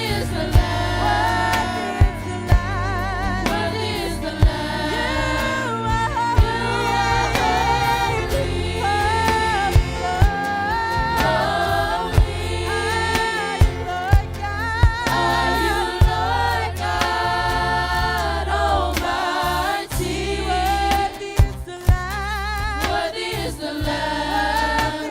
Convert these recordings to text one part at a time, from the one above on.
is the Lamb. Worthy is the Lamb. You are holy. Holy. Are you Lord God Almighty? Worthy is the Lamb. Worthy is the Lamb.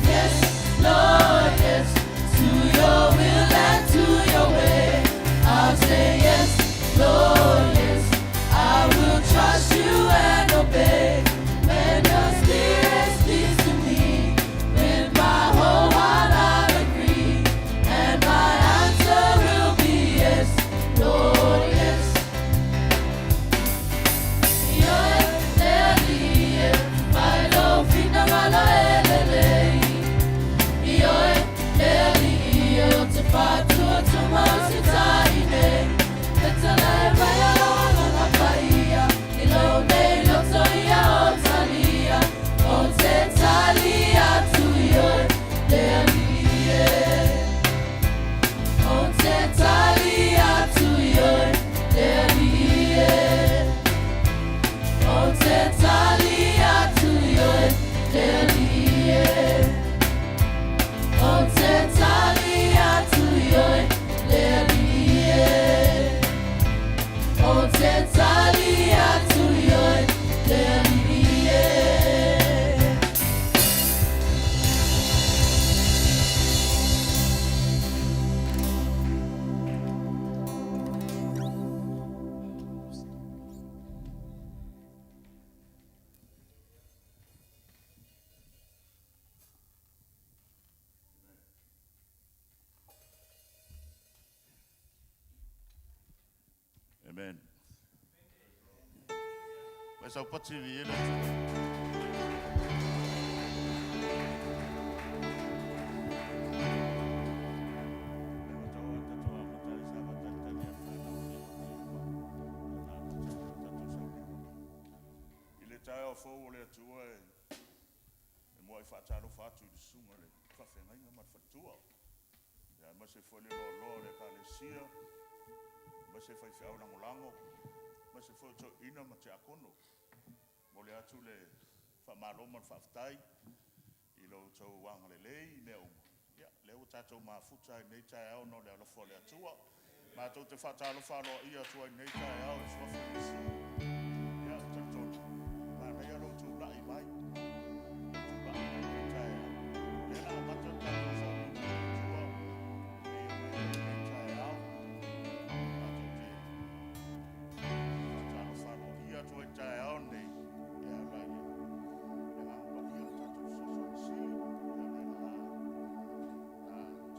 Yes, Lord, yes, to your will and to your way. I'll say yes, Lord, yes, I will trust you and obey. When your spirit speaks to me, with my whole heart I'll agree, and my answer will be yes, Lord, yes. Amen. Vai sau pati vi ele tu. I le taeao fou o le Atua e e muai faatalofa atu i le susuga i le faafeagaiga ma le faletua. Ia aemaise foi le loaloa o le Ekalesia, aemaise faifeau lagolago, aemaise foi o toeaiina ma tiakono. Momoli atu le faamalo ma le faafetai i lo outou agalelei i mea uma. Ia, lea ua tatou mafuta ai i lenei taeao ona o le alofa o le Atua. Matou te faatalofa aloaia atu ai i lenei taeao i le Suafa o Iesu. Ia, ou te talitonu, manaia lou tulai mai, lou tulai mai i lenei taeao. O lea o le a amata le tatou sauniga i le Atua e pei ona i ai lenei taeao. Matou te faatalofa aloaia atu ai i le taeao lenei e ala i le Agaga Paia o le tatou Fesoasoani Sili, ia lea o le a tatou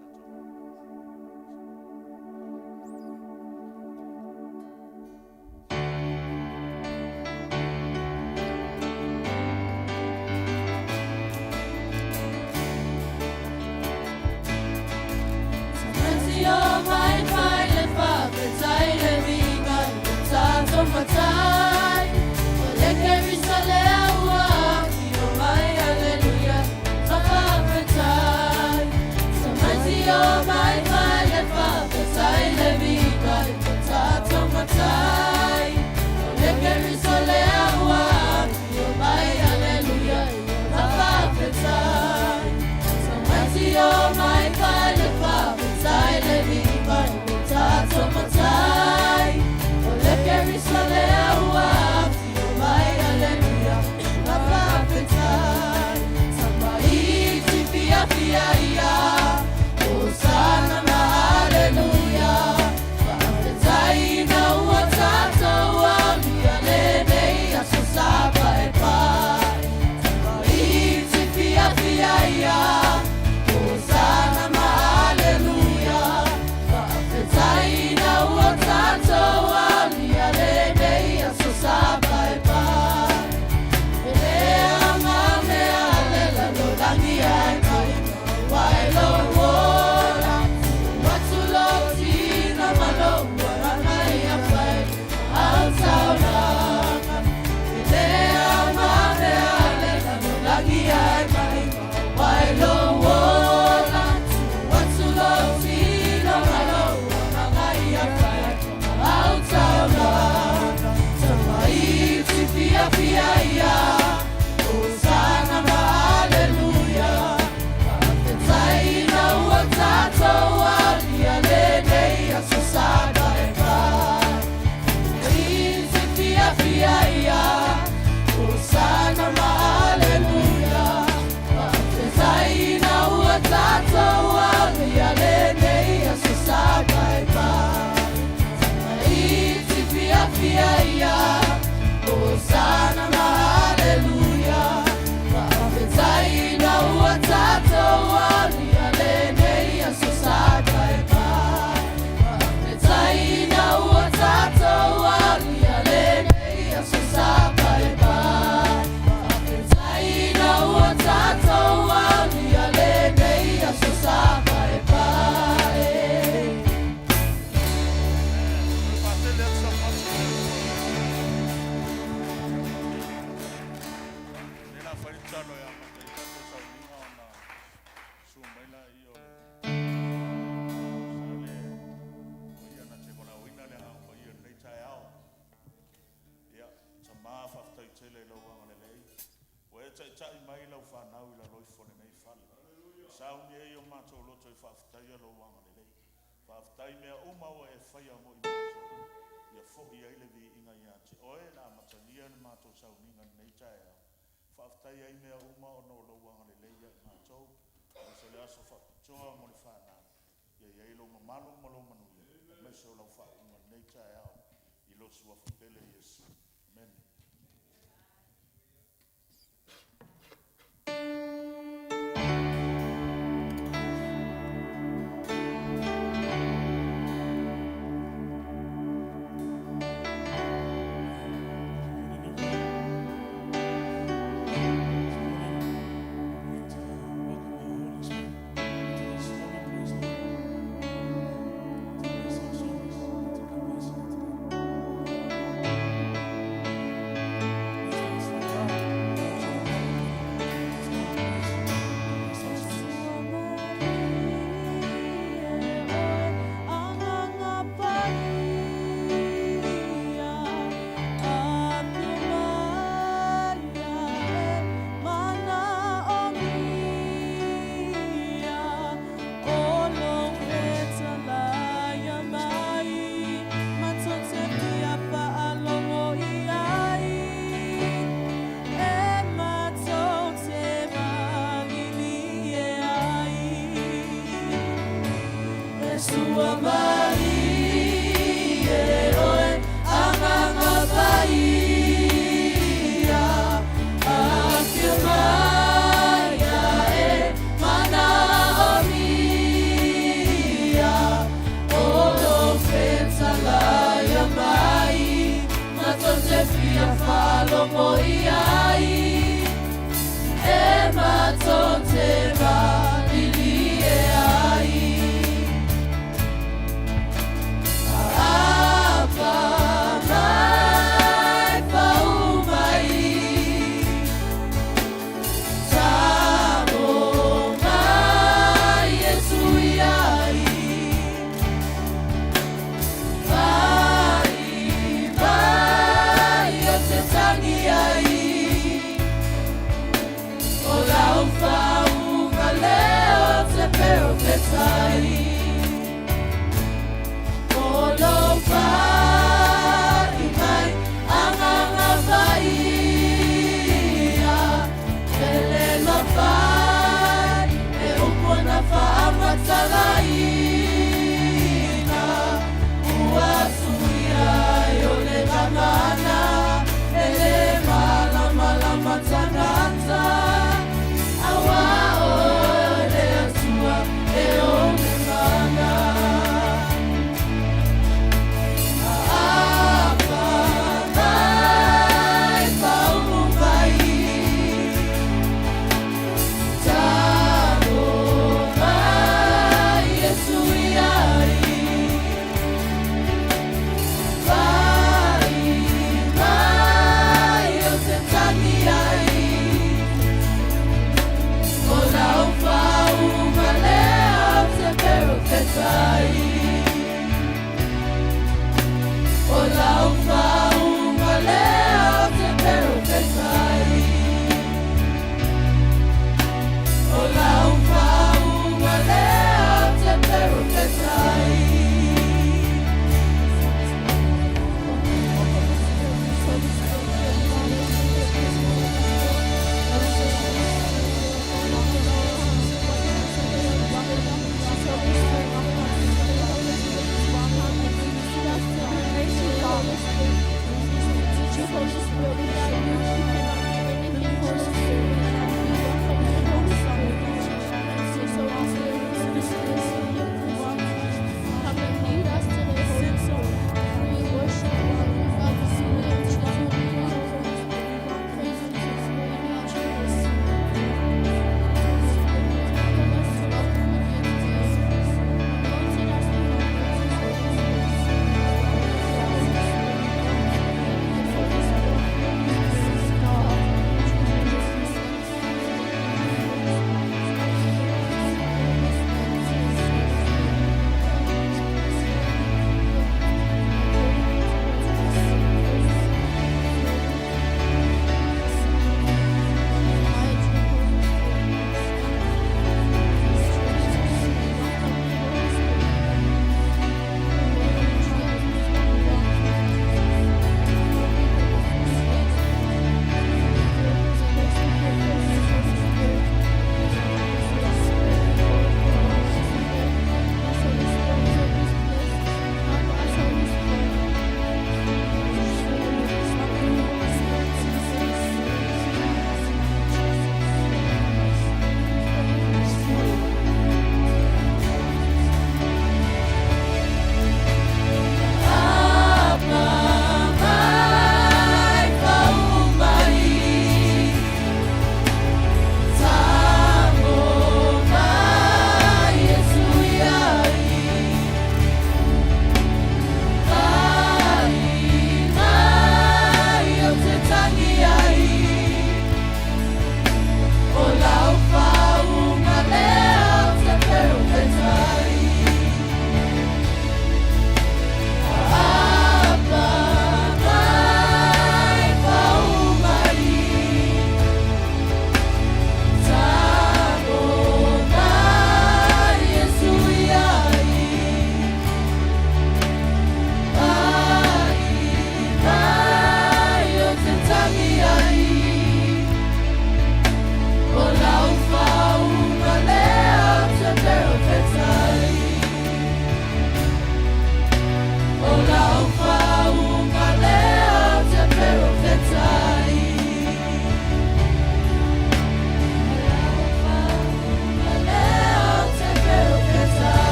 Tatalo e amata ai tatou sauniga ona susu mai laia o le sa le o ia na te valaauina le Agaga Paia i lenei taeao. Ia, Tama, faafetai tele i lou agalelei, ua e taitai mai lau fanau i lalo ifo o lenei fale. Sauni ai o matou loto e faafetaia lou agalelei. Faafetai i mea uma ua e faia mo i matou, ia foi ai le viiga ia te oe. O le a amatalia le matou sauniga i lenei taeao, faafetai ai mea uma ona o lou agalelei ia i matou, aemaise o le aso faapitoa mo le fanau. Ia i ai lou mamalu ma lou manuia, aemaise o lau faauuga i lenei taeao, i lou suafa pele Iesu. Amene. Good morning, everyone. This morning, we're going to welcome the Holy Spirit into this holy place, Lord, to bless our service, to come us here today. Please let us stand up. To the to come bless our service. Sua Maria, oe, Agaga Paia, afio mai e manaomia, o lou fetalaia mai, matou te fia falogo i ai, e matou te malilie ai. Apa mai pau mai Tamo mai Yesu iai Vai mai o te tangi ai O lau whaunga leo te peo petai O lou fai mai Agaga Paia Ele mafai E upu na faamatalaina Ua suia ai o le gagana E le malamalama tagata Auā oe le Atua e ou le mana. Apa mai pau mai Tamo mai Yesu iai Vai mai o te tangi ai O lau whaunga lea te pero fetai O lau whaunga lea te pero fetai O lau whaunga lea te pero fetai.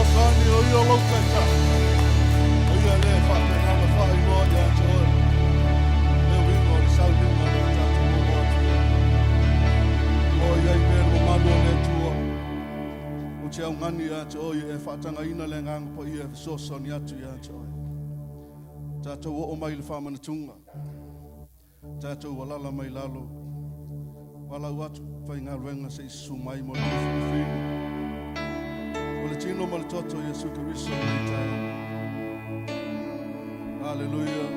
fesoasoani o ia o lou Taitai. O ia lea e faapena ona faailoa ia te oe le uiga o le sauniga lea tatou oo atu ai. O lo o i ai pea le mamalu o le Atua. Ou te augani ia te oe e faatagaina le Agaga Paia e fesoasoani atu ia te oe. Tatou oo mai i le faamanatuga. Tatou alala mai lalo. Valaau atu faigaluega se i susu mai mo le lufilufiga o le tino ma le toto o Iesu Keriso i lenei taeao. Hallelujah.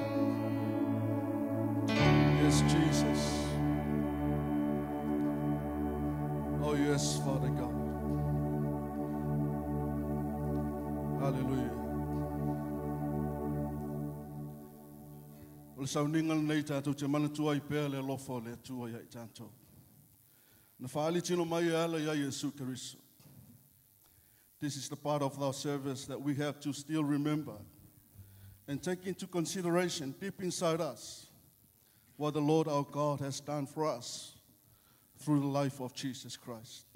Yes, Jesus. Oh, yes, Father God. Hallelujah. O le sauniga lenei tatou te manatua ai pea le alofa o le Atua ia i tatou. Na faaali tino mai e ala ia Iesu Keriso. This is the part of our service that we have to still remember and take into consideration deep inside us what the Lord our God has done for us through the life of Jesus Christ.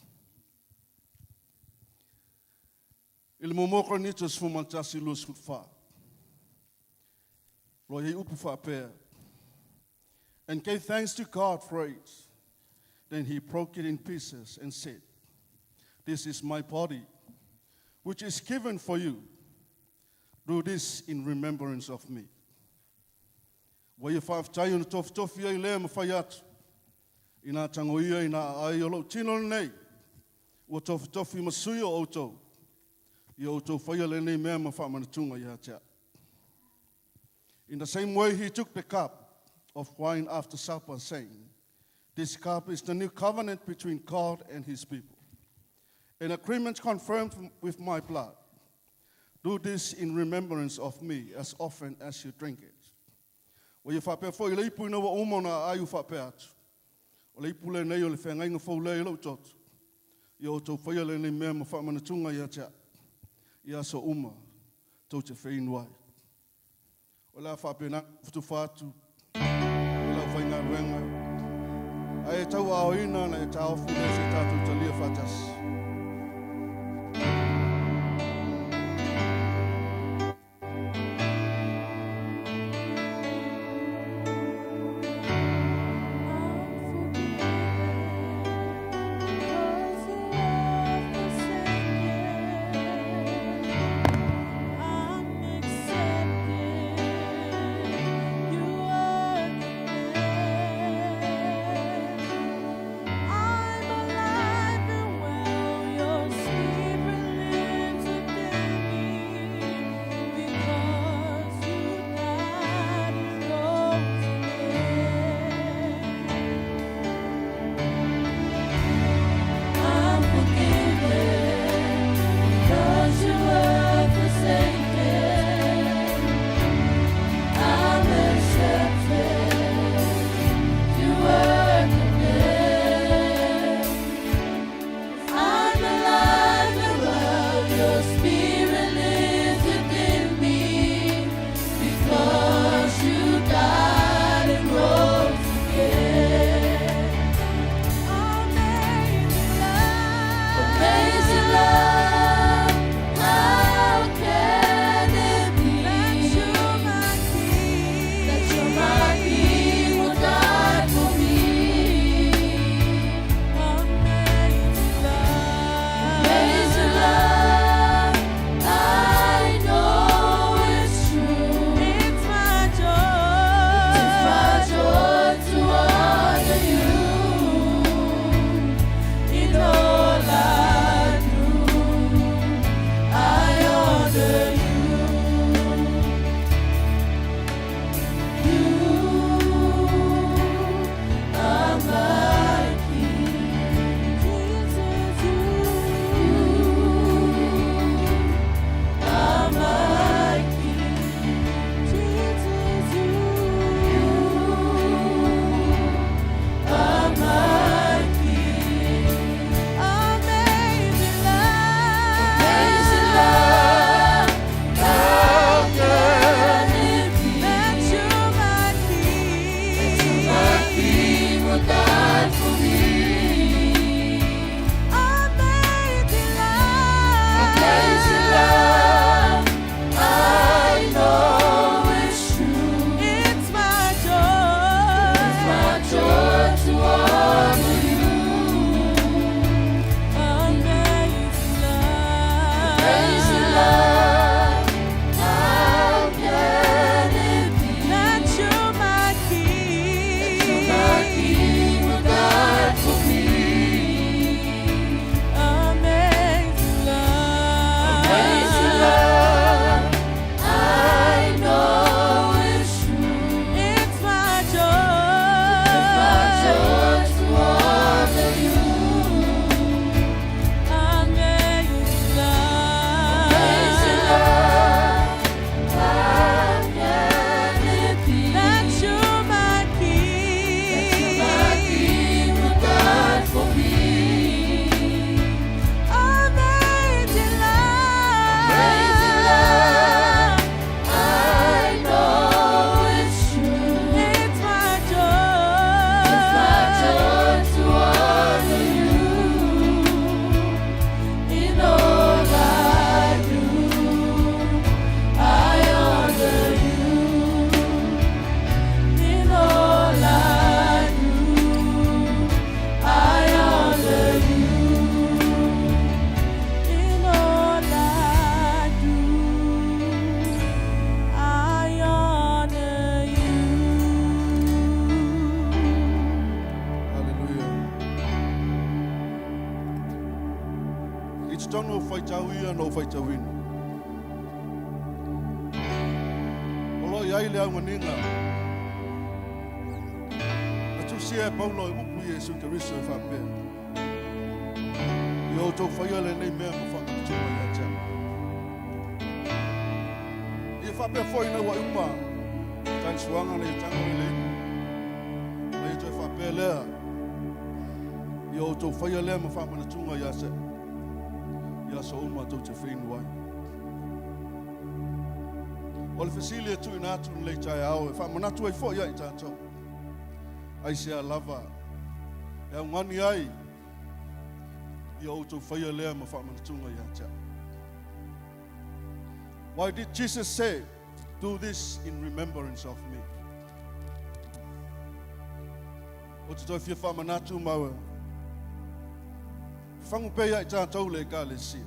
I le muamua Korinito 11:24. Lo i upu faapea. And gave thanks to God for it. Then he broke it in pieces and said, "This is my body, which is given for you. Do this in remembrance of me." Ua ia faafetai ona tofitofi ai lea ma fai atu. Ina tangoia ina ai o lou tino lenei. Ua tofitofi ma sui o outou. Ia outou faia lenei mea ma faamanatuga ia te au. In the same way, he took the cup of wine after supper, saying, "This cup is the new covenant between God and his people, an agreement confirmed with my blood. Do this in remembrance of me as often as you drink it." Ua ia faapea foi le ipu ina ua uma ona aai ua faapea atu. O le ipu lenei o le feagaiga fou lea i lou toto. Ia outou faia lenei mea ma faamanatuga ia te au. I aso uma tou te feinu ai. O le a faapena futufa atu i lau faigaluega. Ae tau aoina na e taofi lea se tatou talia faatasi. I'm forgiven 'cause you love forsaken. I'm accepted. You are the man. I'm alive and well. totonu o faitau ia na ou faitauina. O lo o i ai le auganiga na tusia e Paulo e upu i Iesu Keriso e faapea, Ia outou faia lenei mea ma faamanatuga ia te au. Ia faapea foi ina ua uma tali suaga na ia tago i le ipu, ma ia toe faapea lea, ia outou faia lea ma faamanatuga ia te i aso uma tou te feinu ai. O le fesili e tuuina atu lenei taeao e faamanatu ai foi ia i tatou, aisea lava e augani ai ia outou faia lea ma faamanatuga ia te au. Why did Jesus say, do this in remembrance of me? Ou te toe fia faamanatu ma fagu pea ia i tatou le Ekalesia.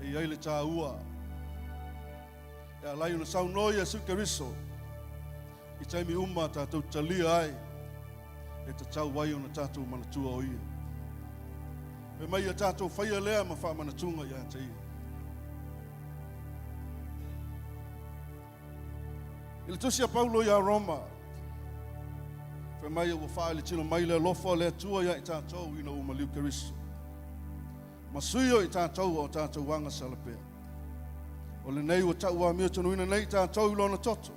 E i ai le tāua e ala ai ona saunoa Iesu Keriso i taimi uma tatou talia ai e tatau ai ona tatou manatua o ia. Fai mai ia tatou faia lea ma faamanatuga ia te ia. I le tusi a Paulo ia Roma, fai mai ua faaletino mai le alofa o le Atua ia i tatou ina ua maliu Keriso. Ma sui o i tatou o tatou agasala pea. O lenei ua tauamiotonuina nei i tatou i lona toto.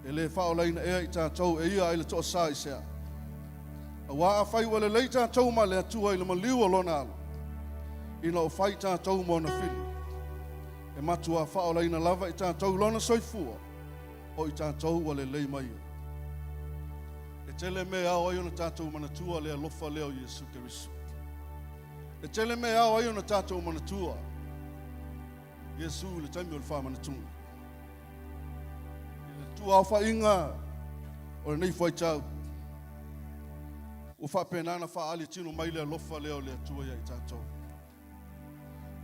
E le faaolaina ea i tatou e ia ai le toasā i sea. Auā afai ua lelei tatou ma le Atua i le maliu o lona alo, ina o fai tatou ma ona fili, e matuā faaolaina lava i tatou i lona soifua, o i tatou ua lelei ma ia. E tele mea e ao ai ona tatou manatua le alofa lea o Iesu Keriso. E tele mea e ao ai ona tatou manatua Iesu i le taimi o le faamanatuga. I le tuaaofaiga o lenei fuaitau, ua faapena ona faaali tino mai le alofa lea o le Atua ia i tatou.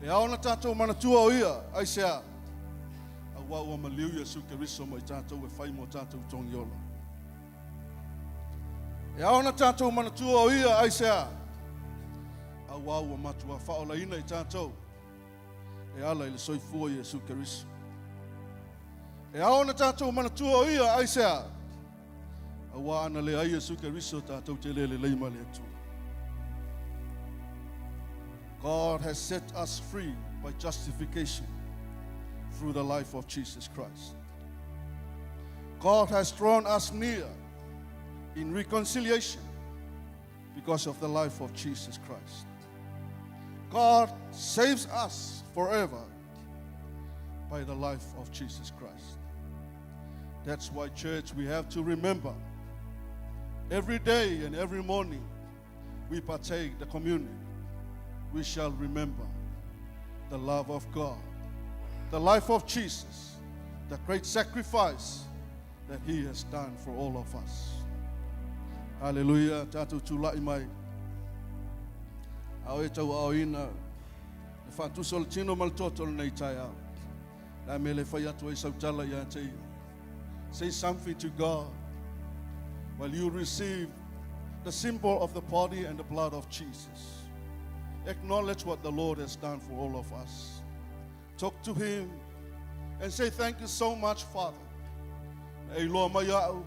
E ao ona tatou manatua o ia, aisea? Auā ua maliu Iesu Keriso ma i tatou e fai mo tatou togiola. E ao ona tatou manatua o ia, aisea? Auā ua matua faaolaina i tatou e ala i le soifua Iesu Keriso. E ao ona tatou manatua o ia, aisea? Auā ana leai Iesu Keriso tatou te le lelei ma le Atua. God has set us free by justification through the life of Jesus Christ. God has drawn us near in reconciliation because of the life of Jesus Christ. God saves us forever by the life of Jesus Christ. That's why, church, we have to remember every day and every morning we partake the communion, we shall remember the love of God, the life of Jesus, the great sacrifice that he has done for all of us. Hallelujah. Tatou tulai mai. A o e tauaaoina le faatusa o le tino ma le toto lenei taeao. Le a mea le fai atu ai sau tala ia te ia. Say something to God while you receive the symbol of the body and the blood of Jesus. Acknowledge what the Lord has done for all of us. Talk to him and say thank you so much, Father. Na e iloa mai au,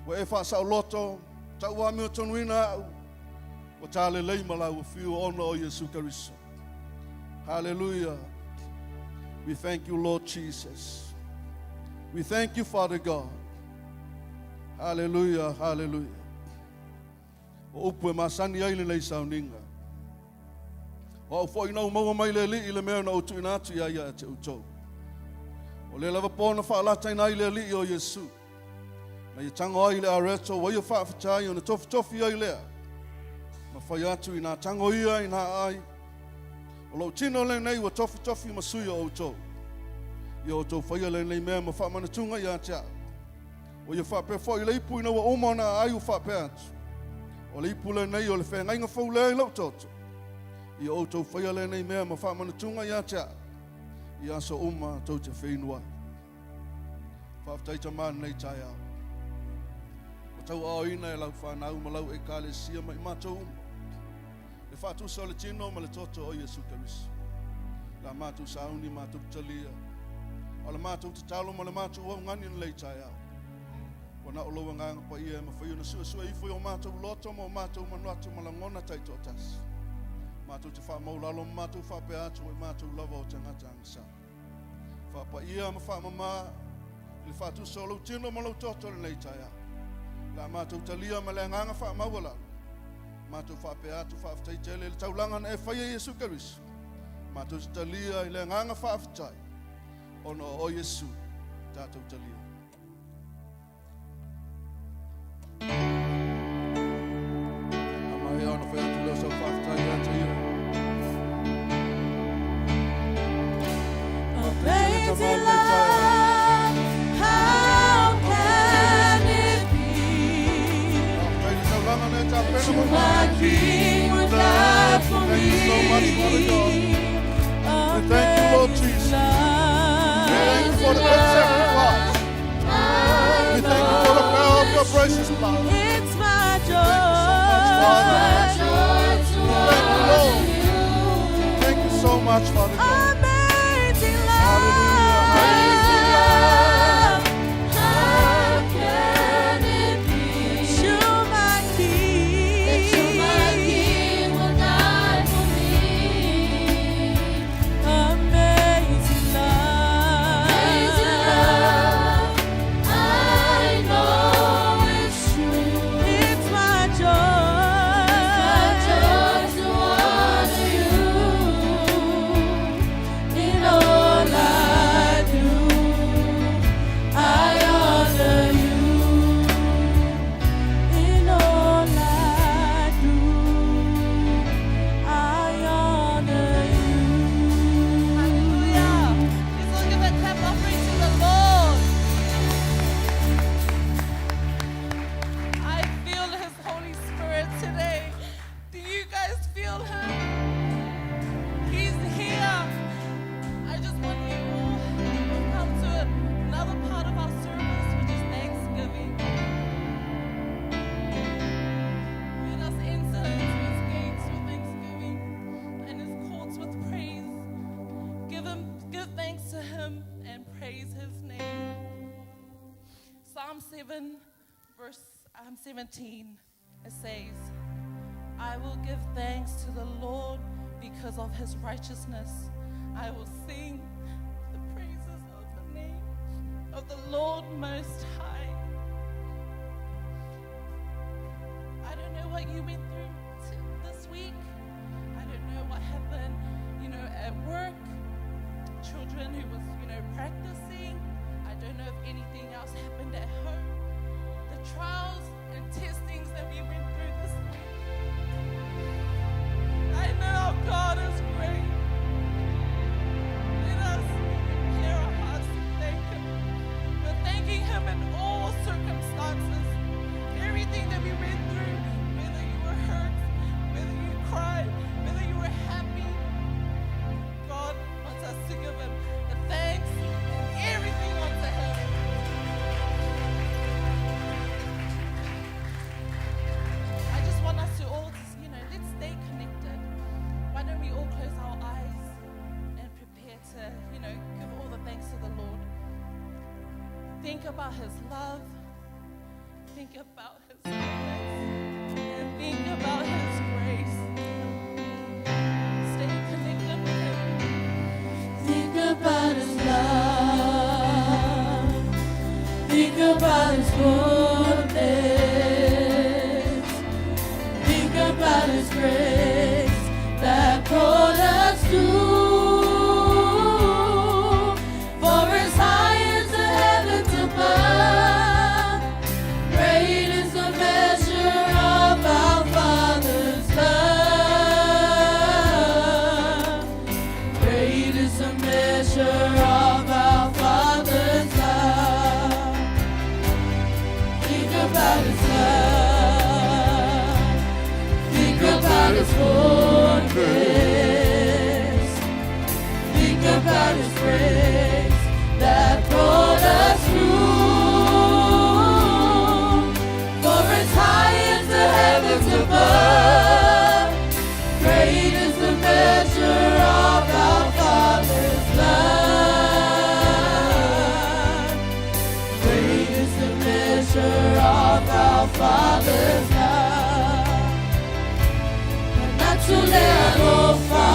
ua e faasaoloto, tauamiotonuina au, ua talelei ma lau afio ona o Iesu Keriso. Hallelujah. We thank you, Lord Jesus. We thank you, Father God. Hallelujah, hallelujah. O upu e masani ai lenei sauniga. O au foi na ou maua mai le Alii i le mea na ou tuuina atu ia ia te outou. O le lava pō na faalataina ai le Alii o Iesu. Na ia tago ai i le areto ua ia faafetai ona tofitofi ai lea. Ma fai atu i nā tago ia i nā ai. O lou tino lenei ua tofitofi ma sui o outou. Ia outou faia lenei mea ma faamanatuga ia te au. Ua ia faapea foi le ipu ina ua uma ona aai ua faapea atu. O le ipu lenei o le feagaiga fou lea i lou toto. Ia outou faia lenei mea ma faamanatuga ia te au i aso uma tou te feinu ai. Faafetai Tama i lenei taeao. Ua tauaaoina e lau fanau ma lau Ekalesia ma i matou uma. Le faatusa o le tino ma le toto o Iesu Keriso. La matou sauni matou talia. O le matou tatalo ma le matou augani i lenei taeao. Ua na o lou agaga paia e mafai ona suesue ifo i o matou loto ma o matou manatu ma lagona taitoatasi. Matou te faamaulalo ma matou faapea atu o i matou lava o tagata agasala. Faapaia ma faamama i le faatusa o lou tino ma lou toto i lenei taeao. La matou talia ma le agaga faamaualalo. Matou faapea atu faafetai tele i le taulaga na e faia i Iesu Keriso. Matou te talia i le agaga faafetai ona o oe Iesu tatou talia. A maea ona fai atu lea o sau faafetai ia te ia. Amazing love, how can it be? Faafetai i le taulaga na e tapena You, mo my matou. King, would die for Thank you so much, Father God. me. We thank you, Lord Jesus. We thank you for the great sacrifice. We thank you for the power of your precious blood. It's my joy. Thank you so much, Father. Thank you, Lord. Thank you so much, Father God. Amazing love. Hallelujah. How can it be? You, my King. That you, my King, will die for me. Amazing love. Amazing love, I know it's true. It's my joy. It's my joy to honor you in all I do. I honor you in all I do. I honor you. Hallelujah. Let's all give a clap offering to the Lord. I feel His Holy Spirit today. Do you guys feel Him? He's here. I just want you all to come to another part of our service, which is Thanksgiving. Let us enter into His gates with thanksgiving and His courts with praise. Give thanks to Him and praise His name. Psalm 7, verse 17, it says, I will give thanks to the Lord because of His righteousness. I will sing the praises of the name of the Lord Most High. I don't know what you went through this week. I don't know what happened, at work, children who was, practicing. I don't know if anything else happened at home. The trials and testings that we went through this week. I know our God is great. Let us prepare our hearts to thank Him. We're thanking Him in all circumstances. Everything that we went through, whether you were hurt, whether you cried, whether you were happy, God wants us to give Him the thanks and everything unto Him. I just want us to all just, let's stay connected. Why don't we all close our eyes and prepare to, give all the thanks to the Lord. Think about His love. Think about His goodness. And think about His grace. Stay connected with Him. Think about His love. Think about His goodness. Think about His grace that brought us through. For as high as the heavens above, great is the measure of our Father's love. Great is the measure of our Father's love. Think about His love. Think about His goodness. Think about His grace that brought us through. For as high as the heavens above, Natu le alofa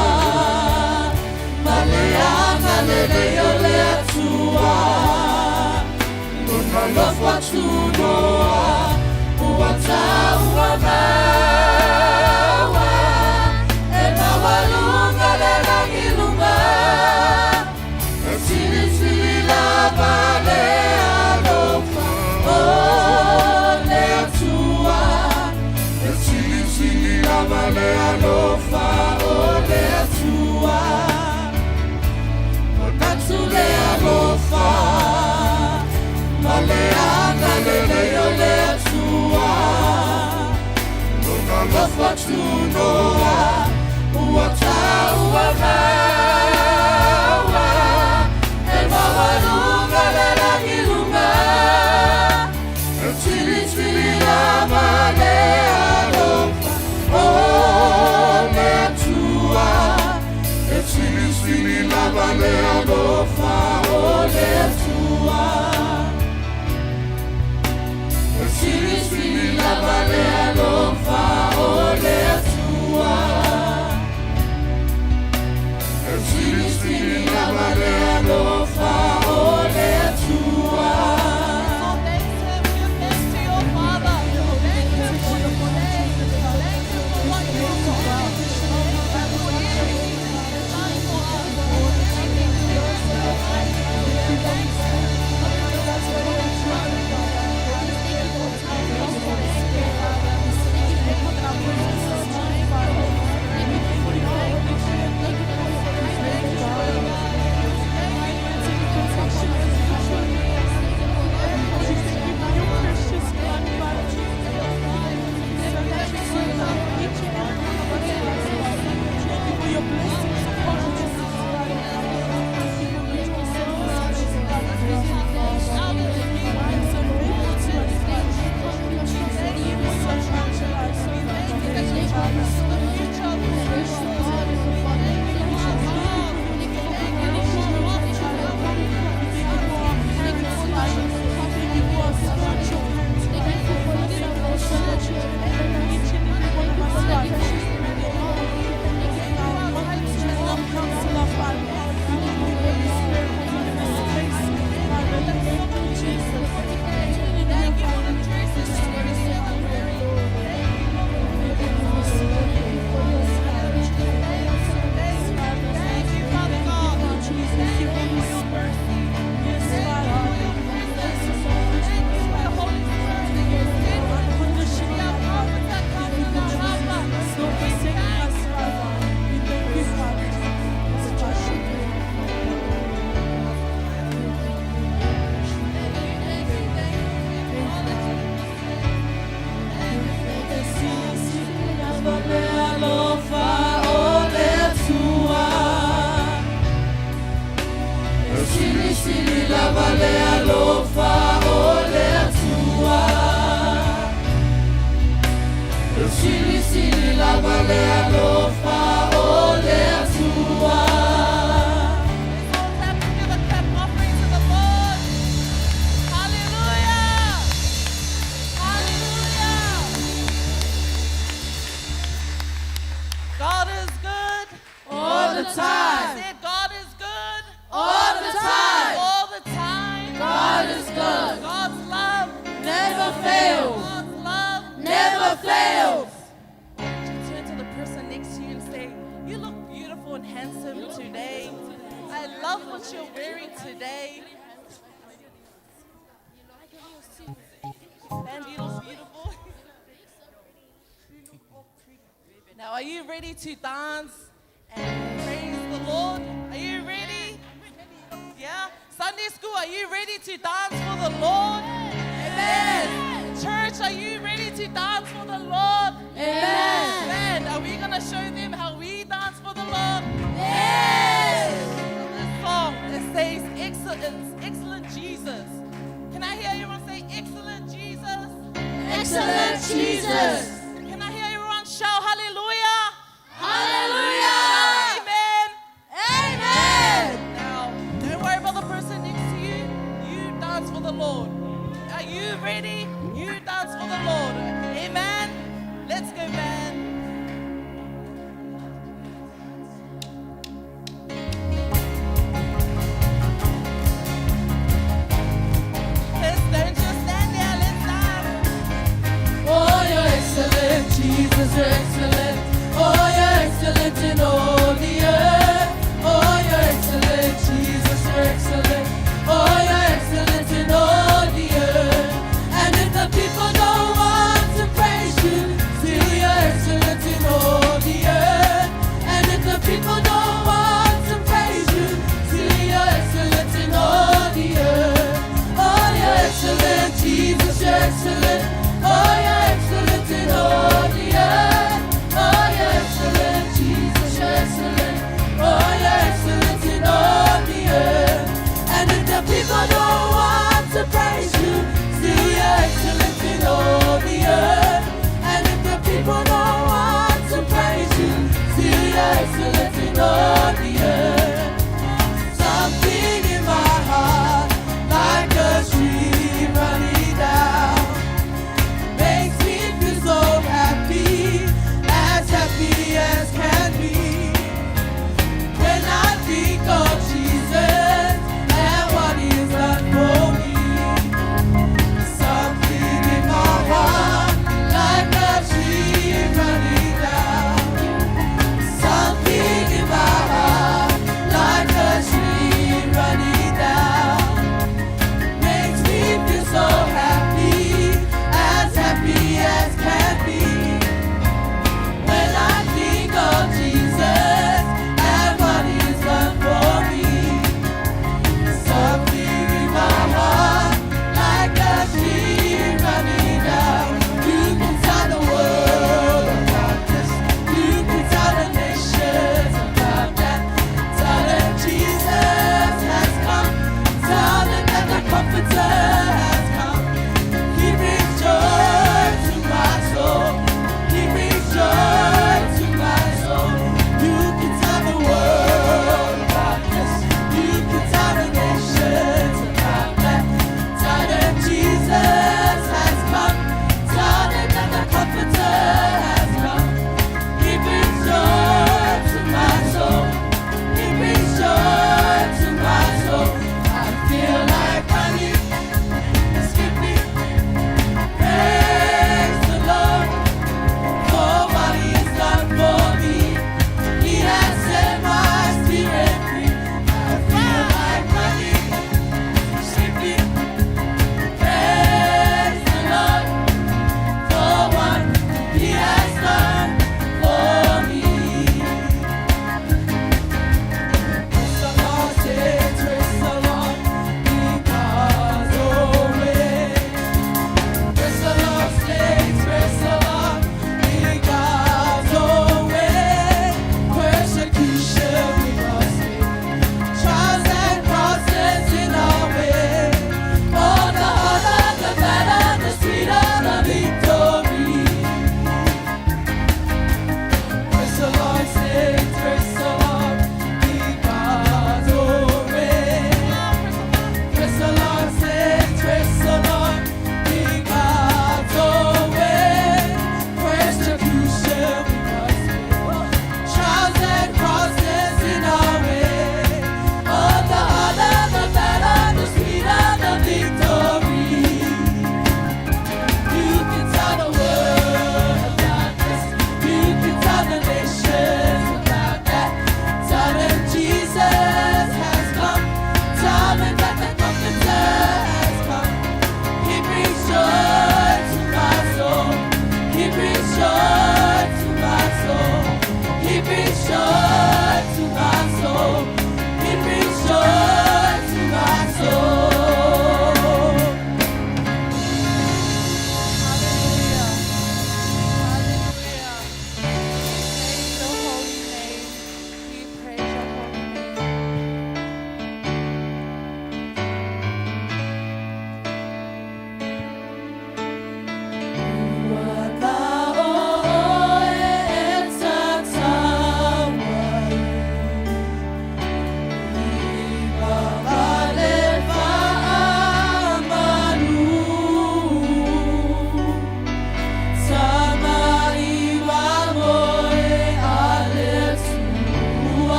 ma le agalelei o le Atua. Lona alofa tunoa ua taua maua e maualuga le lagi luga. E silisili lava le alofa o le Atua. E silisili lava le alofa o le Atua. Natu le alofa ma le agalelei o le Atua. Lona alofa tunoa ua taua maua e maualuga le lagi luga. E silisili lava le alofa o le Atua. E silisili lava le alofa o le Atua. E silisili lava le alofa o le Atua. E silisili lava le alofa o le Atua. So thank him. Give thanks to your Father. Thank him for this day. Thank him for what he is doing. Thank him for everything that he has done for us. Everything that he has done. Thank him. Thank you for the dresses that we're wearing. Thank you, Father God. Thank you for your mercy. Thank you for your presence. Thank you for the Holy Spirit that you sent. Be our comforter, counselor, helper. We thank you. Thank you, thank you, thank you. We acknowledge you this day. E lava le alofa o le Atua. E silisili lava le alofa o le Atua. E silisili lava le alofa o le Atua. Let's all clap and give a clap offering to the Lord. Hallelujah. Hallelujah. God is good. All the time. I said God is good. All the time. All the time. God is good. God's love. Never fails. God's love. Never fails. Why don't you turn to the person next to you and say, "You look beautiful and handsome today. I love what you're wearing today. And you look beautiful." Now, are you ready to dance and praise the Lord? Are you ready? Yeah? Sunday school, are you ready to dance for the Lord? Amen. Church, are you ready to dance for the Lord? Amen. Amen. Are we going to show them how we dance for the Lord? Yes. This song, it says, excellent, excellent Jesus. Can I hear everyone say, "Excellent Jesus"? Excellent Jesus. Can I hear everyone shout hallelujah? Hallelujah. Shout amen. Amen. Now, don't worry about the person next to you. You dance for the Lord. Are you ready? You dance for the Lord. Amen. Let's go, man.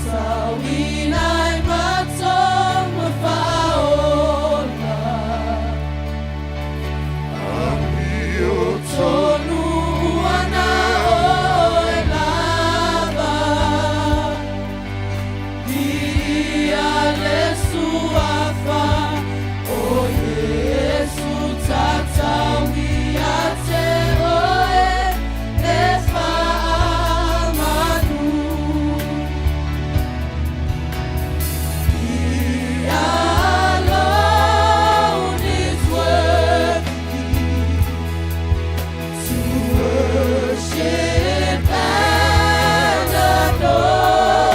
Faatauina i mato ma faaola. Tonu ua na oe lava. Viia le Suafa o Iesu tatau ia te oe le faamanu. He alone is worthy to worship and adore.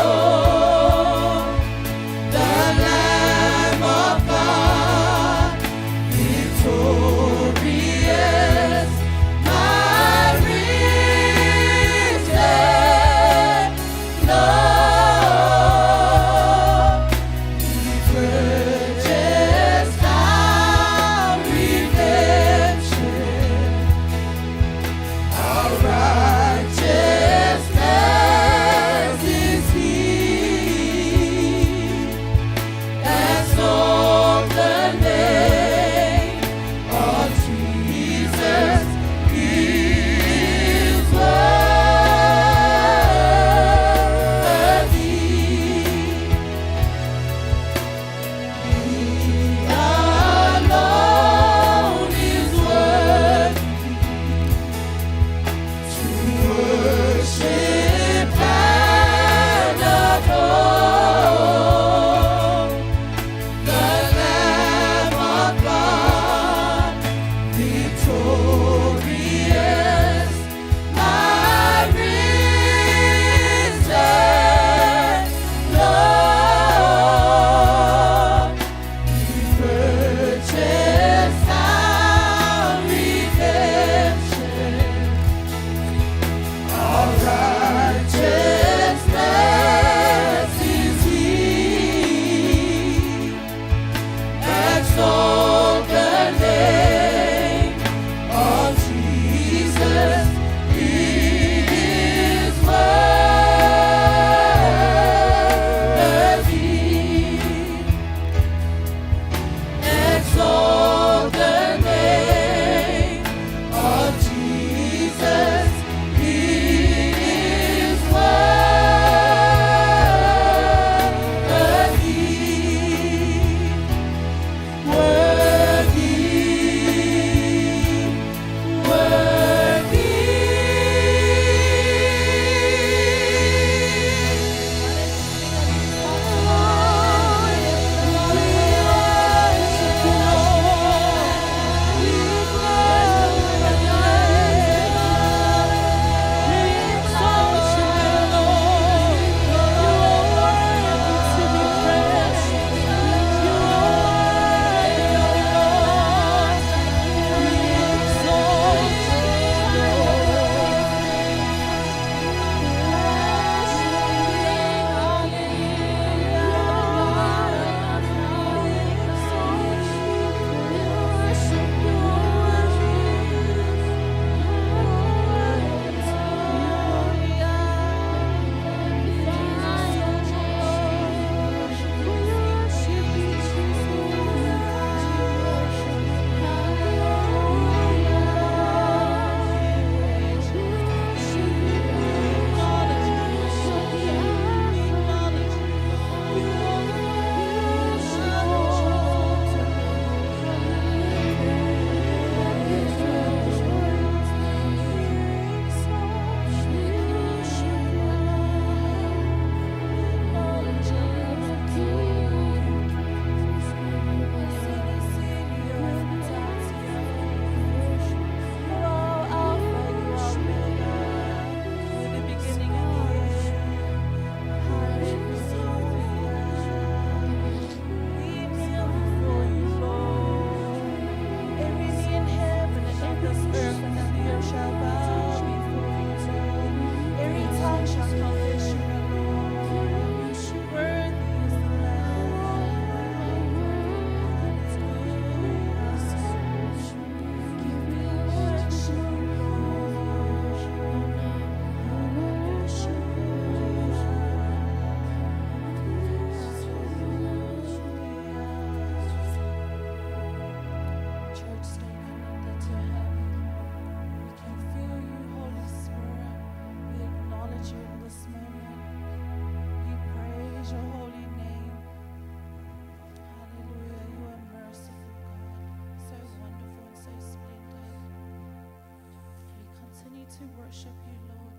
to worship you, Lord.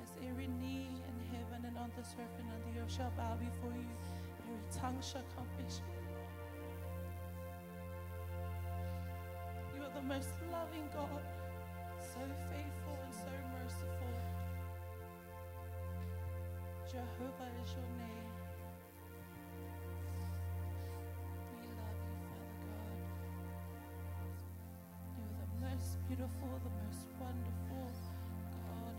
As every knee in heaven and on this earth and on the earth shall bow before you, every tongue shall confess you. You are the most loving God, so faithful and so merciful. Jehovah is your name. We love you, Father God. You are the most beautiful, the most wonderful God.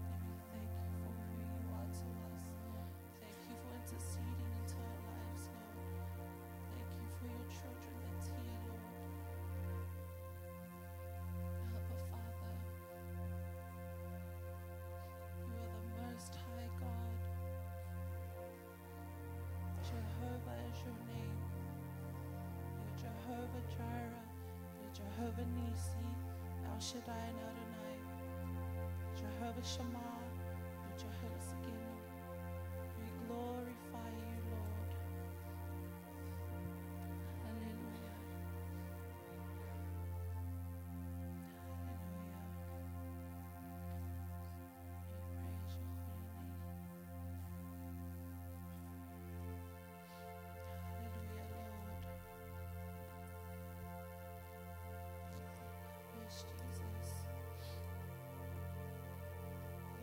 And we thank you for who you are to us. Thank you for interceding into our lives, Lord. Thank you for your children that's here, Lord. Abba, Father, you are the most high God. Jehovah is your name. You're Jehovah Jireh. You're Jehovah Nisi, El Shaddai and Adonai. Jehovah Shammah. You're Jehovah Tsidkenu. We glorify you, Lord. Hallelujah. Hallelujah. We praise your holy name. Hallelujah, Lord. Yes, Jesus. We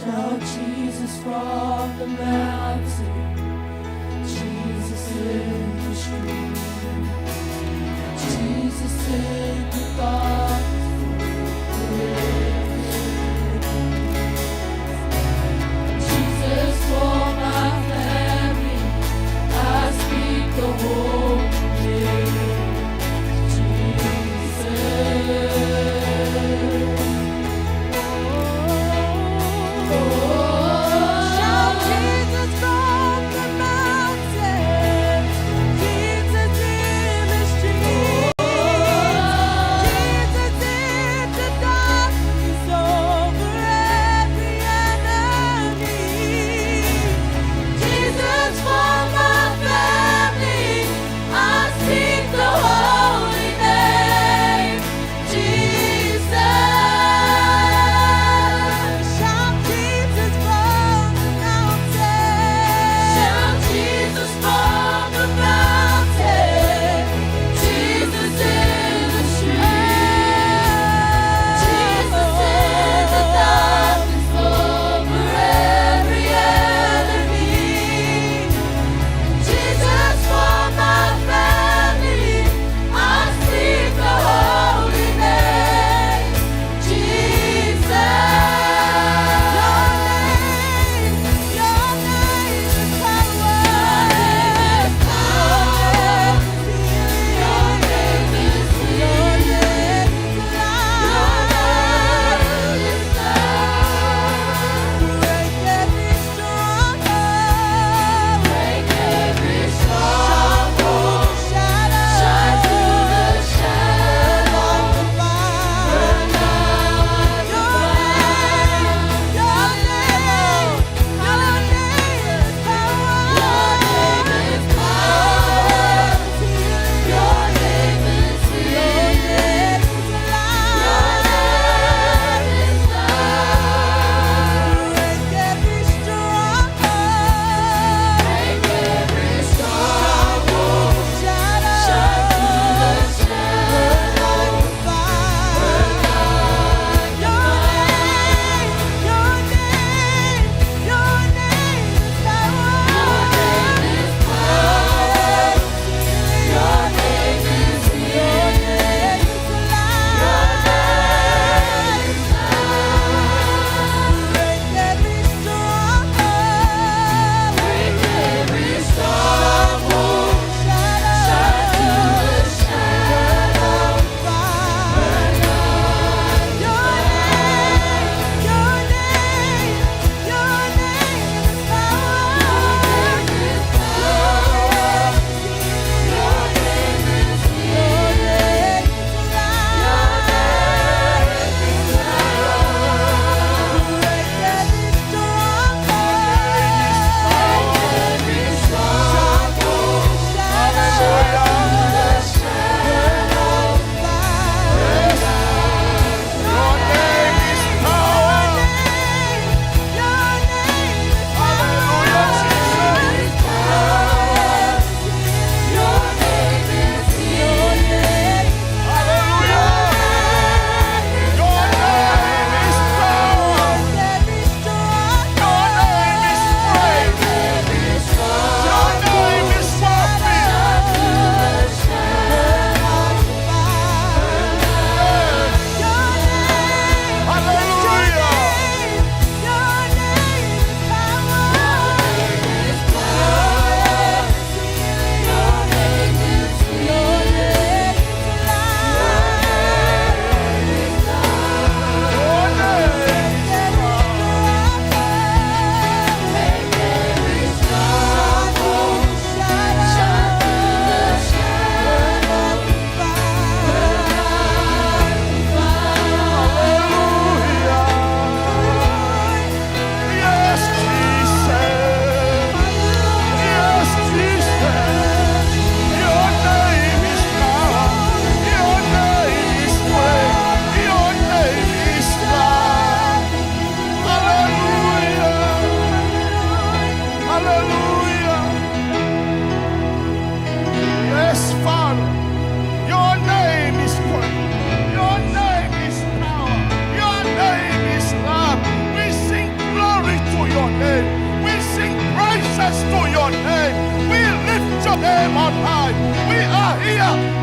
Shout Jesus from the mountain, Jesus in the street, Jesus in the darkness Jesus for my family, I speak the holy name, Jesus. Shout Jesus from the mountains, Jesus in the streets, Jesus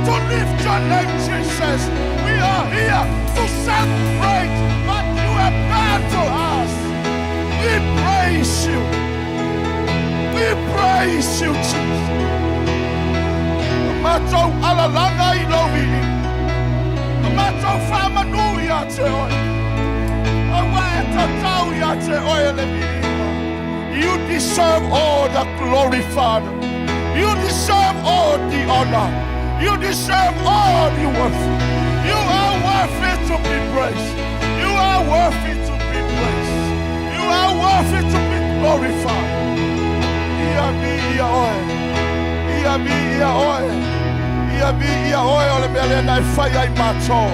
to lift your name, Jesus. We are here to celebrate what you have done to us. We praise you. We praise you, Jesus. Matou alalaga i lou viiga. Matou faamanu ia te oe. Aua e tatau ia te oe le viiga. You deserve all the glory, Father. You deserve all the honor. You deserve all the worth. You are worthy to be praised. You are worthy to be praised. You are worthy to be glorified. Ia viia oe. Ia viia oe. Ia viia oe o le mea lena e fai ai matou.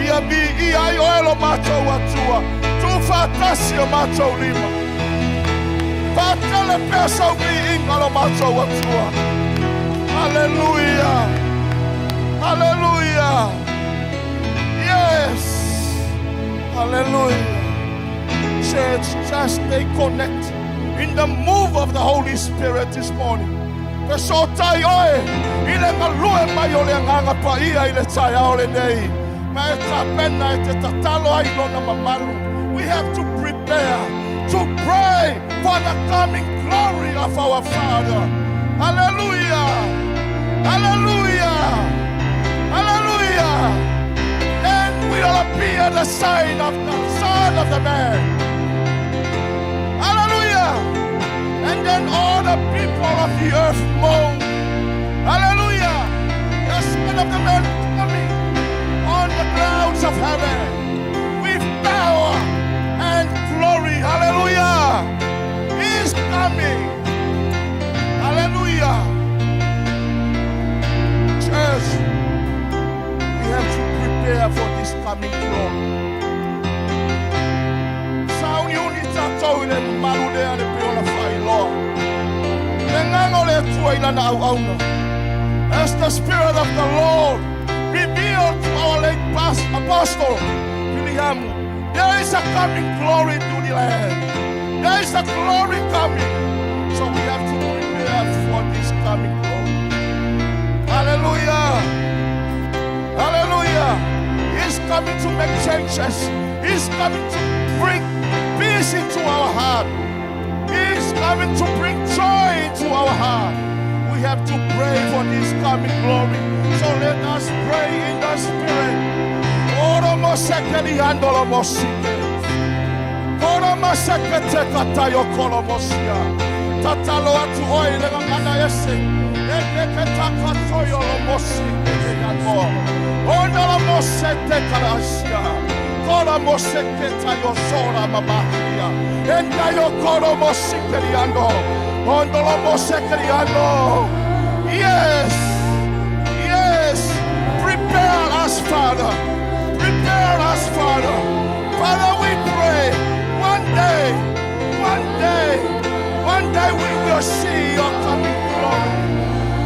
Ia viia ai oe lo matou Atua. Tuufaatasi o matou lima. Faatele pea sau viiga lo matou Atua. Hallelujah. Hallelujah. Yes. Hallelujah. Church, just stay connected in the move of the Holy Spirit this morning. Fesootai oe i le galue mai o le Agaga Paia i le taeao lenei. Ma e tapena e te tatalo ai lona mamalu. We have to prepare to pray for the coming glory of our Father. Hallelujah. Hallelujah. Hallelujah. Then will appear the sign of the Son of the Man. Hallelujah. And then all the people of the earth mourn. Hallelujah. The Son of the Man coming on the clouds of heaven with power and glory. Hallelujah. He is coming. Hallelujah. Church, we have to prepare for this coming glory. Sauniuni tatou i le mamalu lea le pei ona faailoa. Le Agaga o le Atua i lana auauna. As the Spirit of the Lord revealed to our late past apostle, Viliamu, there is a coming glory to the land. There is a glory coming. So we have to prepare for this coming glory. Hallelujah. Hallelujah. He's coming to make changes. He's coming to bring peace into our heart. He's coming to bring joy into our heart. We have to pray for this coming glory. So let us pray in the Spirit. Oro mosekeli andolo mosike. Koro masekete katayo kolo mosia. Tatalo atu oe i le gagana ese. E ke ke takatoyo lo mosike ke yako. Ona la mosete karasia. Kora moseke tayo sora mamahia. Enda yo koro mosike liando. Ondo lo moseke liando. Yes. Yes. Prepare us, Father. Prepare us, Father. Father, we pray one day, one day, one day we will see your coming glory.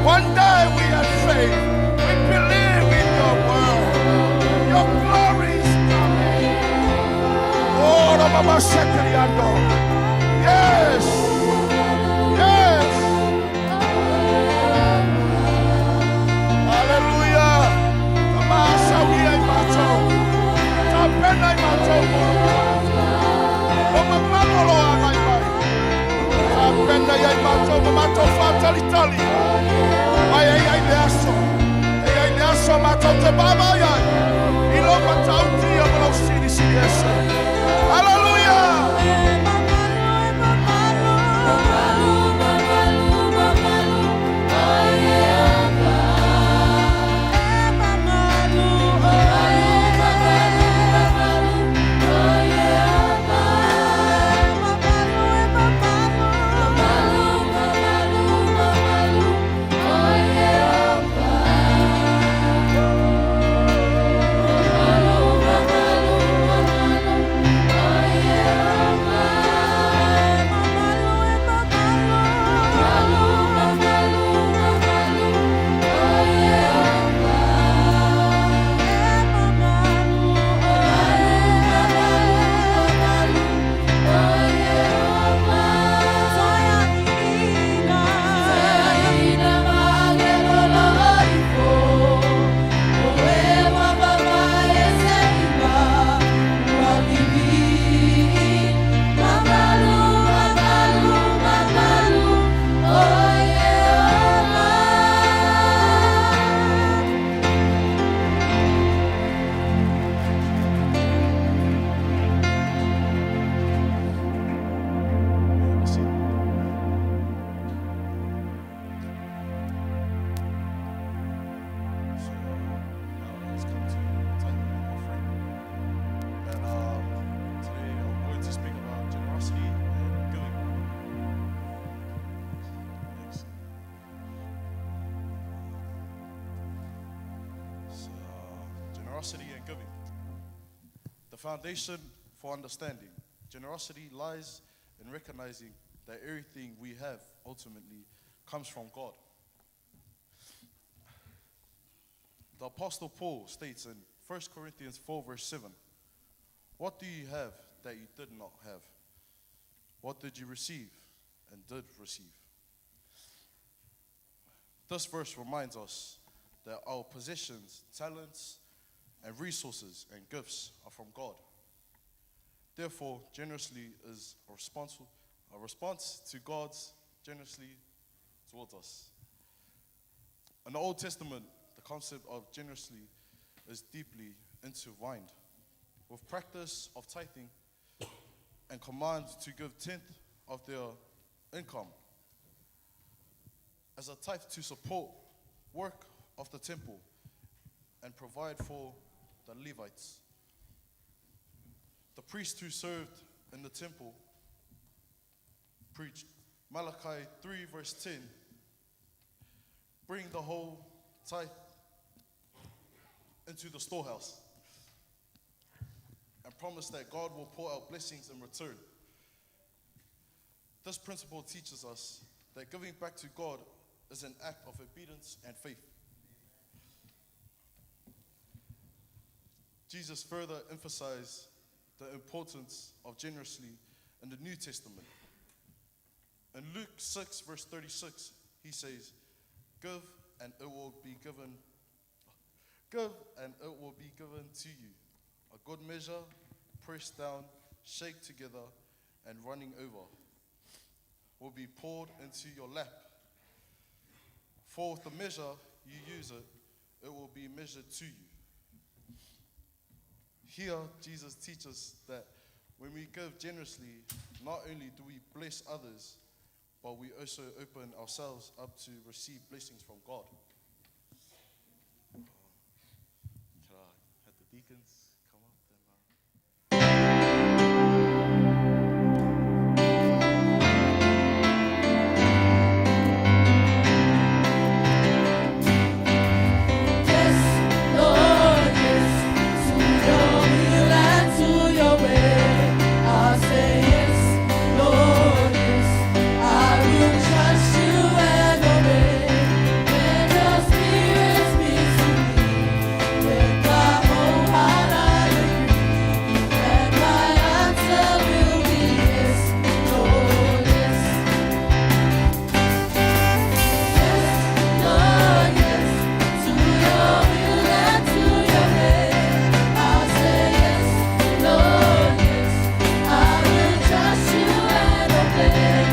One day we have faith. We believe in your word. Your glory is coming. Oh, Mama Sekriando. Yes. Yes. Hallelujah. Tama sauia i matou. Tapena i matou mo. O mamalo lo agai mai. Tapena ia i matou ma matou faatalitali. Ai ai ai le aso. E ai le aso matou te vaavaai ai. I lou matautia ma lau silisili ese. Hallelujah. Mamalu, mamalu, mamalu, oye. Mamalu, mamalu, mamalu, oye. Mamalu, mamalu, mamalu, oye. Mamalu, mamalu, generosity and giving. The foundation for understanding generosity lies in recognizing that everything we have ultimately comes from God. The Apostle Paul states in 1 Corinthians 4, verse 7, What do you have that you did not have? What did you receive and did receive? This verse reminds us that our possessions, talents, and resources and gifts are from God. Therefore, generously is a response to God's generously towards us. In the Old Testament, the concept of generously is deeply intertwined with practice of tithing and command to give tenth of their income as a tithe to support work of the temple and provide for the Levites. The priests who served in the temple preached Malachi 3, verse 10 Bring the whole tithe into the storehouse and promise that God will pour out blessings in return. This principle teaches us that giving back to God is an act of obedience and faith. Jesus further emphasized the importance of generously in the New Testament. In Luke 6, verse 36, he says, Give and it will be given. Give and it will be given to you. A good measure, pressed down, shake together, and running over, will be poured into your lap. For with the measure you use it, it will be measured to you. Here, Jesus teaches that when we give generously, not only do we bless others, but we also open ourselves up to receive blessings from God. Can I have the deacons come up and Yes, Lord, yes, to your will and to your way. I say yes, Lord, yes, I will trust you and obey. When your spirit speaks to me, with my whole heart I agree, and my answer will be yes, Lord, yes. Yes, Lord, yes, to your will and to your way. I say yes, Lord, yes, I will trust you and obey.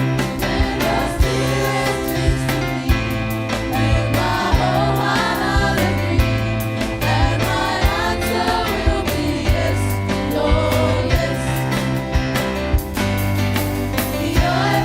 When your spirit speaks to me, with my whole heart I'll agree, and my answer will be yes, Lord, yes. Yeah.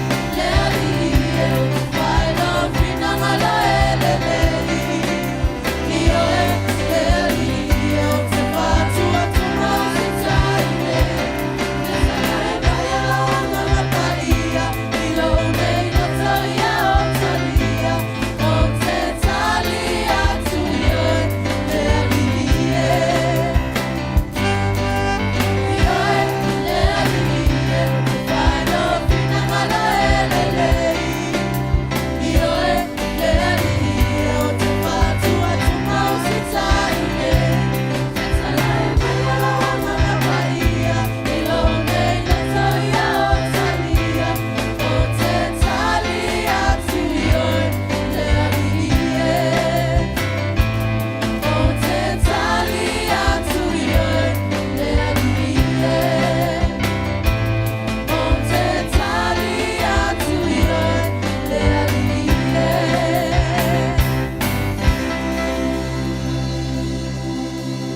Yeah.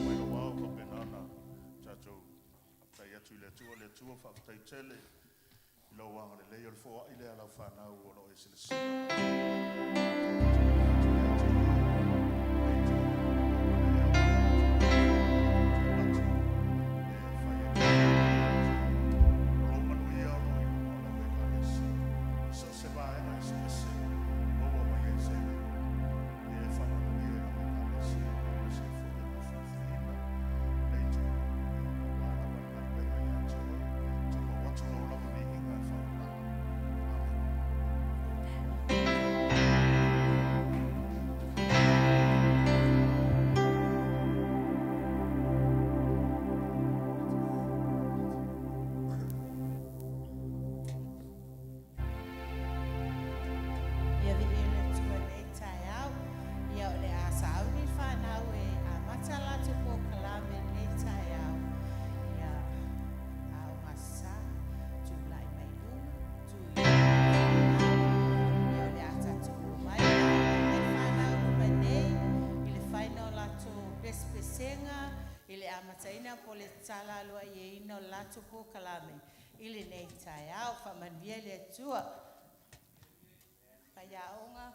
Mai le wao ka penana tatou faafetai atu i le Atua, le Atua faafetai tele i lau agalelei o le foai lea lau fanau o loo e silasila. I le amataina po o le tatala aloaiaina o le latou polokalame i lenei taeao. Faamanuia le Atua. Faiaoga.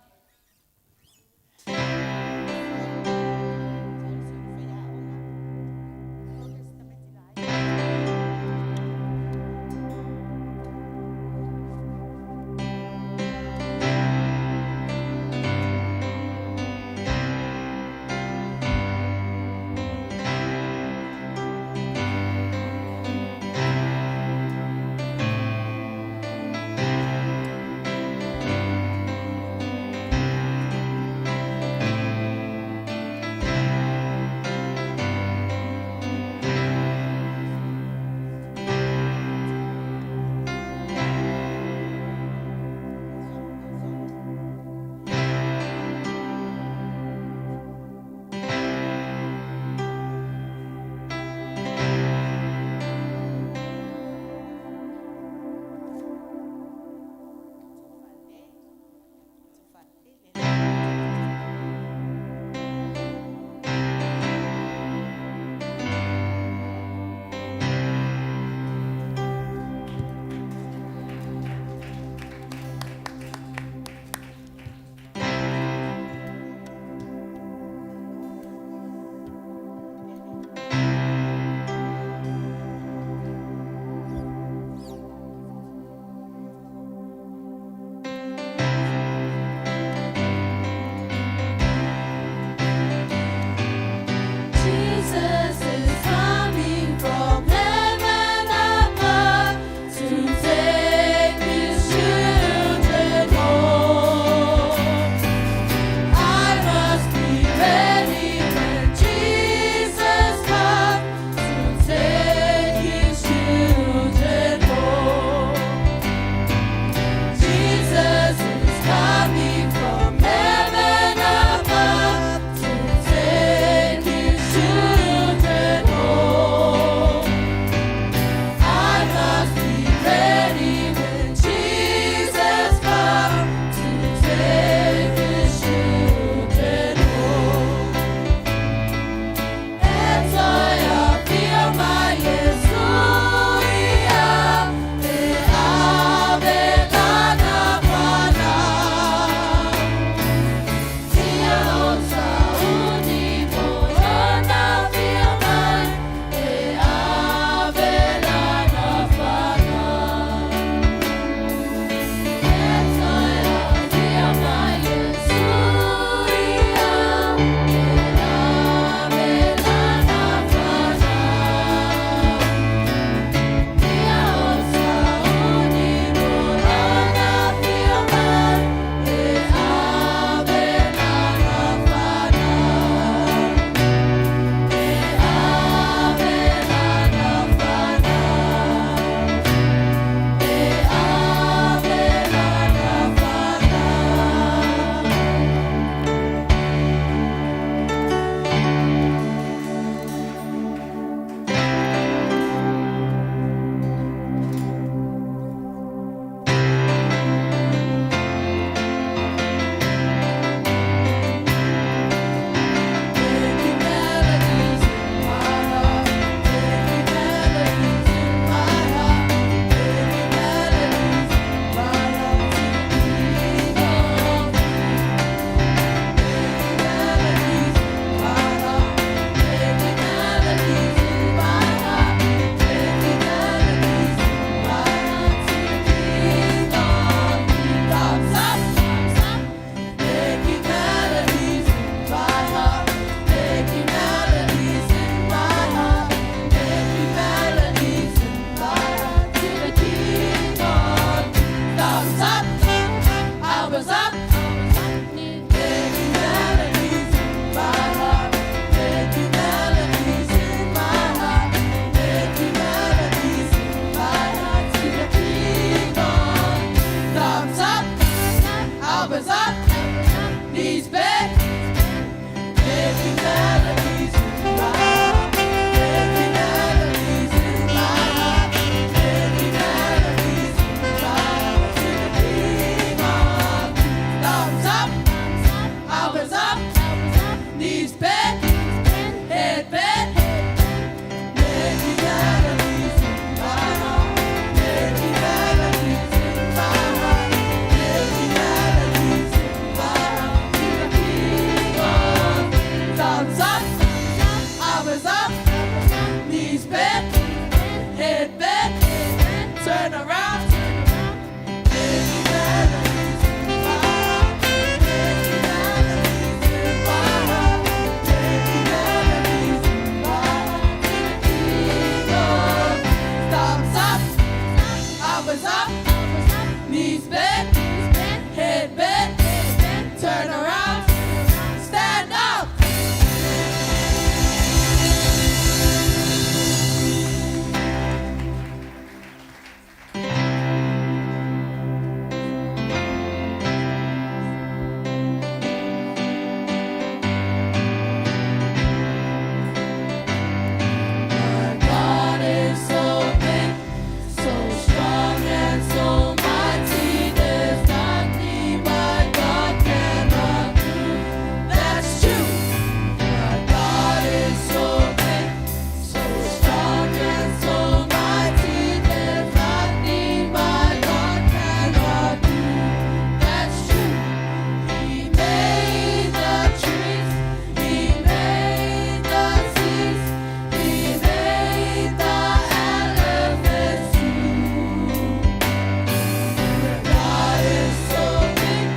head bent, turn around. Thumbs up, uppers up, knees bent, head bent, turn around, stand up. My God is so big, so strong and so mighty. There's nothing my God cannot do. That's true. My God is so big, so strong and so mighty. There's nothing my God cannot do. That's true. He made the trees, He made the seas, He made the elephants too. God is so big,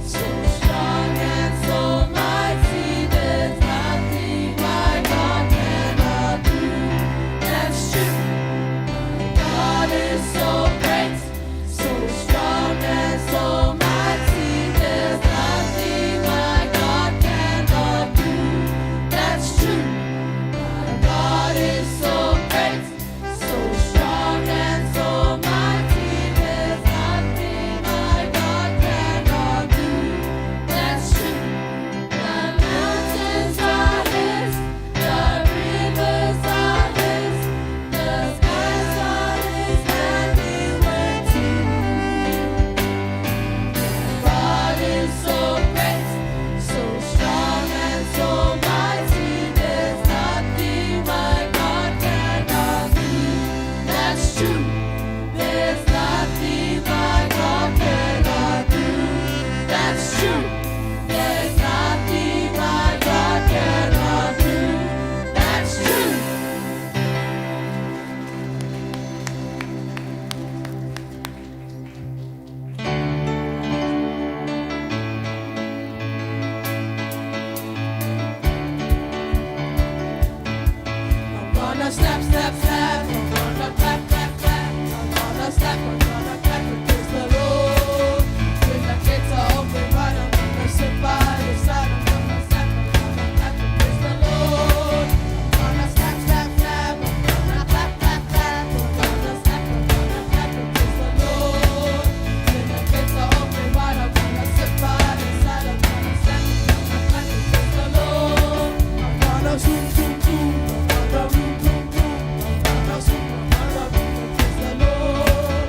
so strong and so mighty. There's nothing my God cannot do. That's true. God is so great, so strong and so mighty. There's nothing my God cannot do. That's true. My God is so great, so strong and so mighty. There's nothing my God cannot do. That's true. The mountains are His, the rivers are His, the skies are His handiwork too. God is so great, so strong and so mighty. There's nothing my God cannot do. That's true. There's nothing my God cannot do. That's true. There's nothing my God cannot do. That's true. I'm gonna snap, snap, snap. I'm gonna clap, clap, clap. I'm gonna snap, I'm gonna clap and praise the Lord. When the gates are open wide, I'm gonna sit by the side. I'm gonna snap, I'm gonna clap and praise the Lord. I'm gonna snap, snap, snap. I'm gonna clap, clap, clap. I'm gonna snap, I'm gonna clap and praise the Lord. When the gates are open wide, I'm gonna sit by the side. I'm gonna snap, I'm gonna clap and praise the Lord. I'm gonna zoom, zoom, zoom. I'm gonna room, room, room. I'm gonna zoom, I'm gonna room and praise the Lord.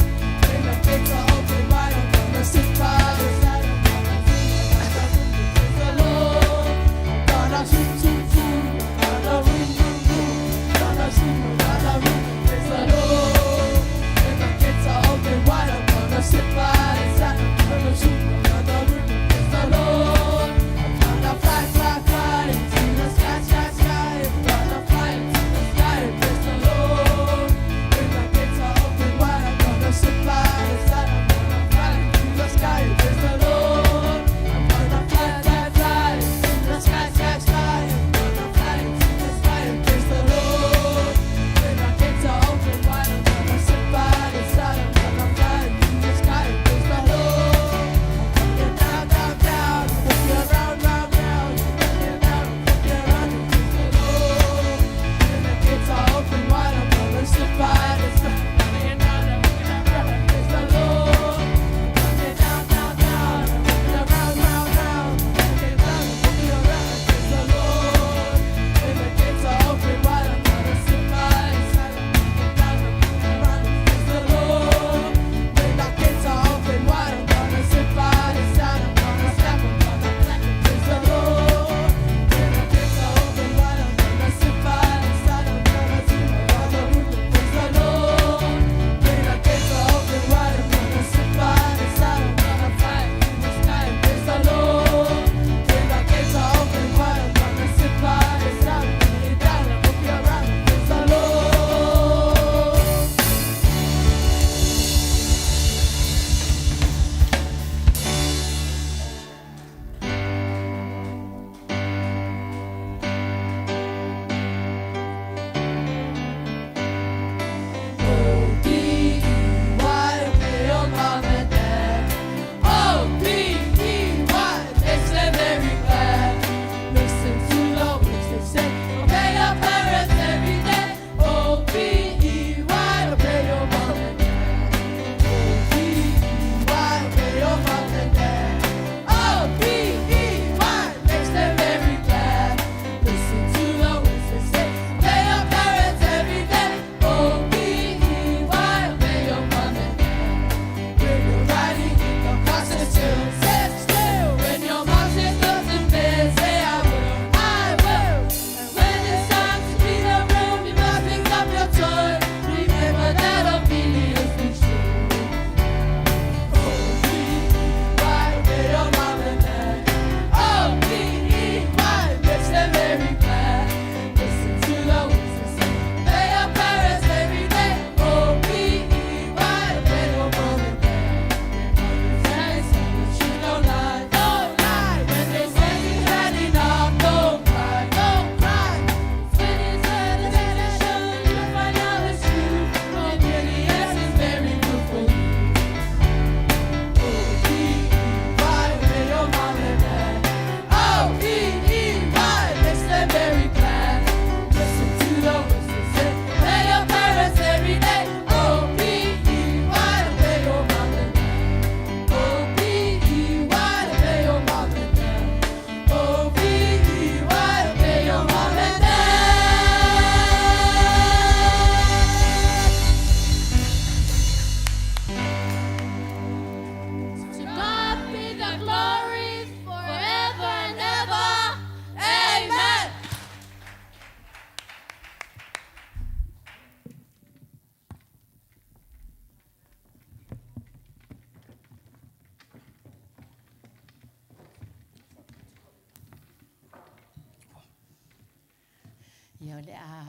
Ia o le a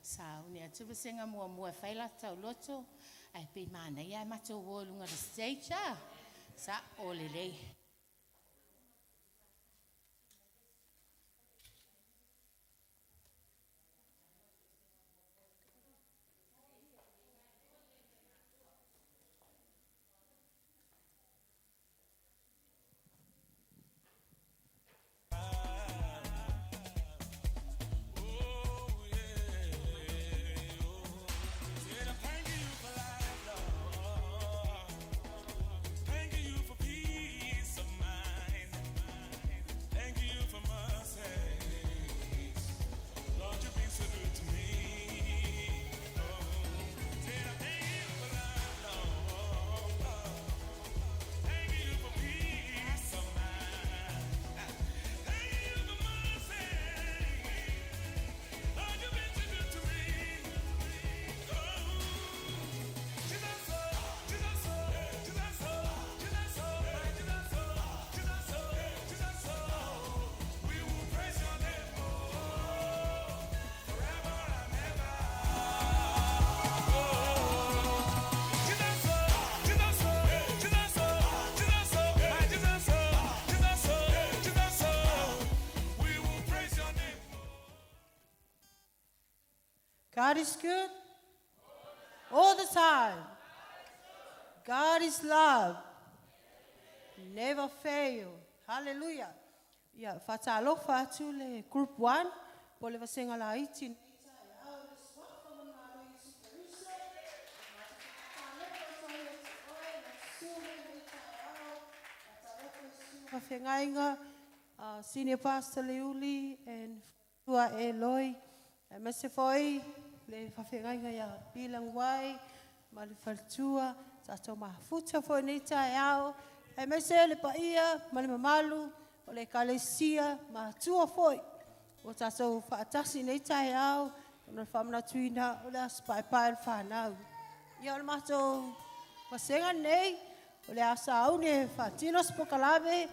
sauni atu vasega muamua e fai la tauloto ae pei manaia ae matou o i luga o le stage a. Sa'o lelei. God is good all the time. God is love. Never fail. Hallelujah. Ia, faatalofa atu le group 1 po le vasenga laiti. Faafeagaiga, Senior Pastor Leuli and Tua Eloi. Aemaise foi le faafeagaiga ia Pilagwai ma le faletua, tatou mafuta foi nei taeao. Aemaise le paia ma le mamalu o le ekalesia matua foi ua tatou faatasi nei taeao ona o le faamanatuina o le aso paepae o le fanau. Ia o le matou vasega lenei, o le a sauni e faatino se polokalame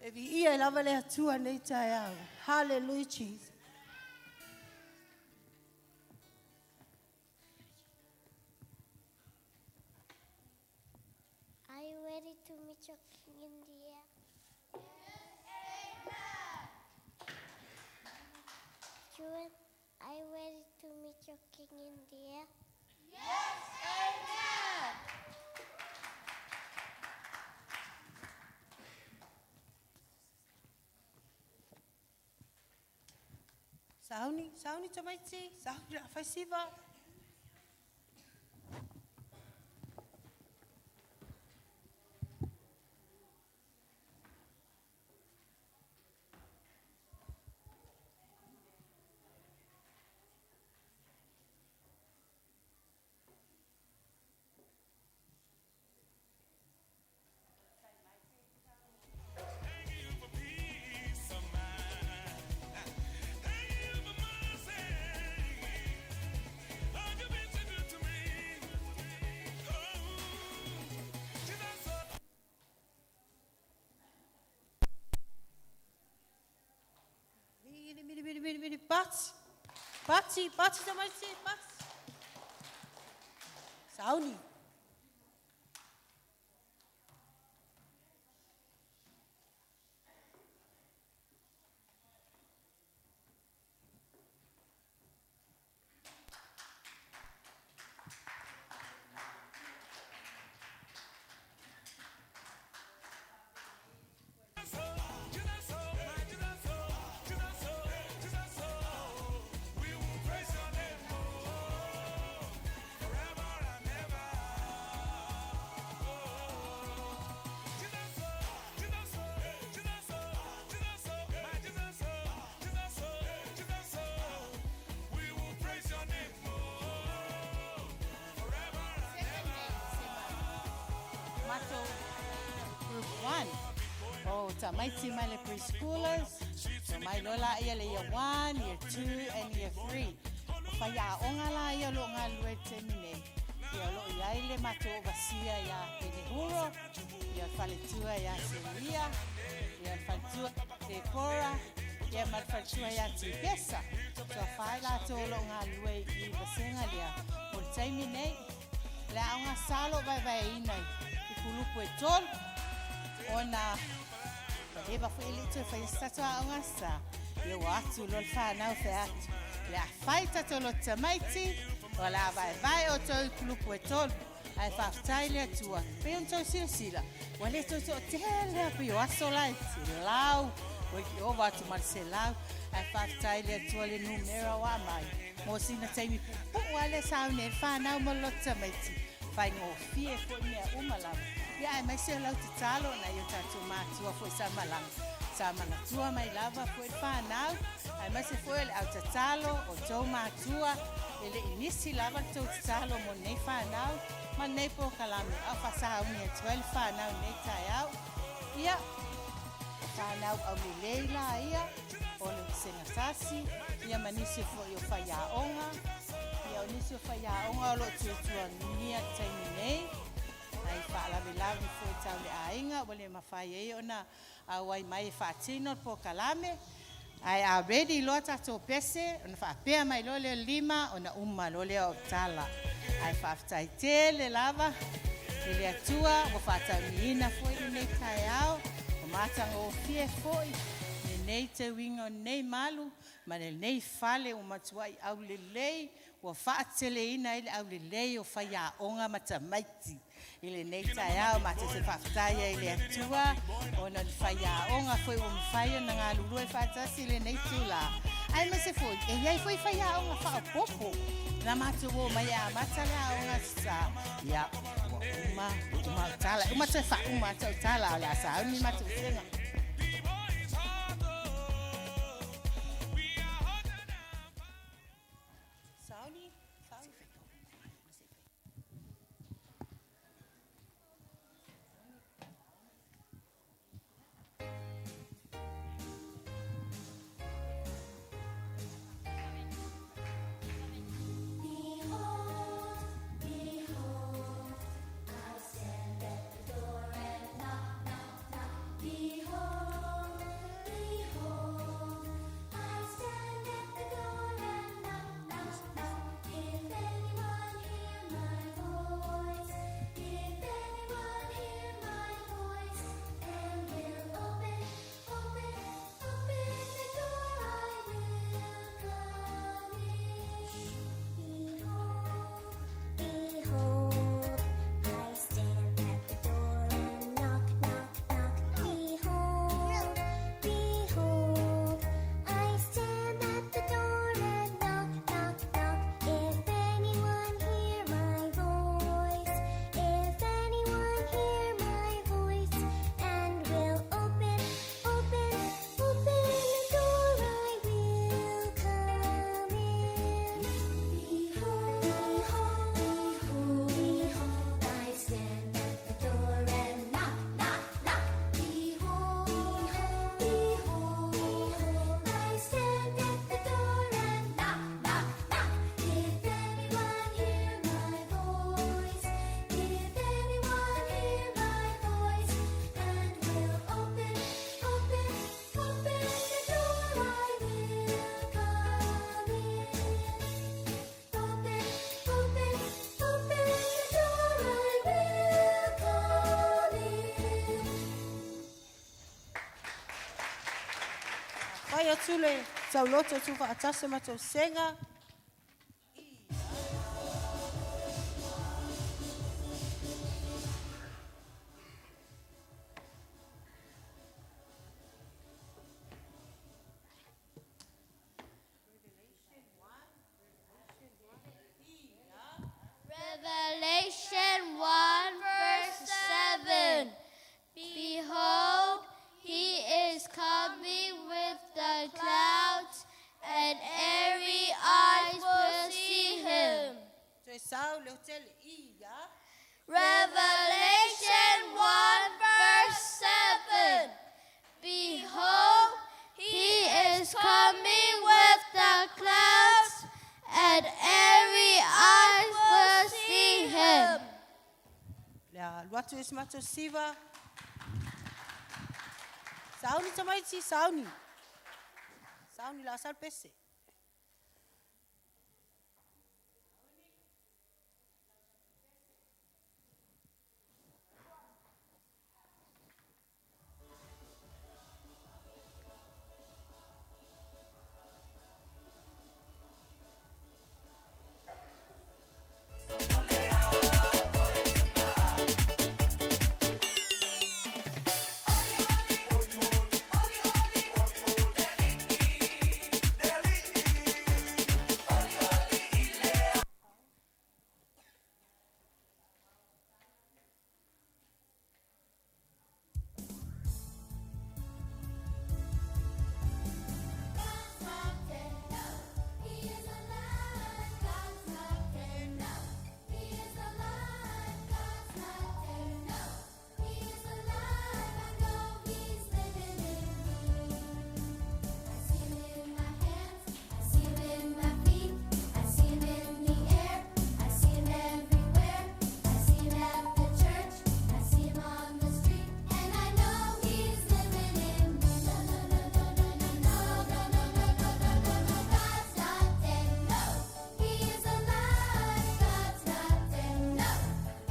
e viia ai lava le Atua nei taeao. Hallelujah, Jesus. Are you ready to meet your king in the air? Yes, amen. Children, are you ready to meet your king in the air? Yes, amen. Sauni, sauni tamaiti, sauni la faisiva. Mili, mili, mili, mili, mili, pati. Pati, pati tamaiti, pati. Sauni. Matou group 1. O tamaiti mai le preschoolers, so mai loa laia le year 1, year 2 and year 3. O faiaoga laia o loo galulue i le taimi nei. Ia o loo iai le matou overseer ia Penehuro, ia o le faletua ia Selia, ia o le faletua Deborah. Ia ma le faletua ia Tipesa. Toafa i latou o lo o galulue i vasega lea mo le taimi nei. Le aoga sa o lo o vaevaeina i kulupu e tolu ona ua leva foi e le i toe faia se tatou aoga sa. Ia ua atu loa le fanau fai atu, o le a fai tatou lotu tamaiti, o le a vaevae outou i kulupu e tolu. Ae faafetai le Atua, pei ona tou silasila, ua le toe toatele lava pei o aso la e 100, ua ova atu ma le 100. Ae faafetai le Atua le numera ua aumai mo sina taimi puupuu lava lea e sauni ai le fanau mo le lotu tamaiti, faigofie foi mea uma lava. Ia aemaise o lau tatalo nai o tatou matua foi sa malaga, sa manatua mai lava foi le fanau, aemaise foi o le au tatalo o tou matua, e le i misi lava le tou tatalo mo lenei fanau ma lenei polokalame a o faasauni atu ai le fanau i lenei taeao. Ia, o fanau aulelei la ia, o le vasega tasi, ia ma nisi foi o faiaoga, ia o nisi o faiaoga o lo o tuatuagia i le taimi nei, nai faalavelave foi tau le aiga ua le mafai ai ona auai mai e faatino le polokalame. Ae a ready loa tatou pese, ona faapea mai loa lea o le lima, ona uma loa lea o tala. Ae faafetai tele lava i le Atua ua faataunuuina foi lenei taeao, ua matagofie foi lenei teuina o lenei malu ma lenei fale ua matuai aulelei, ua faateleina ai le aulelei o faiaoga ma tamaiti i lenei taeao. Matou te faafetai ai i le Atua ona o ni faiaoga foi ua mafai ona galulue faatasi i lenei itula, aemaise foi e i ai foi faiaoga faaopoopo na matou o mai e amata le aoga sa. Ia, ua uma, uma au tala, e uma toe faauma atu au tala, a o le a sauni matou sega. Sauni, sauni. Behold, behold, I stand at the door and knock, knock, knock. Behold, behold, I stand at the door and knock, knock, knock. If anyone hear my voice, if anyone hear my voice, and will open, open, open the door, I will come in. Behold, behold, I stand at the door and knock, knock, knock. Behold, behold, I stand at the door and knock, knock, knock. If anyone hear my voice, if anyone hear my voice, and will open, open, open the door, I will come in. Behold, behold, behold, I stand at the door and knock, knock, knock. Behold, behold, I stand at the door and knock, knock, knock. If anyone hear my voice, if anyone hear my voice, and will open, open, open the door, I will come in. Open, open, open the door, I will come in. Fai atu le tauloto tu faatasi matou sega. Revelation 1 verse 7. Behold, he is coming with the clouds, and every eye will see him. Toe sau le hotele ia. Revelation 1 verse 7. Behold, he is coming with the clouds, and every eye will see him. Le a alu atu e si matou siva. Sauni tamaiti, sauni. Sauni la sal pese. God's not dead, no. He is alive. God's not dead, no. He is alive. God's not dead, no. He is alive. I know he's living in me. I see him in my hands. I see him in my feet. I see him in the air. I see him everywhere. I see him at the church. I see him on the street. And I know he's living in me. No, no, no, no, no, no, no, no, no, no, no, no, no, no. God's not dead, no. He is alive. God's not dead, no.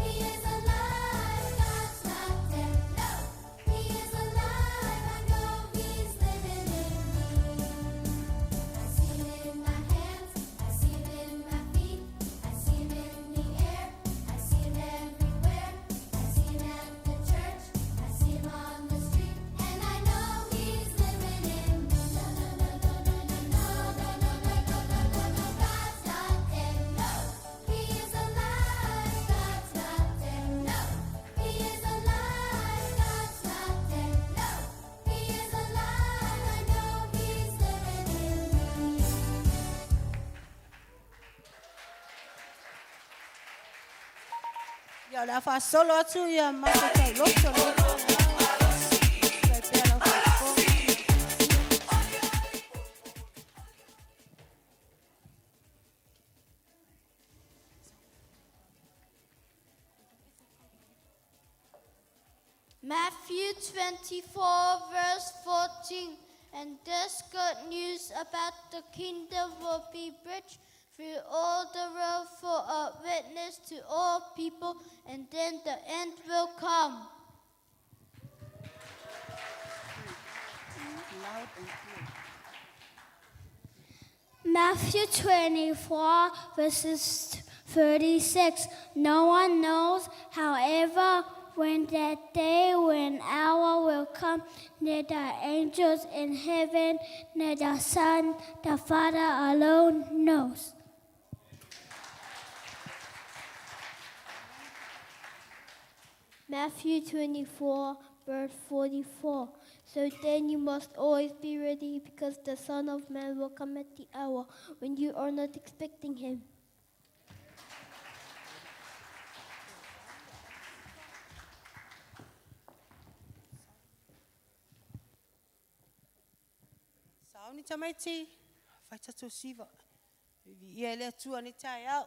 He is alive. God's not dead, no. He is alive. I know he's living in me. I see him in my hands, I see him in my feet, I see him in the air, I see him everywhere, I see him at the church, I see him on the street, and I know he's living in me. No, no, no, no, no, no, no, no, no, no, no, no, no, no. God's not dead, no. He is alive. God's not dead, no. He is alive. God's not dead, no. He is alive. I know he's living in me. Ia o le a faasolo atu ia matou tauloto le. Fai pea lau faafofoga. Matthew 24, verse 14. And this good news about the kingdom will be preached through all the world for a witness to all people, and then the end will come. Loud and clear. Matthew 24, verses 36. No one knows, however, when that day, when hour will come, neither angels in heaven, nor the Son, the Father alone knows. Matthew 24, verse 44. So then you must always be ready because the Son of Man will come at the hour when you are not expecting him. Sauni tamaiti, fai tatou siva. Viia e le Atua nei taeao.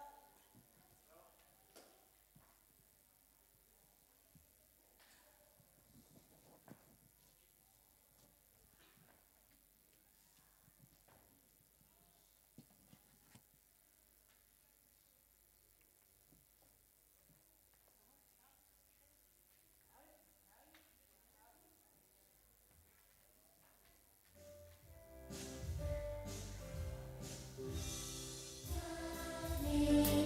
Amazing.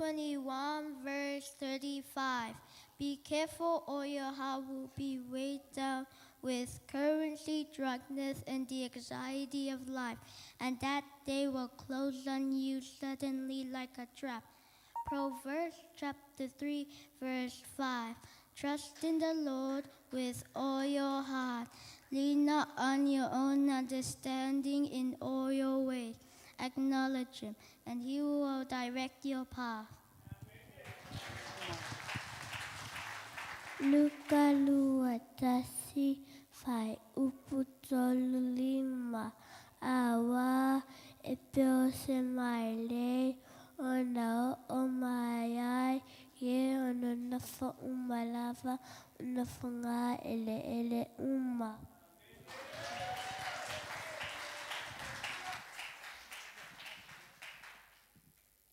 21, verse 35. Be careful, or your heart will be weighed down with currency, drunkenness, and the anxiety of life, and that day will close on you suddenly like a trap. Proverbs chapter 3, verse 5. Trust in the Lord with all your heart. Lean not on your own understanding in all your ways. Acknowledge him, and he will direct your path. Luka lua tasi fai upu tolu lima awa e peo se mai le o na o mai ai ye o no nofo uma lava o nofo ngā ele ele uma.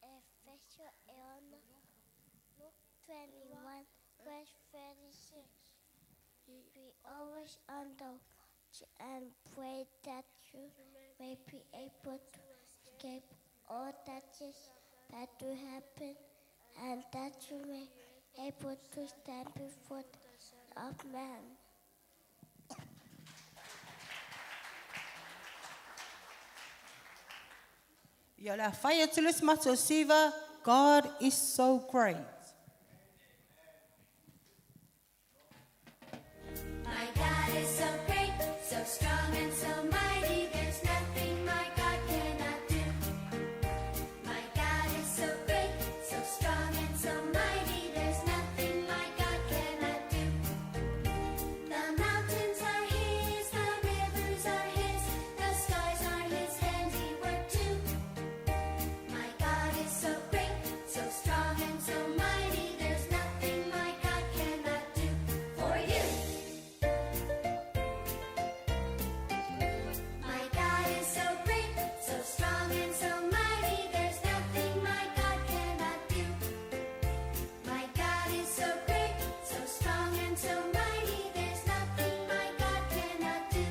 Efeso e ono, Luke 21, verse 36. Be always on the watch and pray that you may be able to escape all that is about to happen, and that you may be able to stand before the Son of Man. Ia la whai atu le mato siva, God is so great. My God is so great, so strong and so mighty. There's nothing my God cannot do. My God is so great, so strong and so mighty. There's nothing my God cannot do. The mountains are His, the rivers are His, the skies are His handiwork too. My God is so great, so strong and so mighty. There's nothing my God cannot do for you. My God is so great, so strong and so mighty. There's nothing my God cannot do. My God is so great, so strong and so mighty. There's nothing my God cannot do.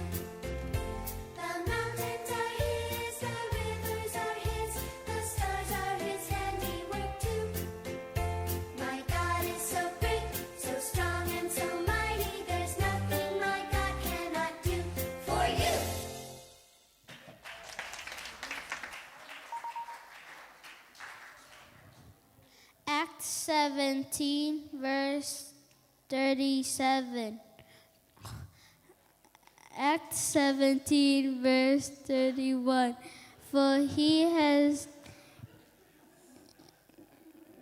The mountains are His, the rivers are His, the stars are His handiwork too. My God is so great, so strong and so mighty. There's nothing my God cannot do for you. Acts 17, verse 37. Acts 17, verse 31. For he has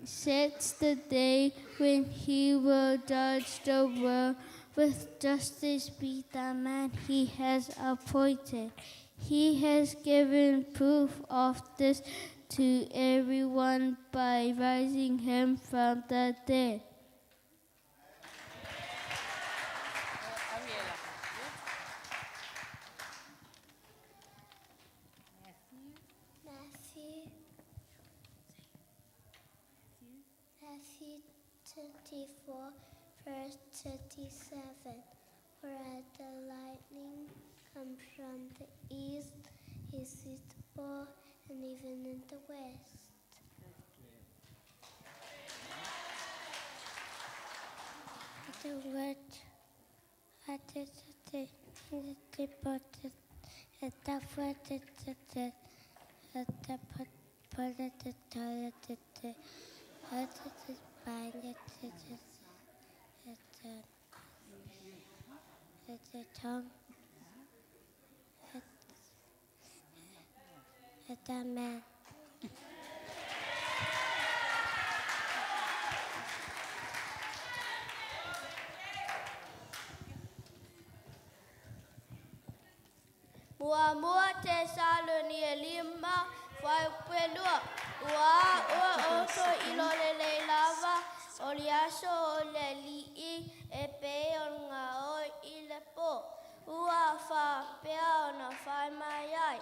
set the day when he will judge the world with justice be the man he has appointed. He has given proof of this to everyone by raising him from the dead. Matthew Matthew 24, verse 37. For as the lightning comes from the east, he sees the ball, and even in the west. The word man. Mua mua te salo ni e lima, whai pelua. Ua ua oto i lo le le lava, o li aso o le li'i e pe o ngā oi i le pō. Ua wha pea o na whai mai ai.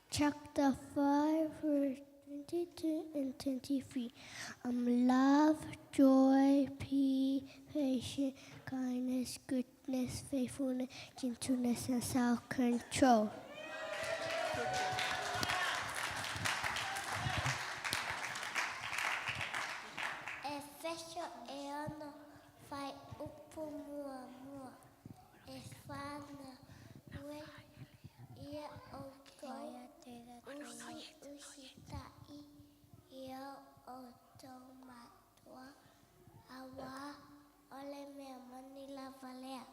Chapter 5, verse 22 and 23. Love, joy, peace, patience, kindness, goodness, faithfulness, gentleness, and self-control. Efeso 6 fuaiupu 1. E fanau e ia ʻoukou, usiusitai i o ʻoukou mākua, auā o le mea moni lava lea.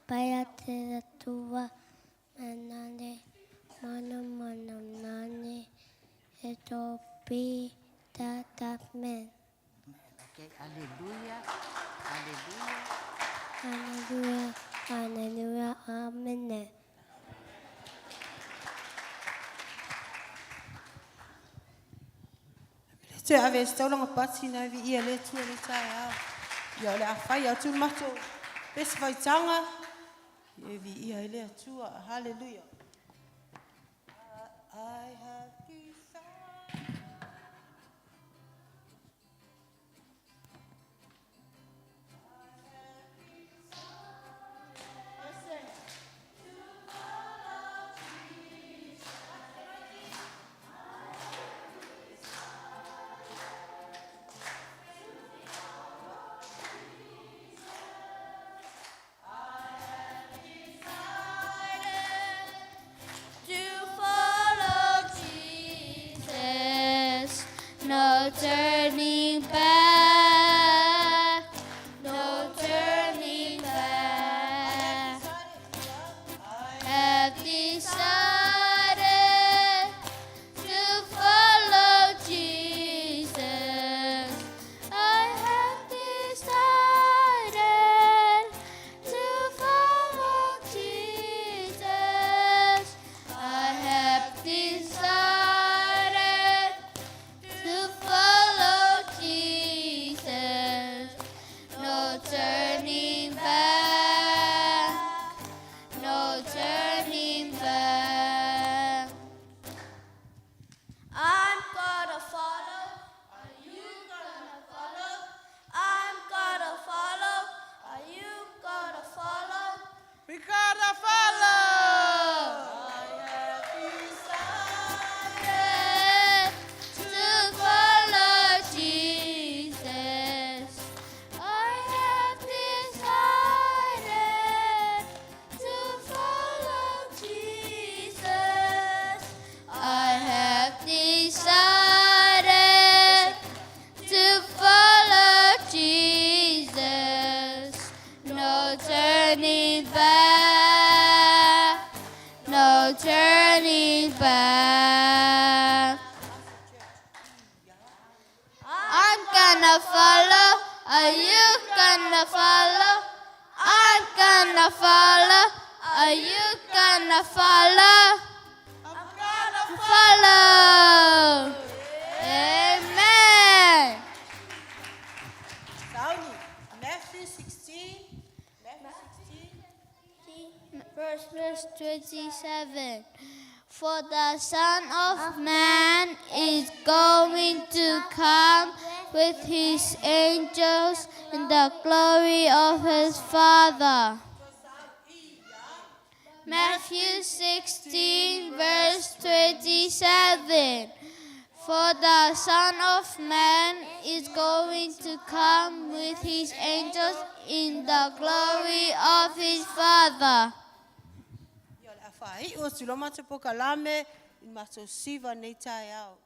Paia te Atua Manane Mana Mana Nane e be that man. Okay, hallelujah. Hallelujah. Hallelujah. Hallelujah. Amen. Te ave se taulaga pati na viia le Atua i lenei taeao. Ia o le a fai atu le matou pese faitaga e viia ai le Atua. Hallelujah. I have decided. To follow Jesus, no turning back, no turning back. Have decided to follow Jesus. I have decided to follow Jesus. I have decided to follow Jesus. No turning back. No turning back. I'm gonna follow. Are you gonna follow? I'm gonna follow. Are you gonna follow? We gotta follow. To follow Jesus, I have decided to follow Jesus. I have decided to follow Jesus. No turning back, no turning back. I'm gonna follow. Are you gonna follow? I'm gonna follow. Are you gonna follow? I'm gonna Follow. Amen. Sauni, Matthew 16. Matthew 16. Verse 27. For the Son of Man is going to come with his angels in the glory of his Father. Matthew 16, verse 27. For the Son of Man is going to come with his angels in the glory of his Father. Ia o le a faaiu atu loa matou polokalame i le matou siva i lenei taeao.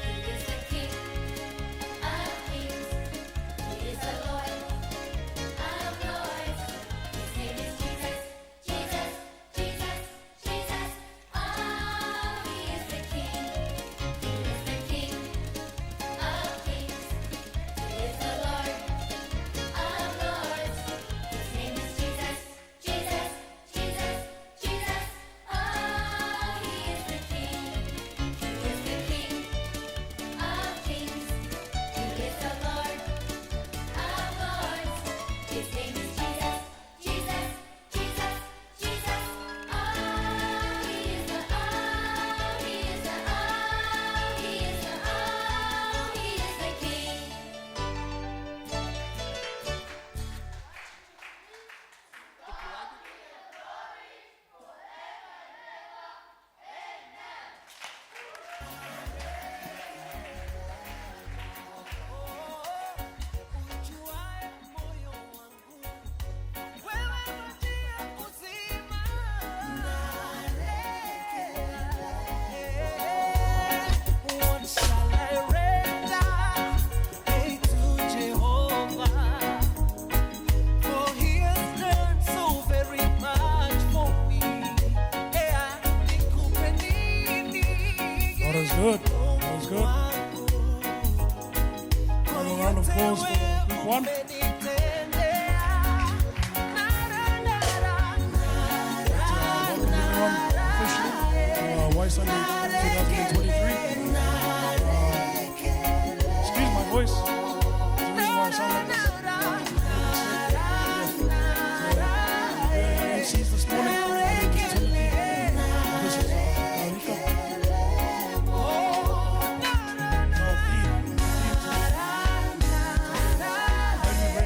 He is the King of kings. He is the Lord of lords. His name is Jesus, Jesus, Jesus, Jesus. Oh, he is the King. He is the King of kings. He is the Lord. round of applause for group one. Welcome everyone officially to Wai Sunday 2023. Excuse my voice. The reason why I sound like this. So, MCs this morning. My name is Timothy. This is Marika. Our theme today.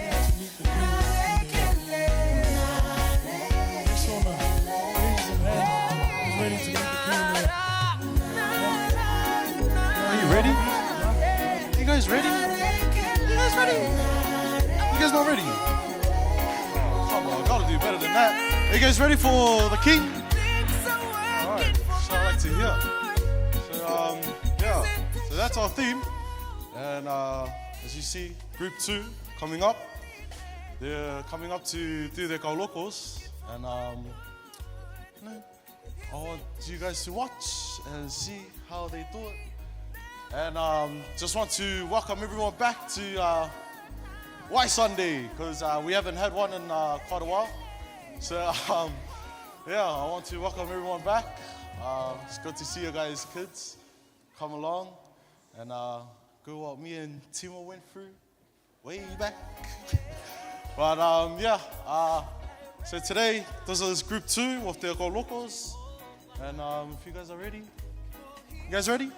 Are you ready to meet the King in the air? Just wanna raise some hand. Who's ready to meet the King in the air? Are you ready? You guys ready? You guys ready? You guys not ready? Oh, come on, gotta do better than that. Are you guys ready for the King? Alright, so I like to hear. So yeah, so that's our theme. And as you see, group two coming up. They're coming up to do their kaulokos. And I want you guys to watch and see how they do it. And just want to welcome everyone back to Wai Sunday, because we haven't had one in quite a while. So, yeah, I want to welcome everyone back. It's good to see you guys, kids, come along and go what me and Timo went through way back. But yeah, so today, this is group two of the Locos. And if you guys are ready, you guys ready?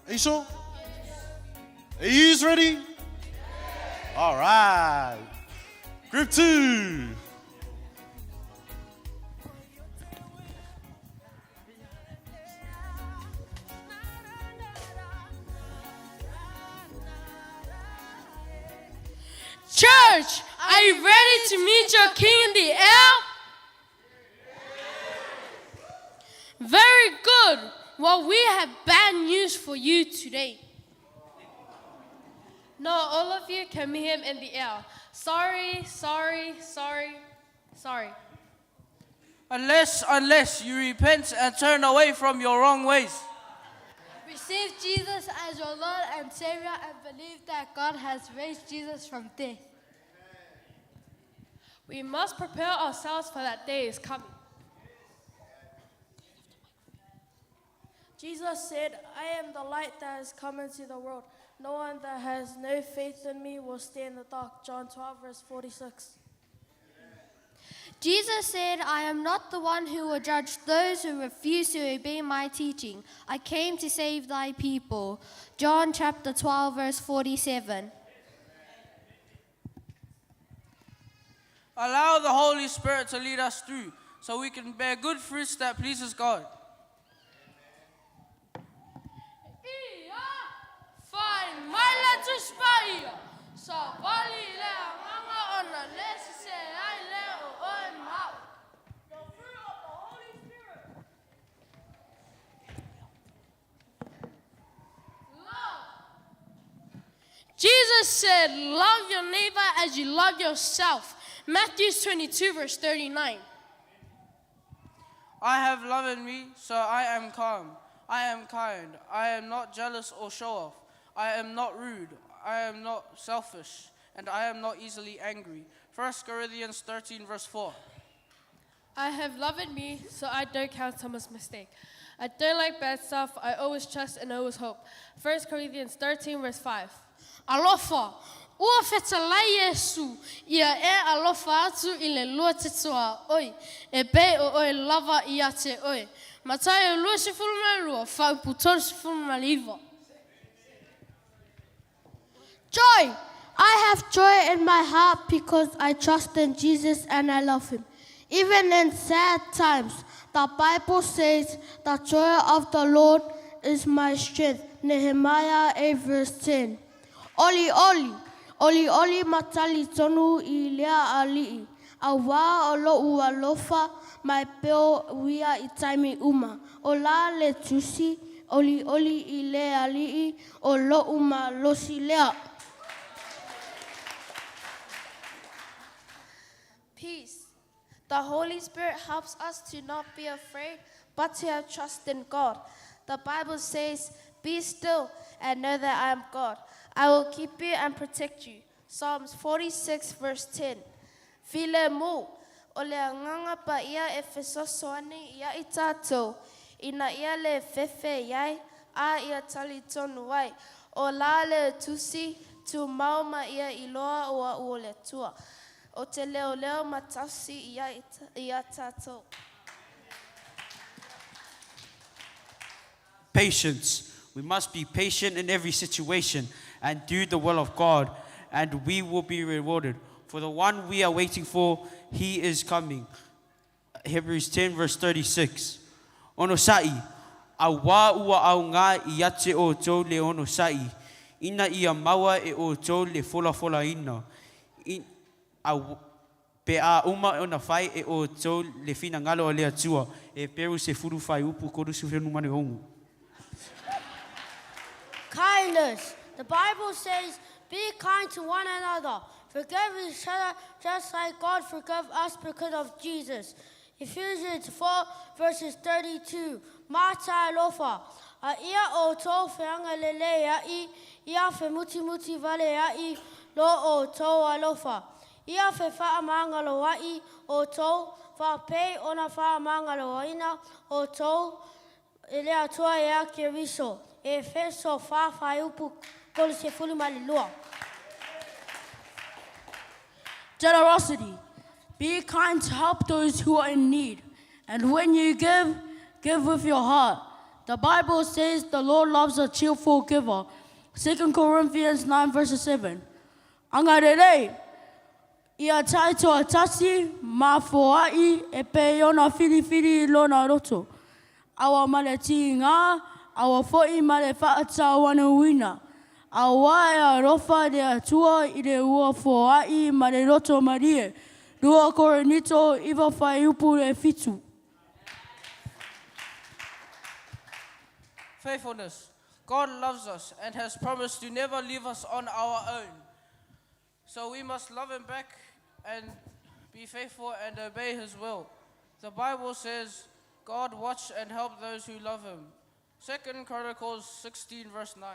Are you sure? Are you ready? All right. Group two. Church, are you ready to meet your King in the air? Very good. Well, we have bad news for you today. Not all of you can meet him in the air. Sorry, sorry, sorry, sorry. Unless you repent and turn away from your wrong ways. Receive Jesus as your Lord and Savior and believe that God has raised Jesus from death. We must prepare ourselves for that day is coming. Jesus said, I am the light that has come into the world. No one that has no faith in me will stay in the dark. John 12, verse 46. Jesus said, I am not the one who will judge those who refuse to obey my teaching. I came to save thy people. John chapter 12, verse 47. Allow the Holy Spirit to lead us through so we can bear good fruits that pleases God. Ia, fai mai le Tusi Paia, savali i le Agaga ona le sese ai lea o oe ma a'u. The fruit of the Holy Spirit. Love. Jesus said, Love your neighbor as you love yourself. Matthew 22, verse 39. I have love in me, so I am calm. I am kind. I am not jealous or show off. I am not rude. I am not selfish. And I am not easily angry. 1 Corinthians 13, verse 4. I have love in me, so I don't count someone's mistake. I don't like bad stuff. I always trust and always hope. 1 Corinthians 13, verse 5. Alofa, ua fetalai Iesu, ia e alofa atu i le lua teto a oi, e pei o oe lava ia te oe. Mataio 22, faaupu 39. Joy! I have joy in my heart because I trust in Jesus and I love him. Even in sad times, the Bible says the joy of the Lord is my strength. Nehemiah 8 verse 10. Oli oli, oli oli matali tonu i lea ali'i. Auā o lo'u alofa mai peo uia i taimi uma. O la le tusi, oli oli i le ali'i o lo'u malosi lea. Peace. The Holy Spirit helps us to not be afraid, but to have trust in God. The Bible says, Be still and know that I am God. I will keep you and protect you. Psalms 46, verse 10. Filemu, o le agaga paia e fesoasoani ia i tatou, ina ia le fefe i ai, a ia talitonu ai. O la le tusi, tumau ma ia iloa o a'u o le Atua. O te leoleo ma tausi ia ia tatou. Patience. We must be patient in every situation and do the will of God, and we will be rewarded. For the one we are waiting for, he is coming. Hebrews 10, verse 36. Onosa'i, auā ua augā ia te outou le onosa'i, ina ia maua e outou le folafolaina, i, au, pe a uma ona fai e outou le finagalo o le Atua, Heperu sefulu fuaiupu 36. Kindness. The Bible says, Be kind to one another. Forgive each other just like God forgave us because of Jesus. Ephesians 4 verses 32. Mata'alofa. A ia outou feagaleleia'i, ia femutimuti valea'i lo outou alofa. Ia fefaamagaloa'i outou, faapei ona faamagaloina outou e le Atua ia Keriso. Efeso fa fuaiupu 32. Generosity. Be kind to help those who are in need. And when you give, give with your heart. The Bible says the Lord loves a cheerful giver. 2 Corinthians 9, verse 7. Agalelei, ia taitoatasi ma foa'i e pei ona filifili i lona loto. Aua ma le tigā, aua fo'i ma le faatauanuuina. Auā e alofa le Atua i le ua foa'i ma le loto malie. 2 Korinito 9 fuaiupu le 7. Faithfulness. God loves us and has promised to never leave us on our own. So we must love him back and be faithful and obey his will. The Bible says God watch and help those who love him. Second Chronicles 16 verse 9.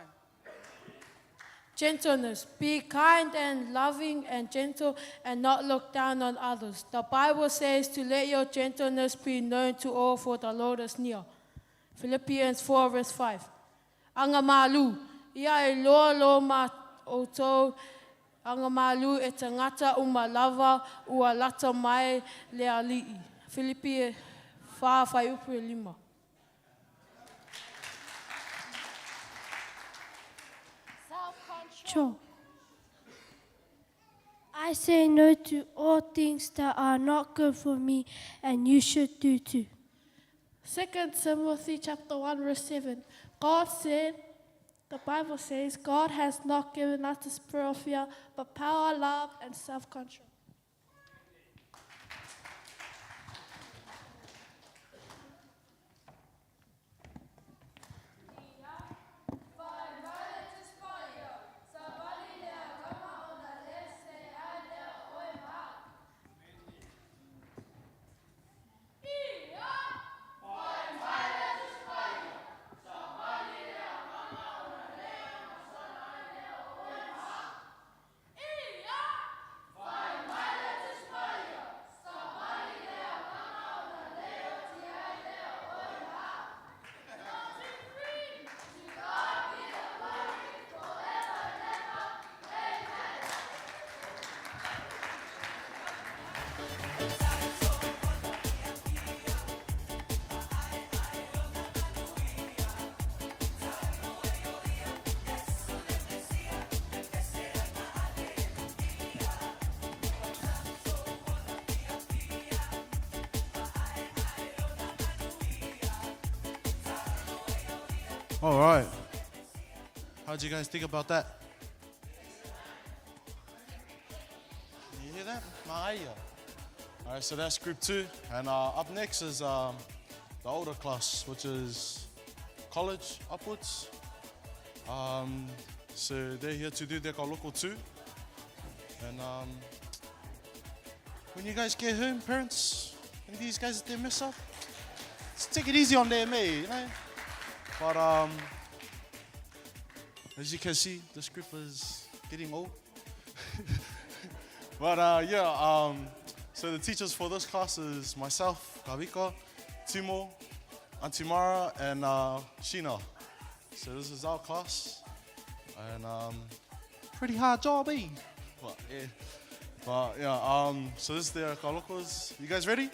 Gentleness. Be kind and loving and gentle and not look down on others. The Bible says to let your gentleness be known to all, for the Lord is near. Philippians 4, verse 5. Agamalu. Ia iloa lo ma outou agamalu e tagata uma lava ua lata mai le Alii. Filipi 4, fuaiupu e 5. Self-control. I say no to all things that are not good for me, and you should do too. 2 Timothy chapter 1 verse 7. God said, the Bible says, God has not given us the spirit of fear, but power, love, and self-control. All right. How'd you guys think about that? You hear that? Maya. All right, so that's group two. And up next is the older class, which is college upwards. So they're here to do their kaloko too. And when you guys get home, parents, and these guys, they mess up, just take it easy on them, eh, you know? But As you can see, this group is getting old. But yeah, so the teachers for this class is myself, Kavika, Timo, Auntie Mara, and Sheena. So this is our class, and pretty hard job, eh? But yeah, so this is the Kalokos. You guys ready? You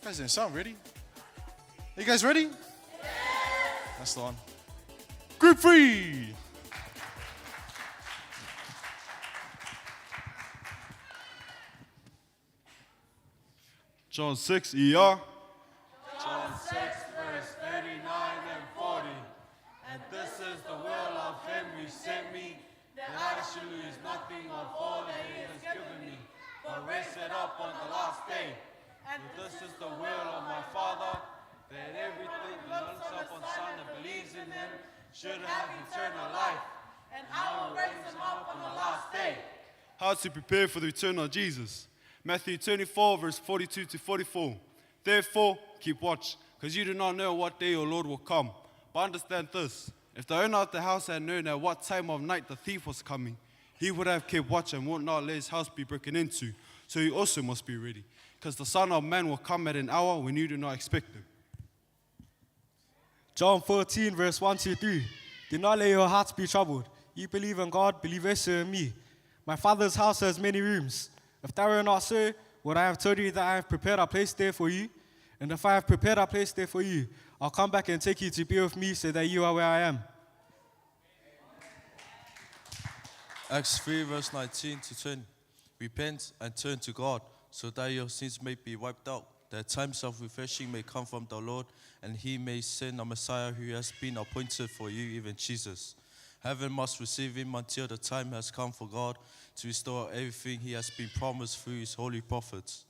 guys didn't sound ready. You guys ready? Yeah. That's the one. Group 3! John 6, ER. John 6, verse 39 and 40. And this is the will of him who sent me, that I should lose nothing of all that he has given me, but raise it up on the last day. And this is the will of my Father, that everything that looks up on the Son and believes in him should have eternal life. And I will raise him up on the last day. How to prepare for the return of Jesus. Matthew 24, verse 42 to 44. Therefore, keep watch, because you do not know what day your Lord will come. But understand this, if the owner of the house had known at what time of night the thief was coming, he would have kept watch and would not let his house be broken into. So you also must be ready, because the Son of Man will come at an hour when you do not expect him. John 14, verse 1 to 3. Do not let your hearts be troubled. You believe in God, believe also in me. My Father's house has many rooms. If that were not so, would I have told you that I have prepared a place there for you? And if I have prepared a place there for you, I'll come back and take you to be with me so that you are where I am. Acts 3, verse 19 to 20. Repent and turn to God, so that your sins may be wiped out, that times of refreshing may come from the Lord, and he may send a Messiah who has been appointed for you, even Jesus. Heaven must receive him until the time has come for God to restore everything he has been promised through his holy prophets.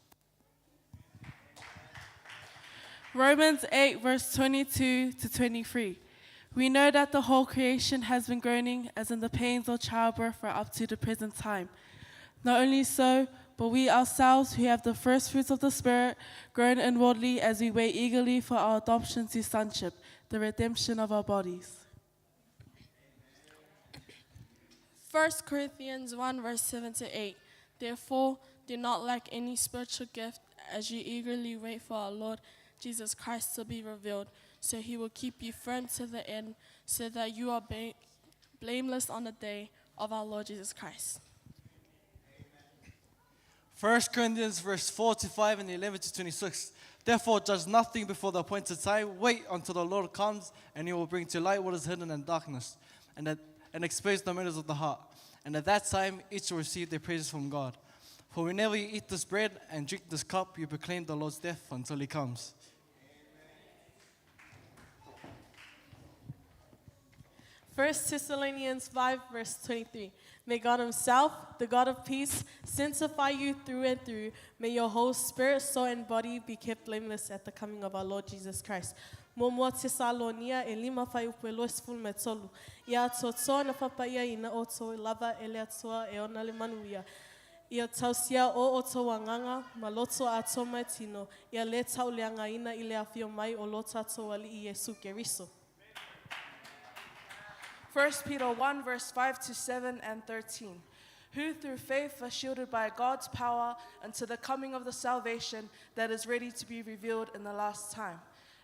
Romans 8, verse 22 to 23. We know that the whole creation has been groaning as in the pains of childbirth for up to the present time. Not only so, but we ourselves who have the first fruits of the Spirit groan inwardly as we wait eagerly for our adoption to sonship, the redemption of our bodies. 1 Corinthians 1, verse 7 to 8. Therefore, do not lack any spiritual gift as you eagerly wait for our Lord Jesus Christ to be revealed, so he will keep you firm to the end, so that you are blameless on the day of our Lord Jesus Christ. 1 Corinthians verse 4 to 5 and 11 to 26. Therefore, judge nothing before the appointed time. Wait until the Lord comes, and he will bring to light what is hidden in darkness, and expose the motives of the heart. And at that time, each will receive their praises from God. For whenever you eat this bread and drink this cup, you proclaim the Lord's death until he comes. 1 Thessalonians 5, verse 23. May God himself, the God of peace, sanctify you through and through. May your whole spirit, soul, and body be kept blameless at the coming of our Lord Jesus Christ. Mo Tesalonia e lima whai upu e loes fulu me tolu. Ia atoa na papaia ina o tō lava e le atoa e ona le manuia. Ia tausia o tō wanganga, ma loto a tō mai tino, ia le tau leanga ina i le awhio mai o lo tātou ali i Yesu Keriso. 1 Peter 1, verse 5 to 7 and 13. Who through faith are shielded by God's power unto the coming of the salvation that is ready to be revealed in the last time.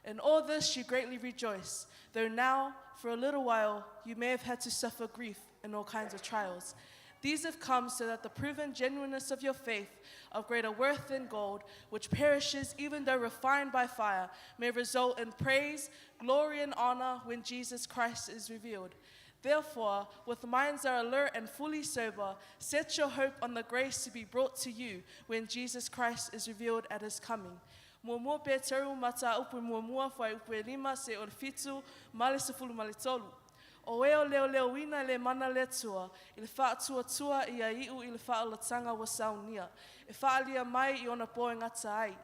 In all this you greatly rejoice, though now, for a little while, you may have had to suffer grief in all kinds of trials. These have come so that the proven genuineness of your faith, of greater worth than gold, which perishes even though refined by fire, may result in praise, glory, and honor when Jesus Christ is revealed. Therefore, with minds that are alert and fully sober, set your hope on the grace to be brought to you when Jesus Christ is revealed at his coming. Mua pe teru mata upu mua whai upu e lima se o fitu male se fulu male tolu. O eo leo leo ina le mana le tua, i le whaatua tua i a iu i le whaalatanga wa saunia, e whaalia mai i ona poe ngata ai.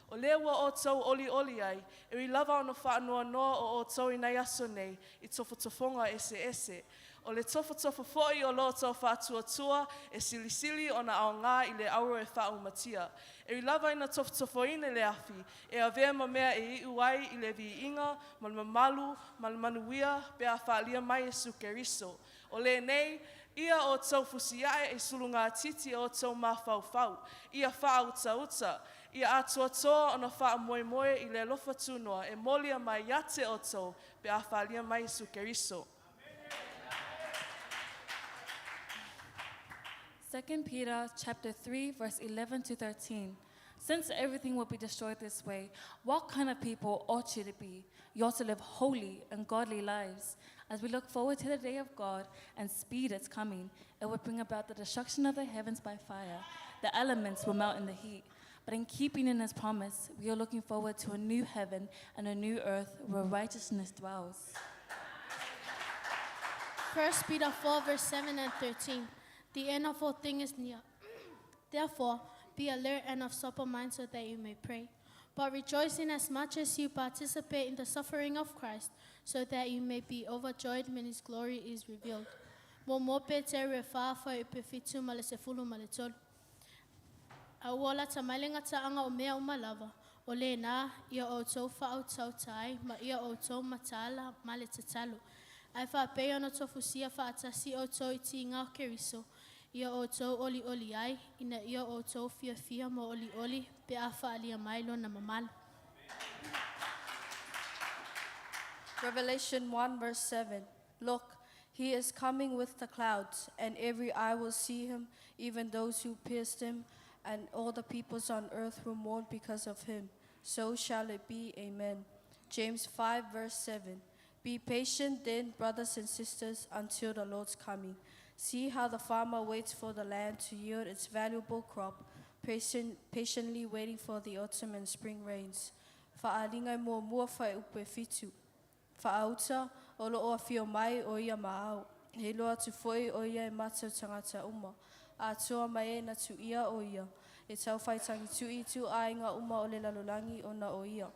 O lea ua o tau oli oli ai, e ui lava ono whaanoa noa o o tau i nei aso nei, i tofotofonga ese ese. O le tofotofo foʻi o lo outou faatuatua e silisili ona aogā i le auro e faaumatia. E ui lava ina tofotofoina i le afi, e avea ma mea e iu ai i le viiga ma le mamalu ma le manuia pe a faaalia mai Iesu Keriso. O lenei, ia outou fusiaʻe i sulugatiti e outou mafaufau, ia faautauta, ia atoatoa ona faamoemoe i le alofa tunoa e molia mai ia te outou pe a faaalia mai Iesu Keriso. 2 Peter chapter 3 verse 11 to 13. Since everything will be destroyed this way, what kind of people ought you to be? You ought to live holy and godly lives. As we look forward to the day of God and speed its coming, it will bring about the destruction of the heavens by fire. The elements will melt in the heat. But in keeping in his promise, we are looking forward to a new heaven and a new earth where righteousness dwells. 1 Peter 4, verse 7 and 13. The end of all things is near. Therefore, be alert and of sober mind so that you may pray. But rejoice in as much as you participate in the suffering of Christ, so that you may be overjoyed when his glory is revealed. Mo mo pe te re wha wha i pe fitu ma le sefulu ma le tolu. A ua lata mai le gataaga o mea uma lava, o lena, ia outou faautautā ai ma ia outou mataala ma le tatalo. Ae faapei ona tofusia faatasi outou i tiga o Keriso, ia outou olioli ai, ina ia outou fiafia ma olioli pe a faalia mai lona mamalu. Revelation 1, verse 7. Look, he is coming with the clouds, and every eye will see him, even those who pierced him, and all the peoples on earth will mourn because of him. So shall it be. Amen. James 5, verse 7. Be patient then, brothers and sisters, until the Lord's coming. See how the farmer waits for the land to yield its valuable crop, patient, patiently waiting for the autumn and spring rains. Fa'alinga muamua fuaiupu e fitu. Fa'auta, o loo afio mai o ia ma au. E iloa atu foi o ia e mātau tagata uma. Atoa ma e na tuia o ia. E tau whai tangitui tu aiga uma o le lalolagi ona o ia.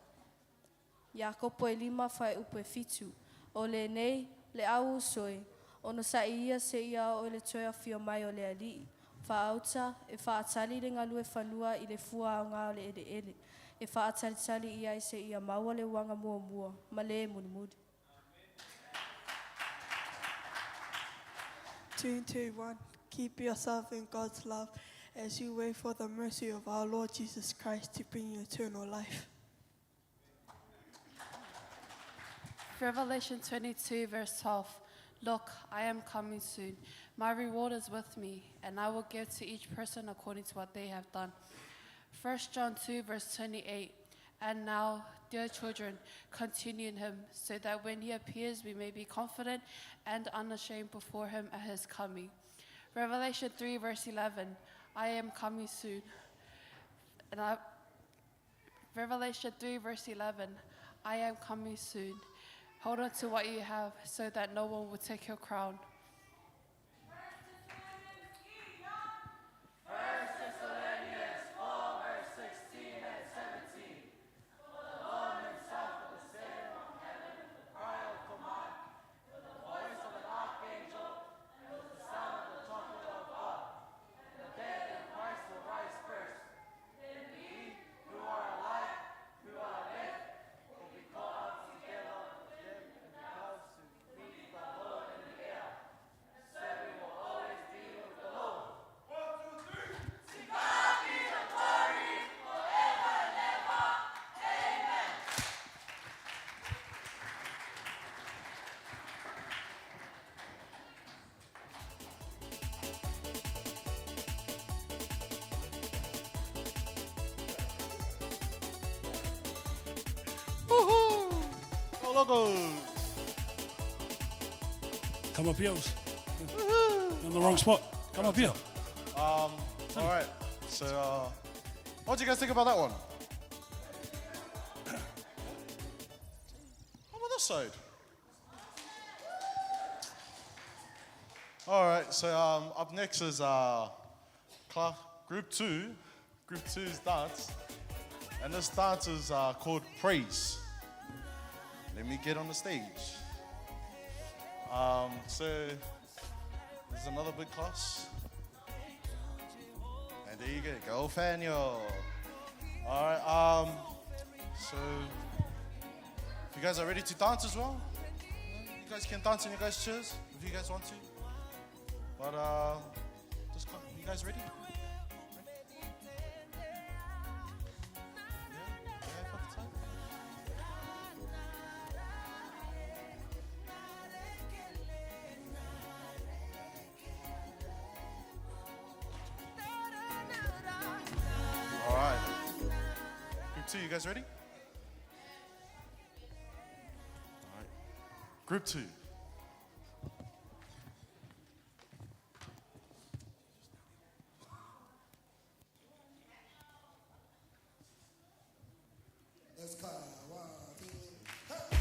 Iakopo e lima fuaiupu e fitu. O lenei, le au uso e, onosaʻi ia seia oo i le toe afio mai o le Alii. Faauta, e faatali le galue fanua i le fua aoga o le eleele, e faatalitali i ai seia maua le uaga muamua, ma le mulimuli. 2:1 Keep yourself in God's love as you wait for the mercy of our Lord Jesus Christ to bring you eternal life. Revelation 22, verse 12. Look, I am coming soon. My reward is with me, and I will give to each person according to what they have done. 1 John 2, verse 28. And now, dear children, continue in him, so that when he appears, we may be confident and unashamed before him at his coming. Revelation 3, verse 11. I am coming soon. And I, Revelation 3, verse 11. I am coming soon. Hold on to what you have so that no one will take your crown. Woohoo! Go Locos! Come up here. You're in the wrong spot. Come up here. Um, all right. So, uh, what do you guys think about that one? How about this side? All right. So um, up next is uh, class group two. Group two's dance, and this dance is uh, called Praise. Let me get on the stage. Um, so. This is another big class. And there you go. Go Fanyo. All right. So, if you guys are ready to dance as well, you guys can dance in your guys' chairs if you guys want to. But just come. You guys ready? All right. Group 2, you guys ready? All right. Group 2. Let's go. 1, 2, hey.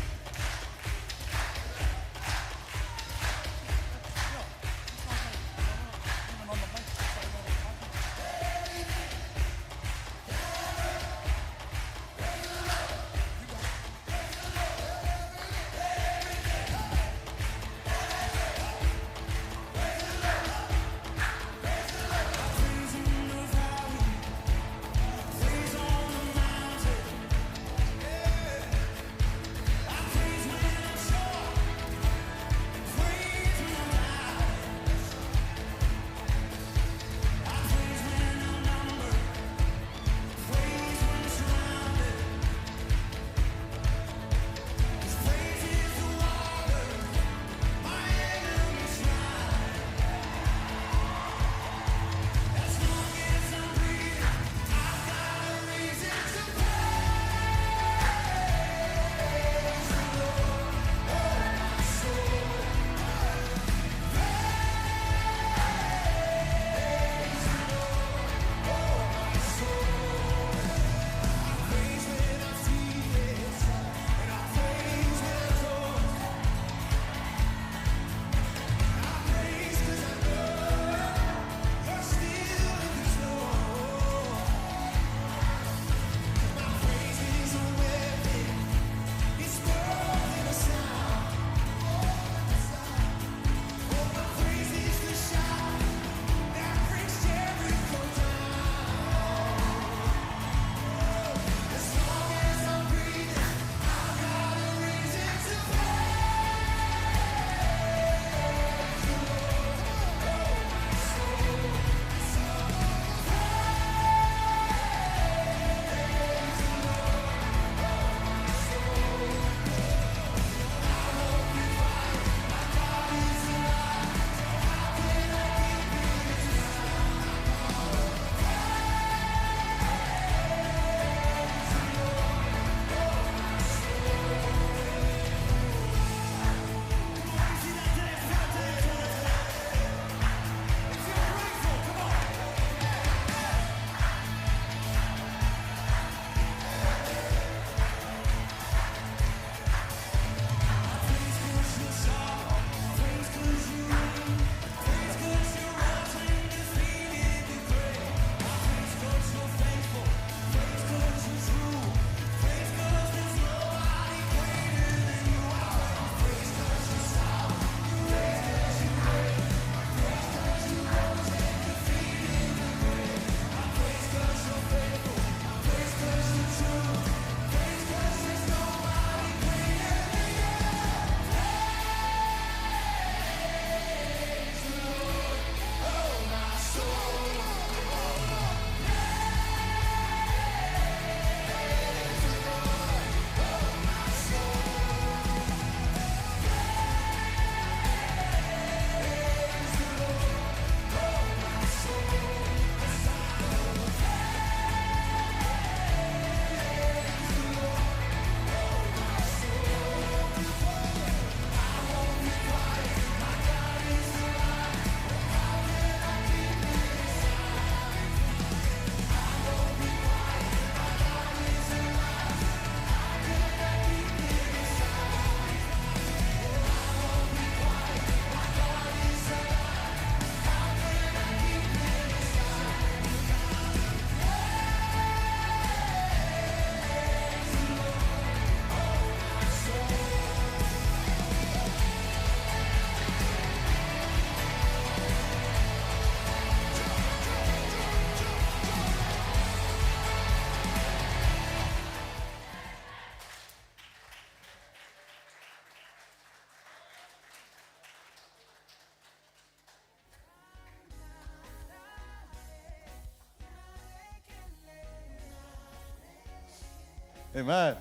Amen.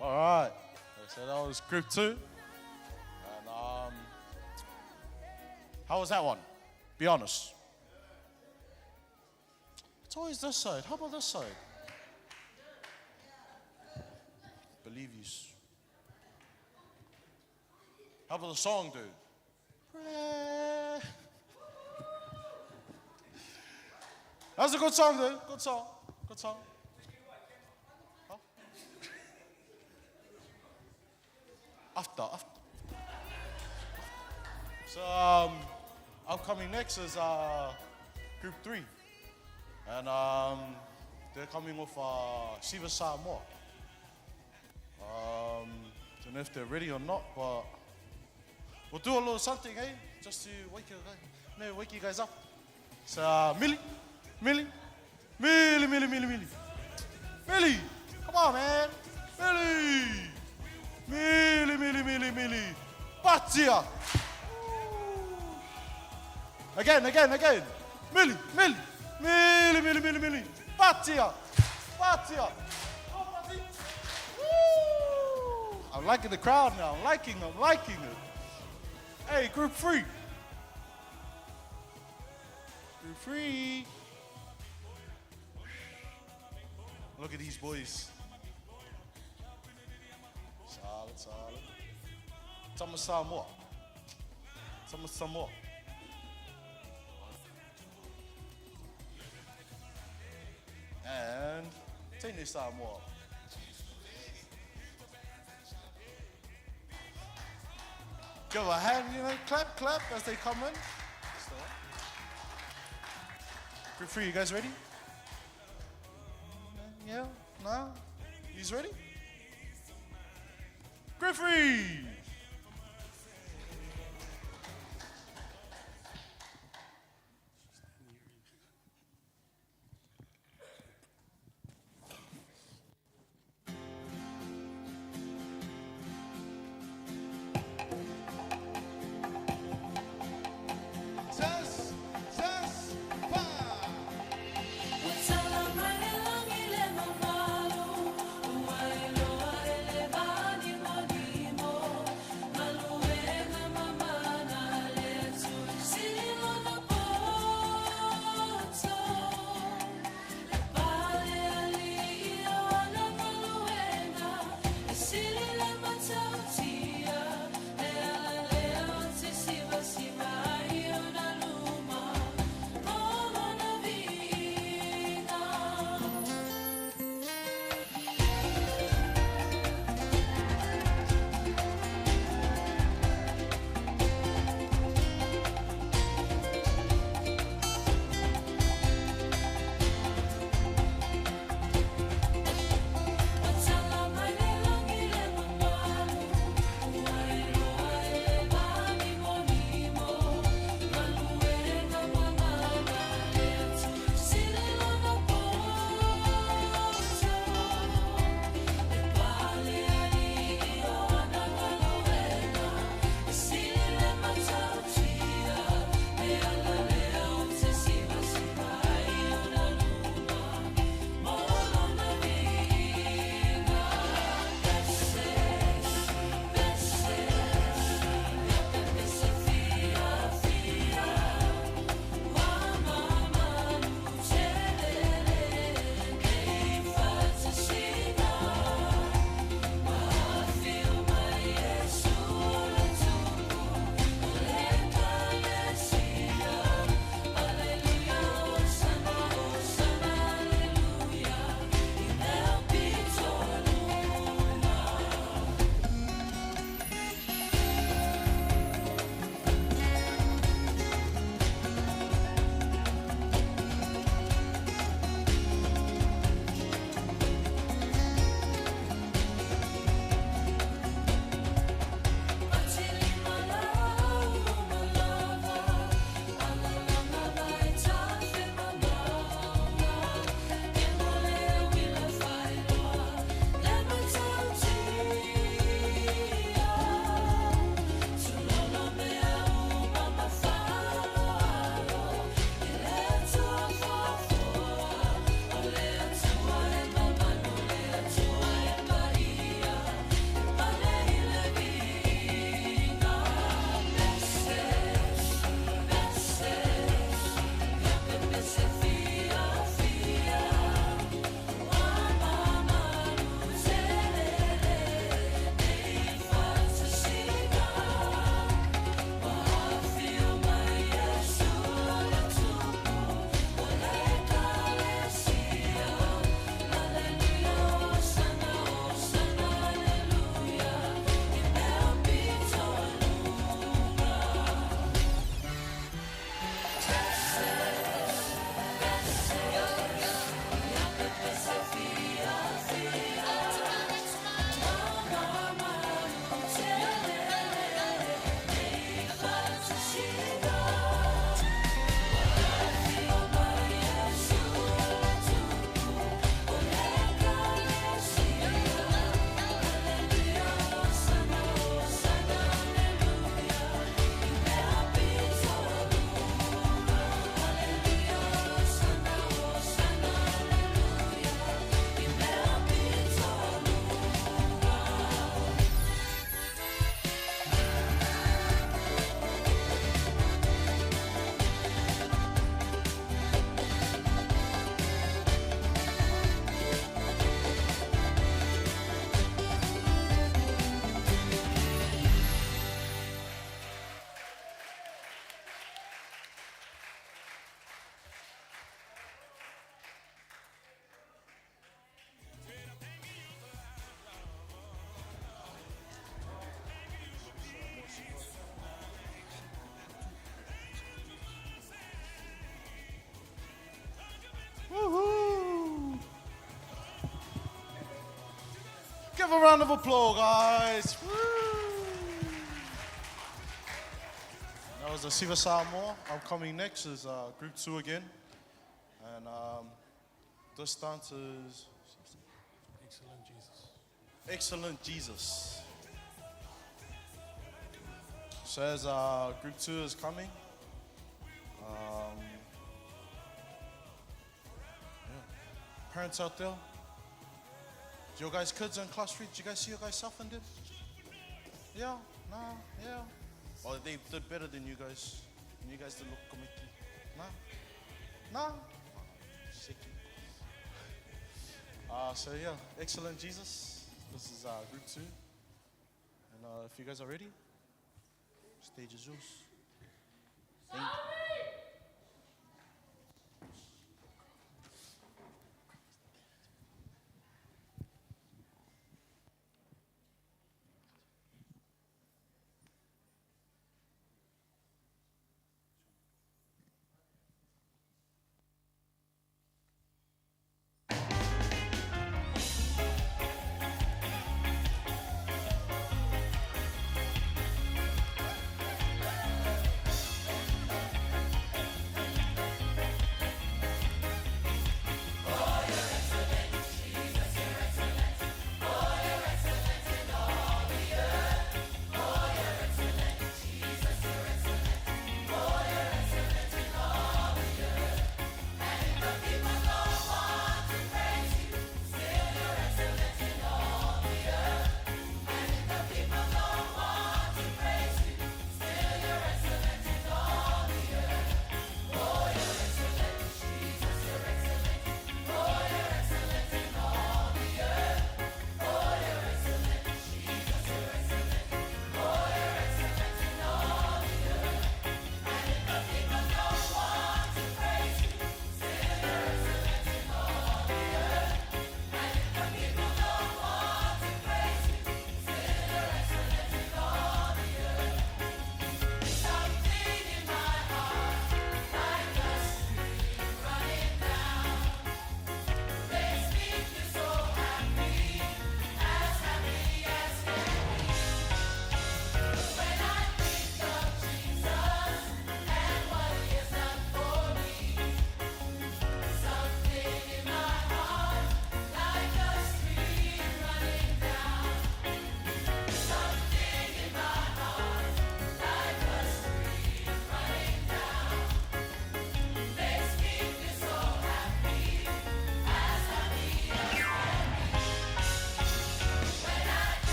All right. So that was group 2. And how was that one? Be honest. It's always this side. How about this side? Believe you. How about the song, dude? Pray. That was a good song, dude. Good song. Good song. Huh? After. So, upcoming next is group 3. And they're coming with Siva Samoa. Don't know if they're ready or not, but we'll do a little something, eh? Just to wake you guys up. So, Millie, Millie, Millie, Millie, Millie, Millie. Millie, come on, man. Millie, Millie, Millie, Millie, Millie. Patia. Again, again, again. Millie, Millie, Millie, Millie, Millie, Millie. Patia, Patia. Woo! I'm liking the crowd now. I'm liking it. Hey, group 3. Group 3. Look at these boys. Solid, solid. Tama Samoa. Tama Samoa. And Tene Samoa. Give a hand, clap, clap as they come in. Group 3, you guys ready? Yeah? No? He's ready? Group 3! Test, test, five. Give a round of applause, guys. Woo! That was the Siva Samoa. I'm coming next is group two again. And this dance is Excellent Jesus. Excellent Jesus. So as group two is coming, yeah. Parents out there, do your guys' kids in class three, do you guys see your guys self in them? Yeah, nah, yeah. Or they did better than you guys. And you guys did look komiki. Nah, nah. Shaky. So yeah, Excellent Jesus. This is group two. And if you guys are ready, stage is yours. Thank you.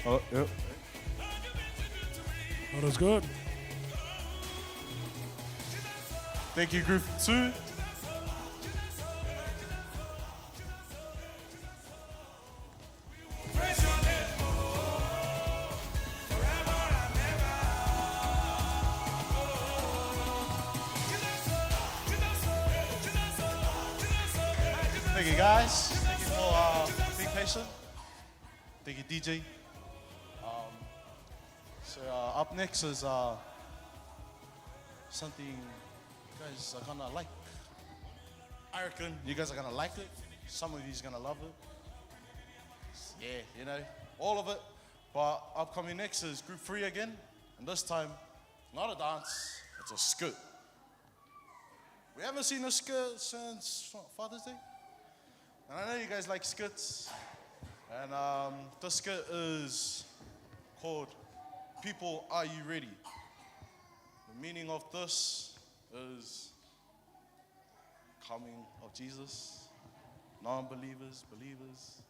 Oh, yep. God is good. Thank you, group two. Thank you, guys. Thank you for being patient. Thank you, DJ. So up next is something you guys are gonna like. I reckon you guys are gonna like it. Some of you's gonna love it. Yeah, you know, all of it. But upcoming next is group three again. And this time, not a dance, it's a skirt. We haven't seen a skirt since Father's Day. And I know you guys like skirts. And this skirt is called People, Are You Ready? The meaning of this is coming of Jesus, non-believers, believers,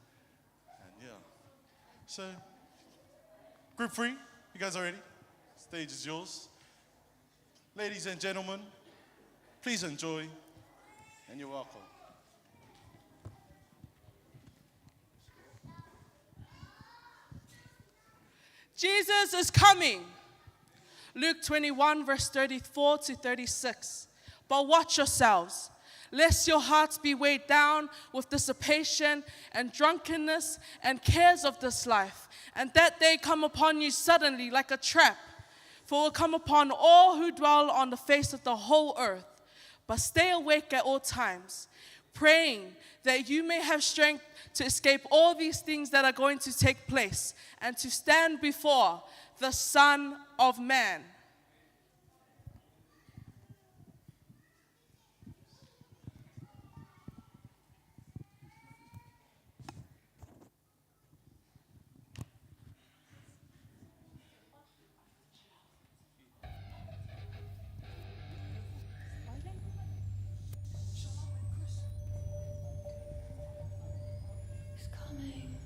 and yeah. So, group three, you guys are ready? Stage is yours. Ladies and gentlemen, please enjoy, and you're welcome. Jesus is coming. Luke 21, verse 34 to 36. But watch yourselves, lest your hearts be weighed down with dissipation and drunkenness and cares of this life, and that day come upon you suddenly like a trap. For it will come upon all who dwell on the face of the whole earth. But stay awake at all times, praying that you may have strength to escape all these things that are going to take place and to stand before the Son of Man. He's coming.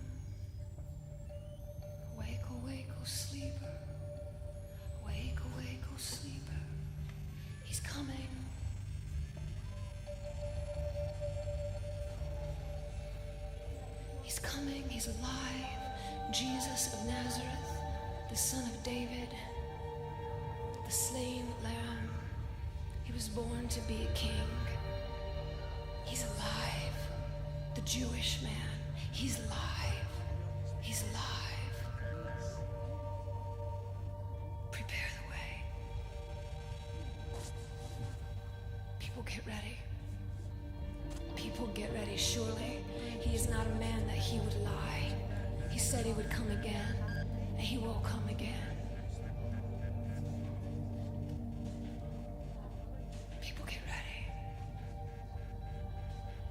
Awake, awake, O sleeper. Awake, awake, O sleeper. He's coming. He's coming. He's alive. Jesus of Nazareth, the son of David, the slain lamb. He was born to be a king. He's alive. The Jewish man. He's alive. He's alive. Prepare the way. People get ready. People get ready. Surely he is not a man that he would lie. He said he would come again, and he will come again. People get ready.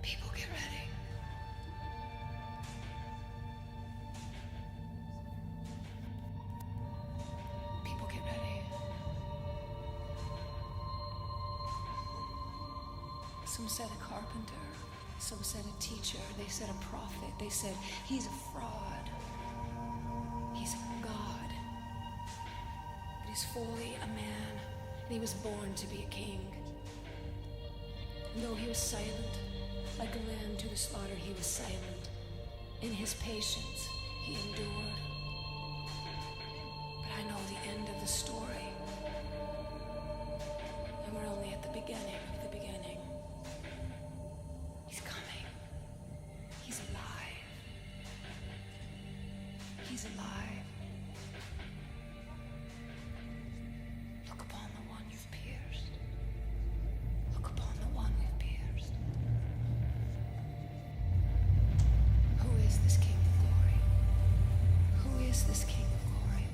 People get ready. People get ready. Some said a carpenter. Some said a teacher. They said a prophet. They said he's a fraud. He's a god. But he's fully a man, and he was born to be a king. And though he was silent, like a lamb to the slaughter, he was silent. In his patience, he endured. But I know the end of the story. And we're only at the beginning of the beginning. He's coming. He's alive. He's alive. Look upon the one you've pierced. Look upon the one we've pierced. Who is this King of glory? Who is this King of glory?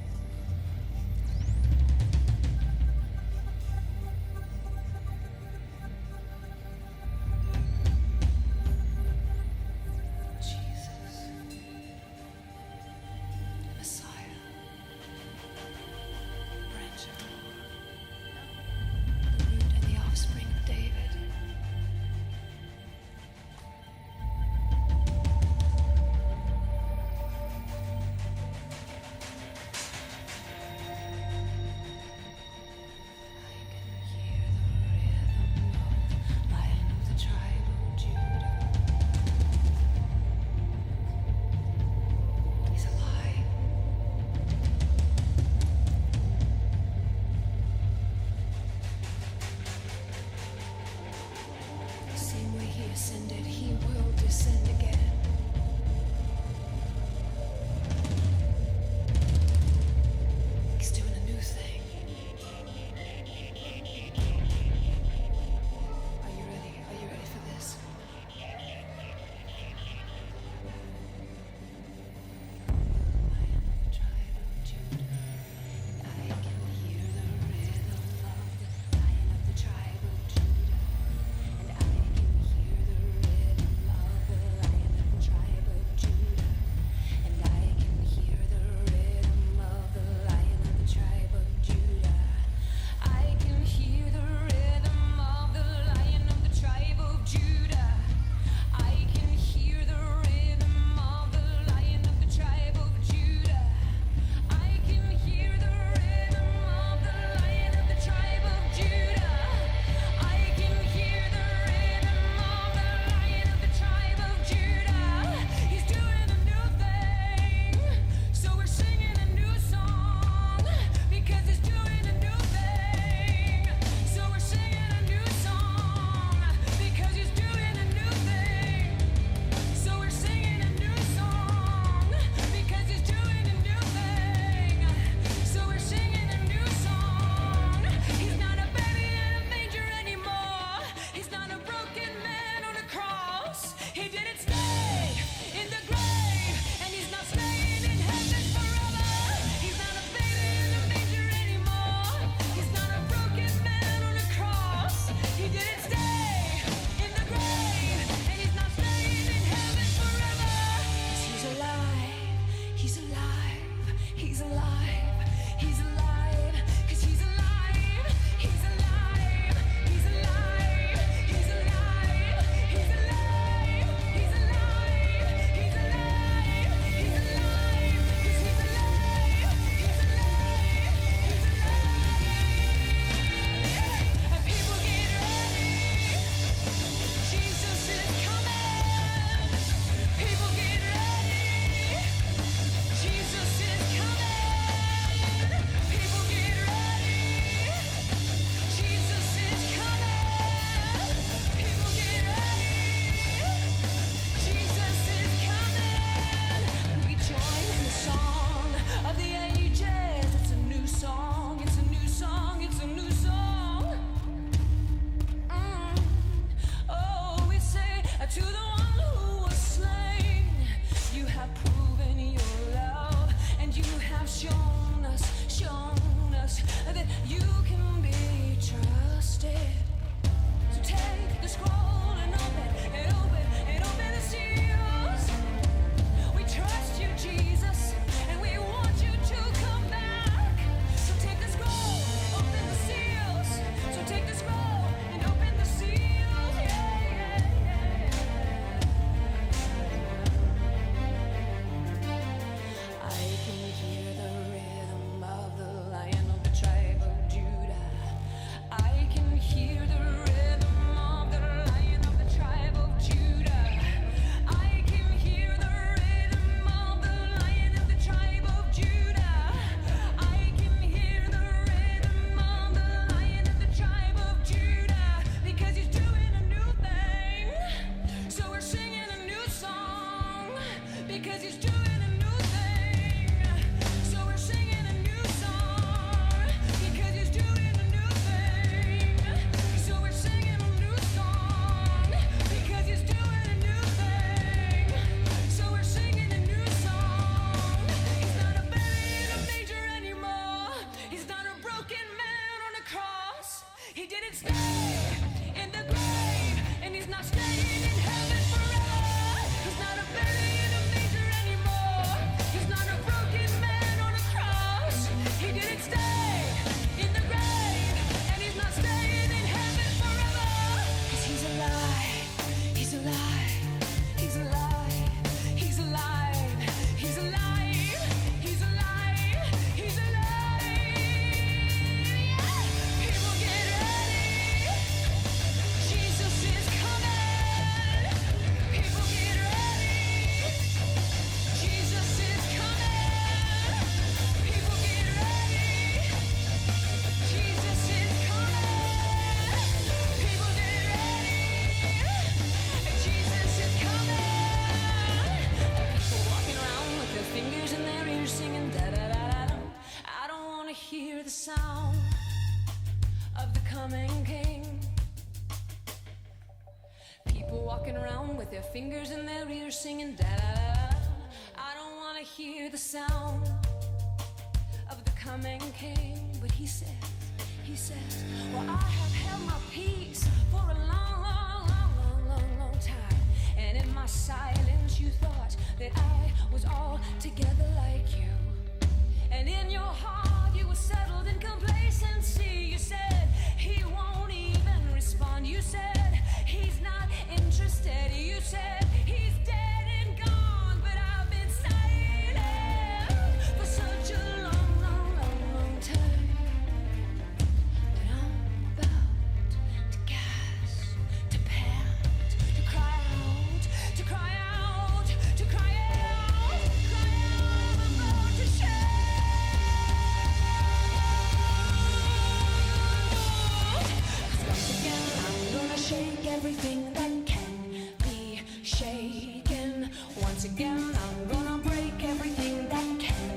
didn't stay in the grave, and he's not staying in heaven forever. He's not a belly in a manger anymore. He's not a broken man on a cross. He didn't stay in the grave, and he's not staying in heaven forever. 'Cause he's alive. He's alive. He's alive. He's alive. He's alive. He's alive. He's alive. Yeah. People get ready. Jesus is coming. People get ready. Jesus is coming. People get ready. Jesus is coming. People get ready. Jesus is coming. People walking around with their fingers in their ears singing da da da da da. I don't wanna hear the sound of the coming king. People walking around with their fingers in their ears singing da da da da. I don't wanna hear the sound of the coming king. But he says, he says, Well, I have held my peace for a long, long, long, long, long, long time. And in my silence, you thought that I was all together like you. And in your heart, you were settled in complacency. You said, He won't even respond. You said, He's not interested. You said, He's dead and gone. But I've been silent for such a long, long, long, long time. But I'm about to gasp, to pant, to cry out, to cry out, to cry out, cry out. I'm about to shout. 'Cause once again, I'm gonna shake everything that can be shaken. Once again, I'm gonna break everything that can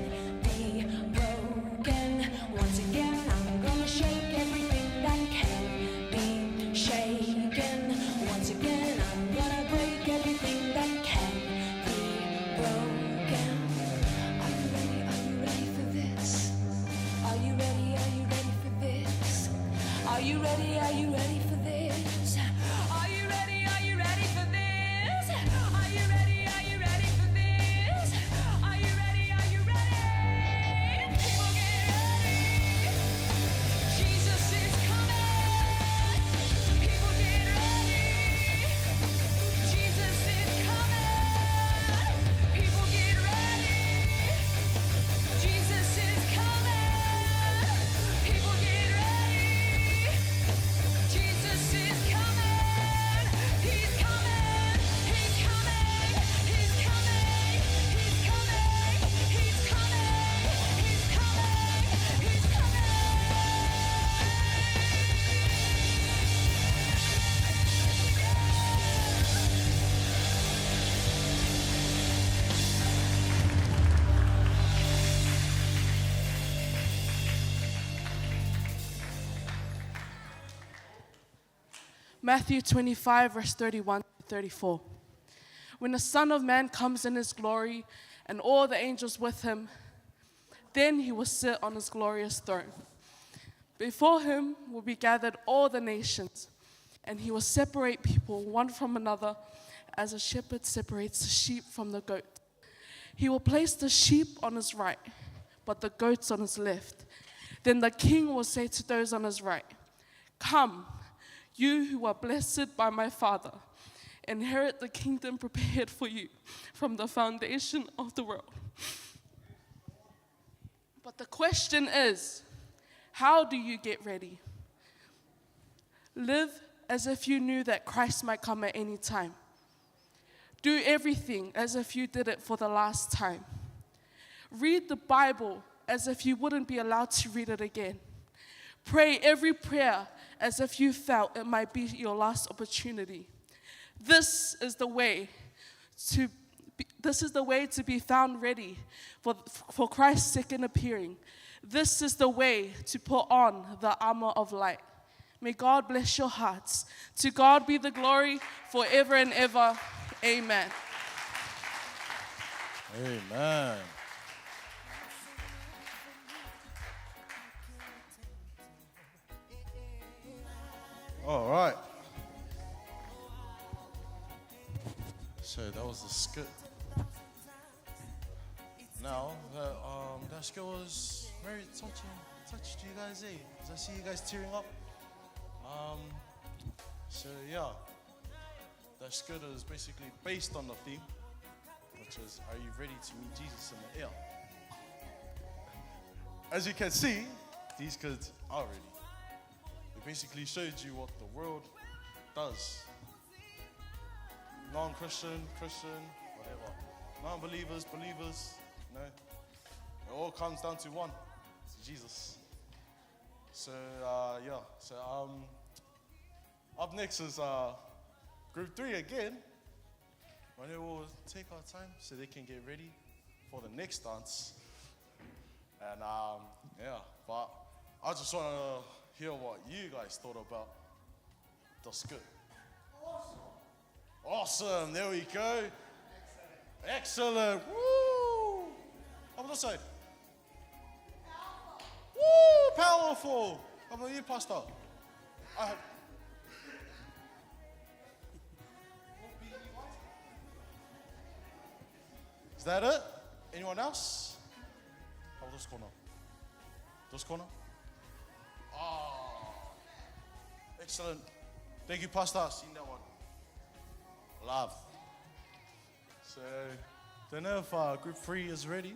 be broken. Once again, I'm gonna shake everything that can be shaken. Once again, I'm gonna break everything that can be broken. Are you ready? Are you ready for this? Are you ready? Are you ready for this? Are you ready? Are you ready for this? Are you ready? Are you ready for this? Are you ready? Are you ready for this? Are you ready? Are you ready? People get ready. Jesus is coming. People get ready. Jesus is coming. People get ready. Jesus is coming. People get ready. Jesus is coming. He's coming. He's coming. He's coming. He's coming. He's coming. He's coming. He's Matthew 25, verse 31 to 34. When the Son of Man comes in his glory and all the angels with him, then he will sit on his glorious throne. Before him will be gathered all the nations, and he will separate people one from another as a shepherd separates the sheep from the goat. He will place the sheep on his right, but the goats on his left. Then the king will say to those on his right, Come, you who are blessed by my Father, inherit the kingdom prepared for you from the foundation of the world. But the question is, how do you get ready? Live as if you knew that Christ might come at any time. Do everything as if you did it for the last time. Read the Bible as if you wouldn't be allowed to read it again. Pray every prayer as if you felt it might be your last opportunity. This is the way to be, this is the way to be found ready for, for Christ's second appearing. This is the way to put on the armor of light. May God bless your hearts. To God be the glory forever and ever. Amen. Amen. All right. So that was the skit. Now, that skit was very touching. Touched you guys, eh? 'Cause I see you guys tearing up. So yeah, that skit is basically based on the theme, which is, are you ready to meet Jesus in the air? As you can see, these kids are ready. They basically showed you what the world does. Non-Christian, Christian, whatever. Non-believers, believers, you know. It all comes down to one, it's Jesus. So yeah, so up next is group 3 again. And we will take our time so they can get ready for the next dance. And yeah, but I just want to hear what you guys thought about the skit. Awesome. Awesome, there we go. Excellent. Woo! How about this side? Woo! Powerful. How about you, Pastor? I have. Is that it? Anyone else? How about this corner? This corner? Excellent. Thank you, Pastor. I've seen that one. Love. So, don't know if group 3 is ready.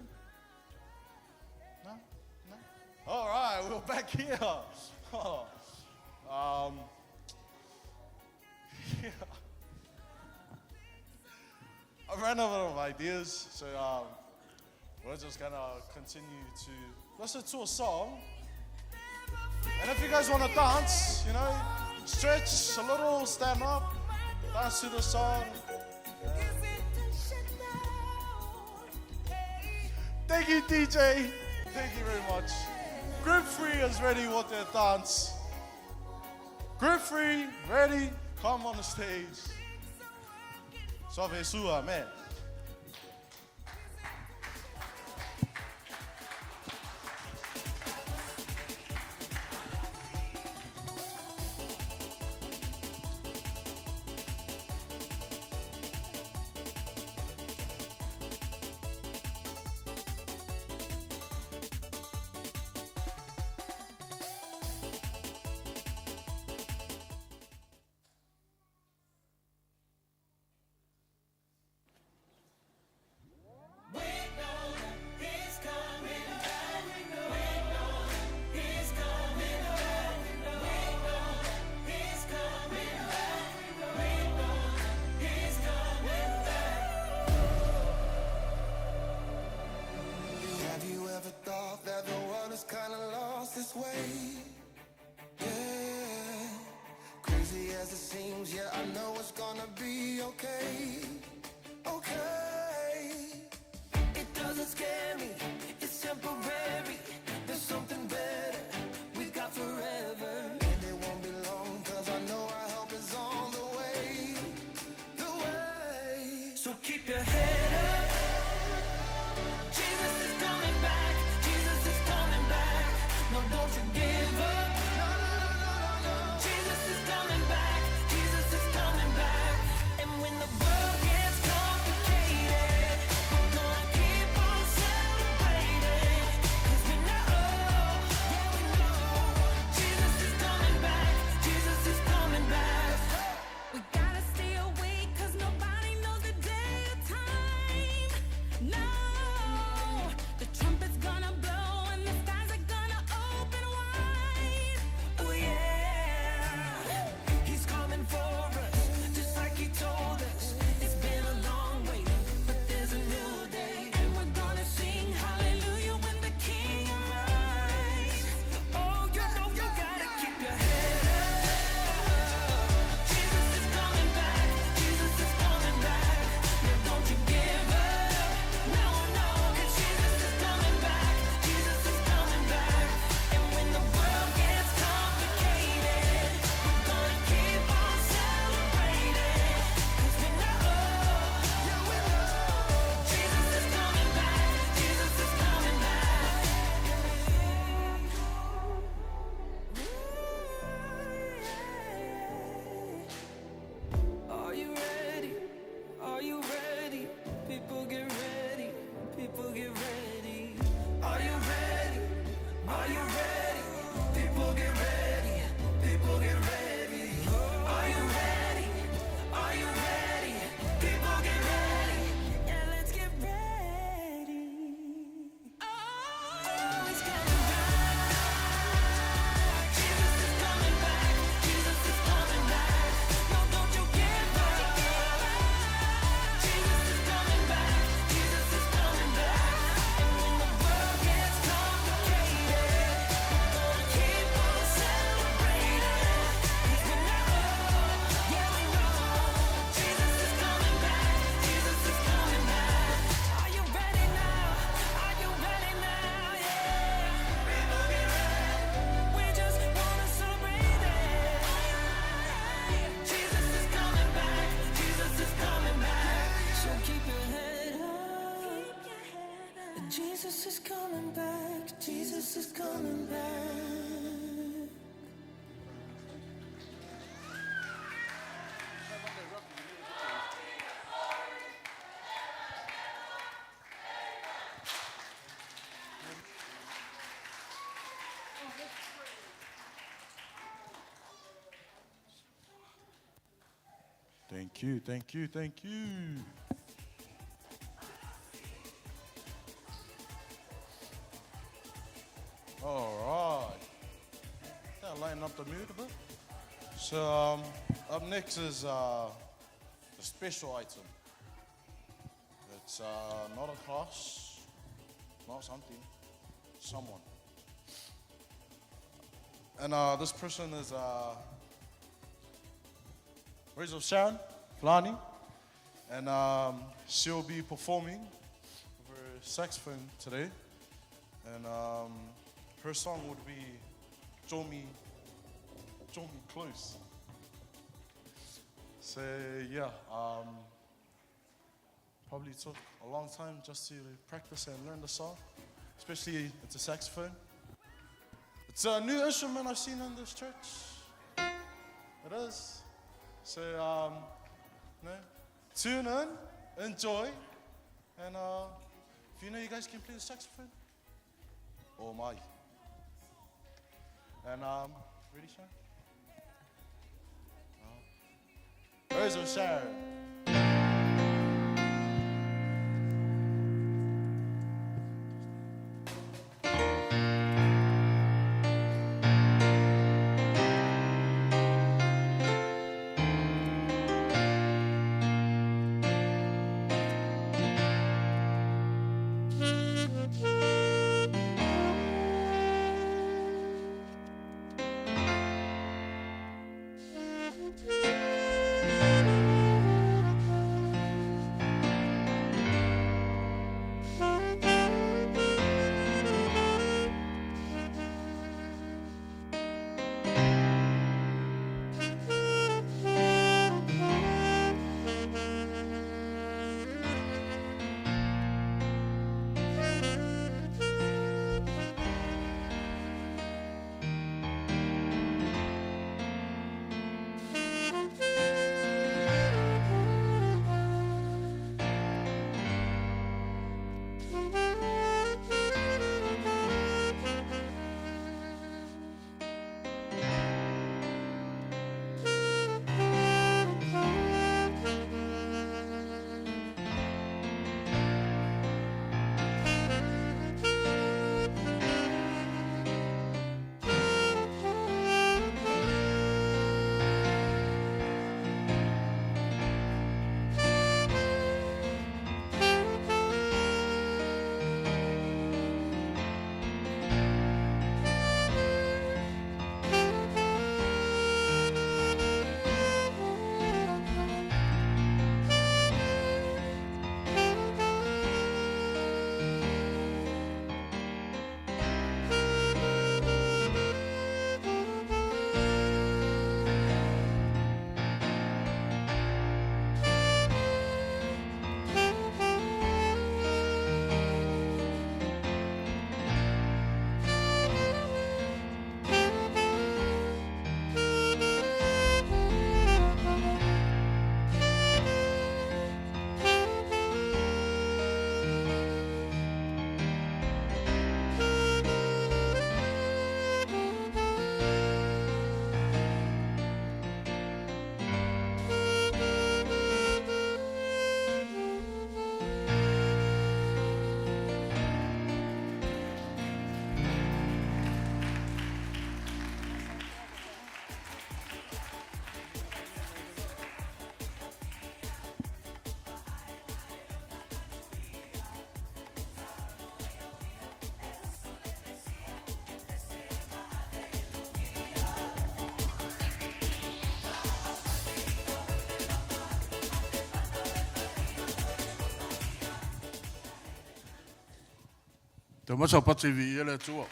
No? No? All right, we're back here. Yeah. I ran out of ideas, so we're just going to continue to listen to a song. And if you guys want to dance, stretch a little, stand up, dance to the song. Thank you, DJ. Thank you very much. Group 3 is ready with their dance. Group 3, ready, come on the stage. Suave sua, man. Thank you, thank you, thank you. All right. That lighten up the mood a bit. So up next is a special item. It's not a class, not something, someone. And this person is Rachel Sharon Flani, and she'll be performing with her saxophone today. And her song would be Draw Me, Draw Me Close. So yeah, probably took a long time just to practice and learn the song, especially it's a saxophone. It's a new instrument I've seen in this church. It is. So, tune in, enjoy, and if you know you guys can play the saxophone, oh my. And ready, Sharon? Where's our Sharon? Te masa pati vi ele tua.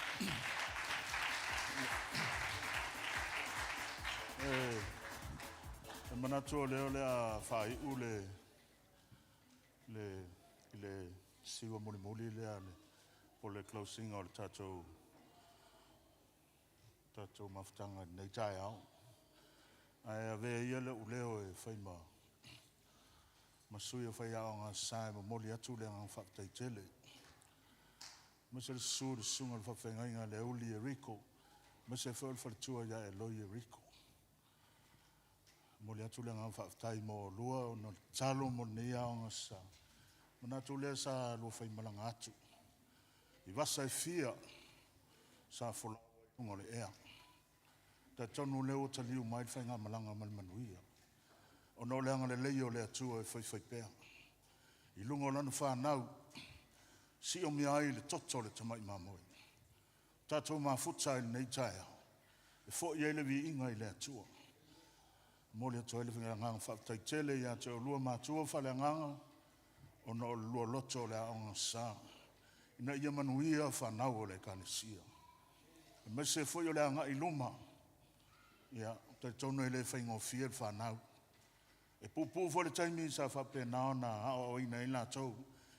E manatu o leo lea whaiu le siwa muli muli lea le, po le closing o le tātou mafutanga nei tae au. Ai a vea ia le uleo e whai ma masui o whai ao ngā sae ma moli atu le ngā whakatei tele. Mese le su le sunga le whawhengainga le uli e Rico. Mese whai o le whaletua ia e loi e Rico. Momoli atu le agaga faafetai mo oulua ona o le tatalo mo lenei Aoga Sa. Manatu lea sa lua faimalaga atu i vasa e fia sa folau ai i luga o le ea. Talitonu o lea ua taliu mai le faigamalaga ma le manuia ona o le agalelei o le Atua e faifaipea i luga o lana fanau, siomia ai le toto o le tamai mamoe. Tatou mafuta ai i lenei taeao, e foi ai le viiga i le Atua. Momoli atu ai le agaga faafetai tele ia te oulua matua faaleagaga ona o le lua loto o le Aoga Sa ina ia manuia fanau a le Ekalesia, aemaise foi o le agai i luma. Ia, ou te talitonu e le faigofie le fanau. E puupuu foi le taimi sa faapena ona aoaoina ai latou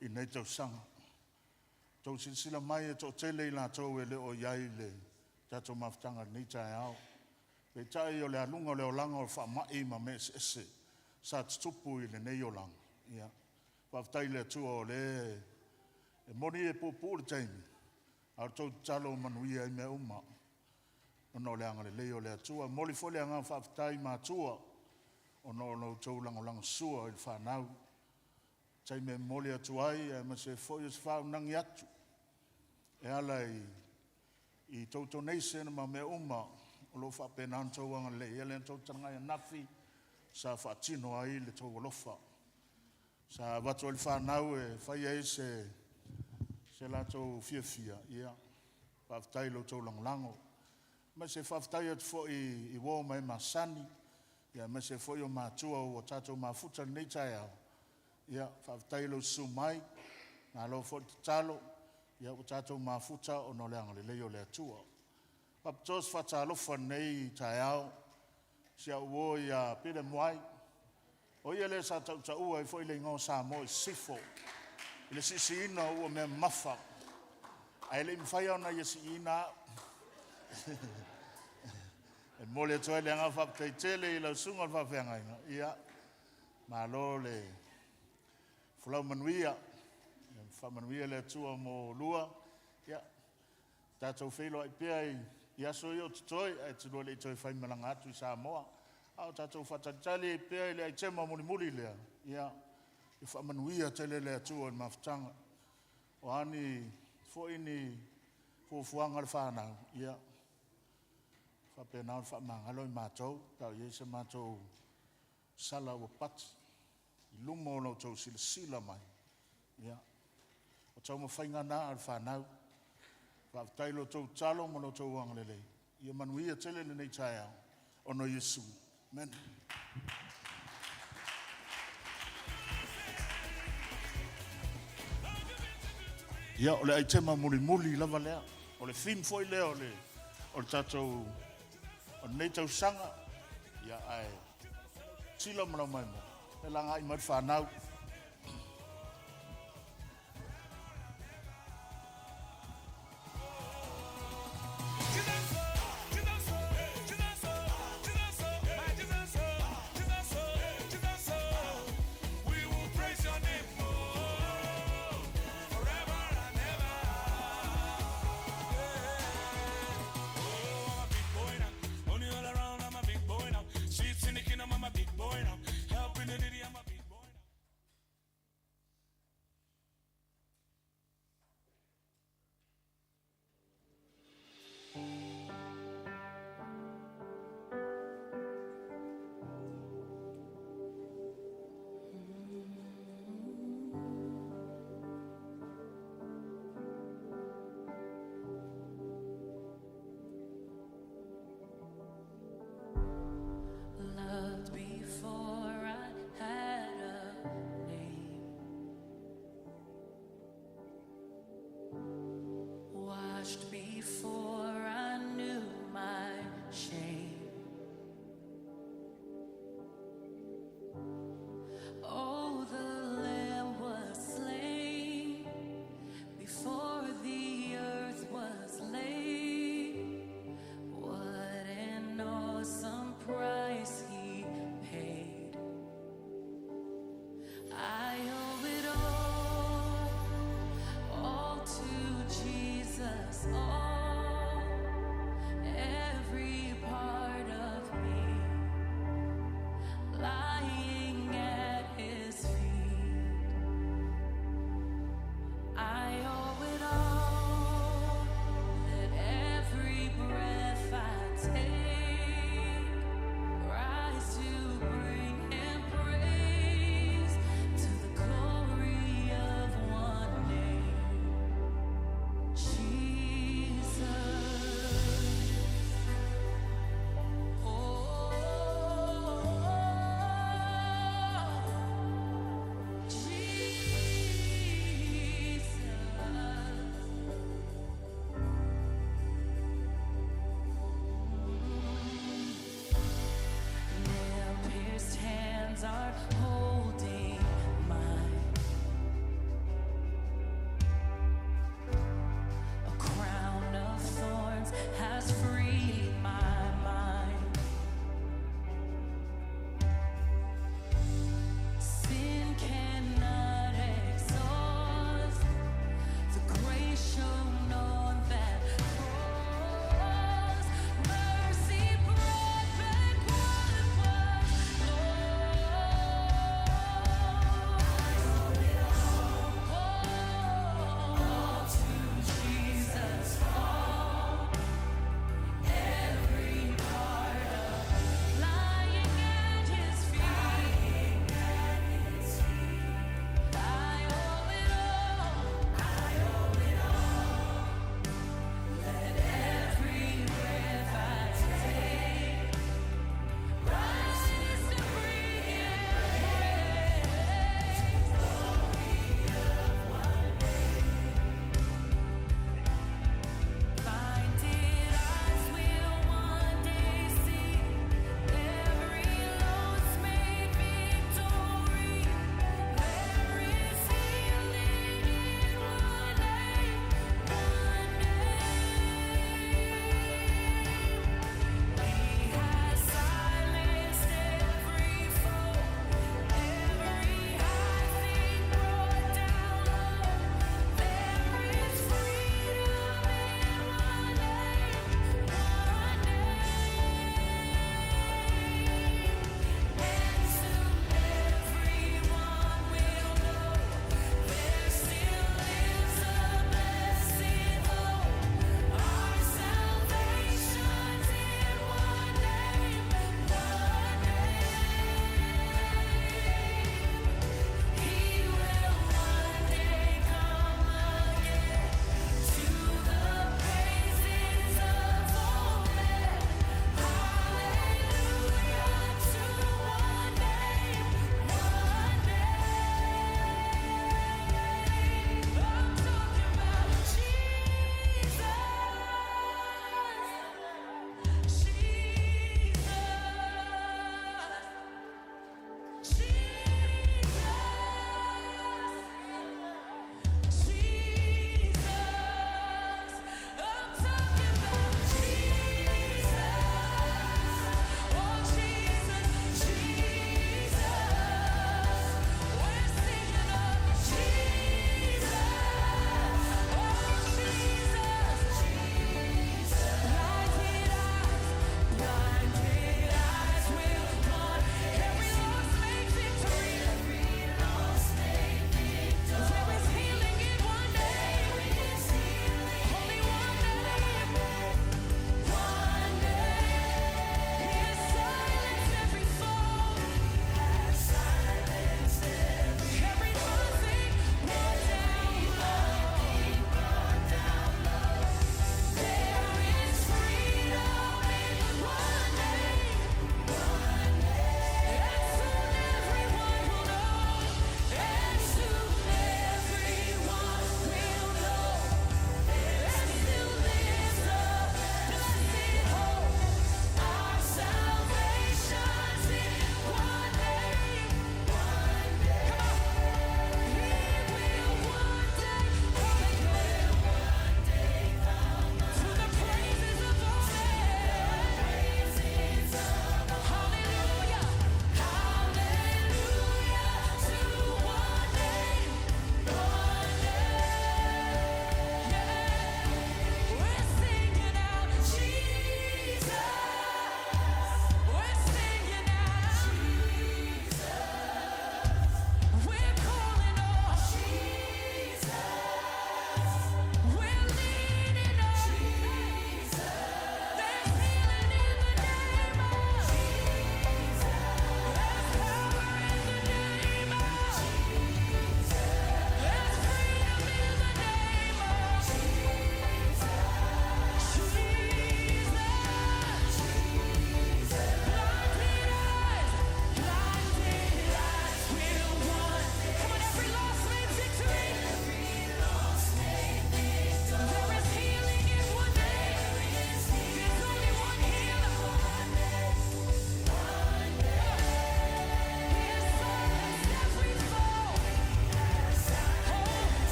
i nei tausaga. Ua outou silasila mai e toatele i latou e le o i ai i le tatou mafutaga i lenei taeao. Peitai o le aluga o le olaga o faamai ma mea eseese sa tutupu i lenei olaga, ia faafetai i le Atua o lea e moni e puupuu le taimi, a o le tou tatalo ua manuia ai mea uma ona o le agalelei o le Atua. E momoli foi le agaga faafetai i matua ona o lo outou lagolagosua i le fanau i taimi e momoli atu ai aemaise foi o se faaugunnagi atu e ala i tou donation ma mea uma o lo o faapena ona outou agalelei. Ia lea na outou taga ananafi sa faatino ai le tou alofa. Sa avatu ai le fanau e fai ai se latou fiafia, ia faafetai i lo outou lagolago. Ma e faafetai atu foi i uo ma e masani, ia aemaise foi o matua ua tatou mafuta i lenei taeao, ia faafetai i lou susu mai, malo foi le tatalo, ia ua tatou mafuta ona o le agalelei o le Atua. E faapitoa se faatalofa i lenei taeao i si au uo ia Peter Mwai, o ia lea sa tautaua ai foi le igoa o Samoa i Sisifo i le siisiina o ua mea mamafa, ae le i mafai ona ia siiina au. E momoli atu ai le agaga faafetai tele i lau susuga i le faafeagaiga, ia malo le folau manuia. Ia faamanuia le Atua mo oulua. Ia tatou feiloai pea i aso ia o totoe ae e te lua le i toe faimalaga atu i Samoa, a o tatou faatalitali ai pea i le aitema mulimuli lea, ia faamanuia tele le Atua i le mafutaga. O a foi ni fuafuaga a le fanau, ia faapena ona faamagalo ai matou pe a o i ai se matou sala ua pati i luma o la outou silasila mai. Ia, o taumafaiga na a le fanau. Faafetai i la outou tatalo ma lo outou agalelei. Ia manuia tele lenei taeao ona o Iesu. Amene. Ia, o le aitema mulimuli lava lea. O le theme foi lea o le, o le tatou, o lenei tausaga. Ia, ae tila ma lau maimoa, e lagai mai le fanau.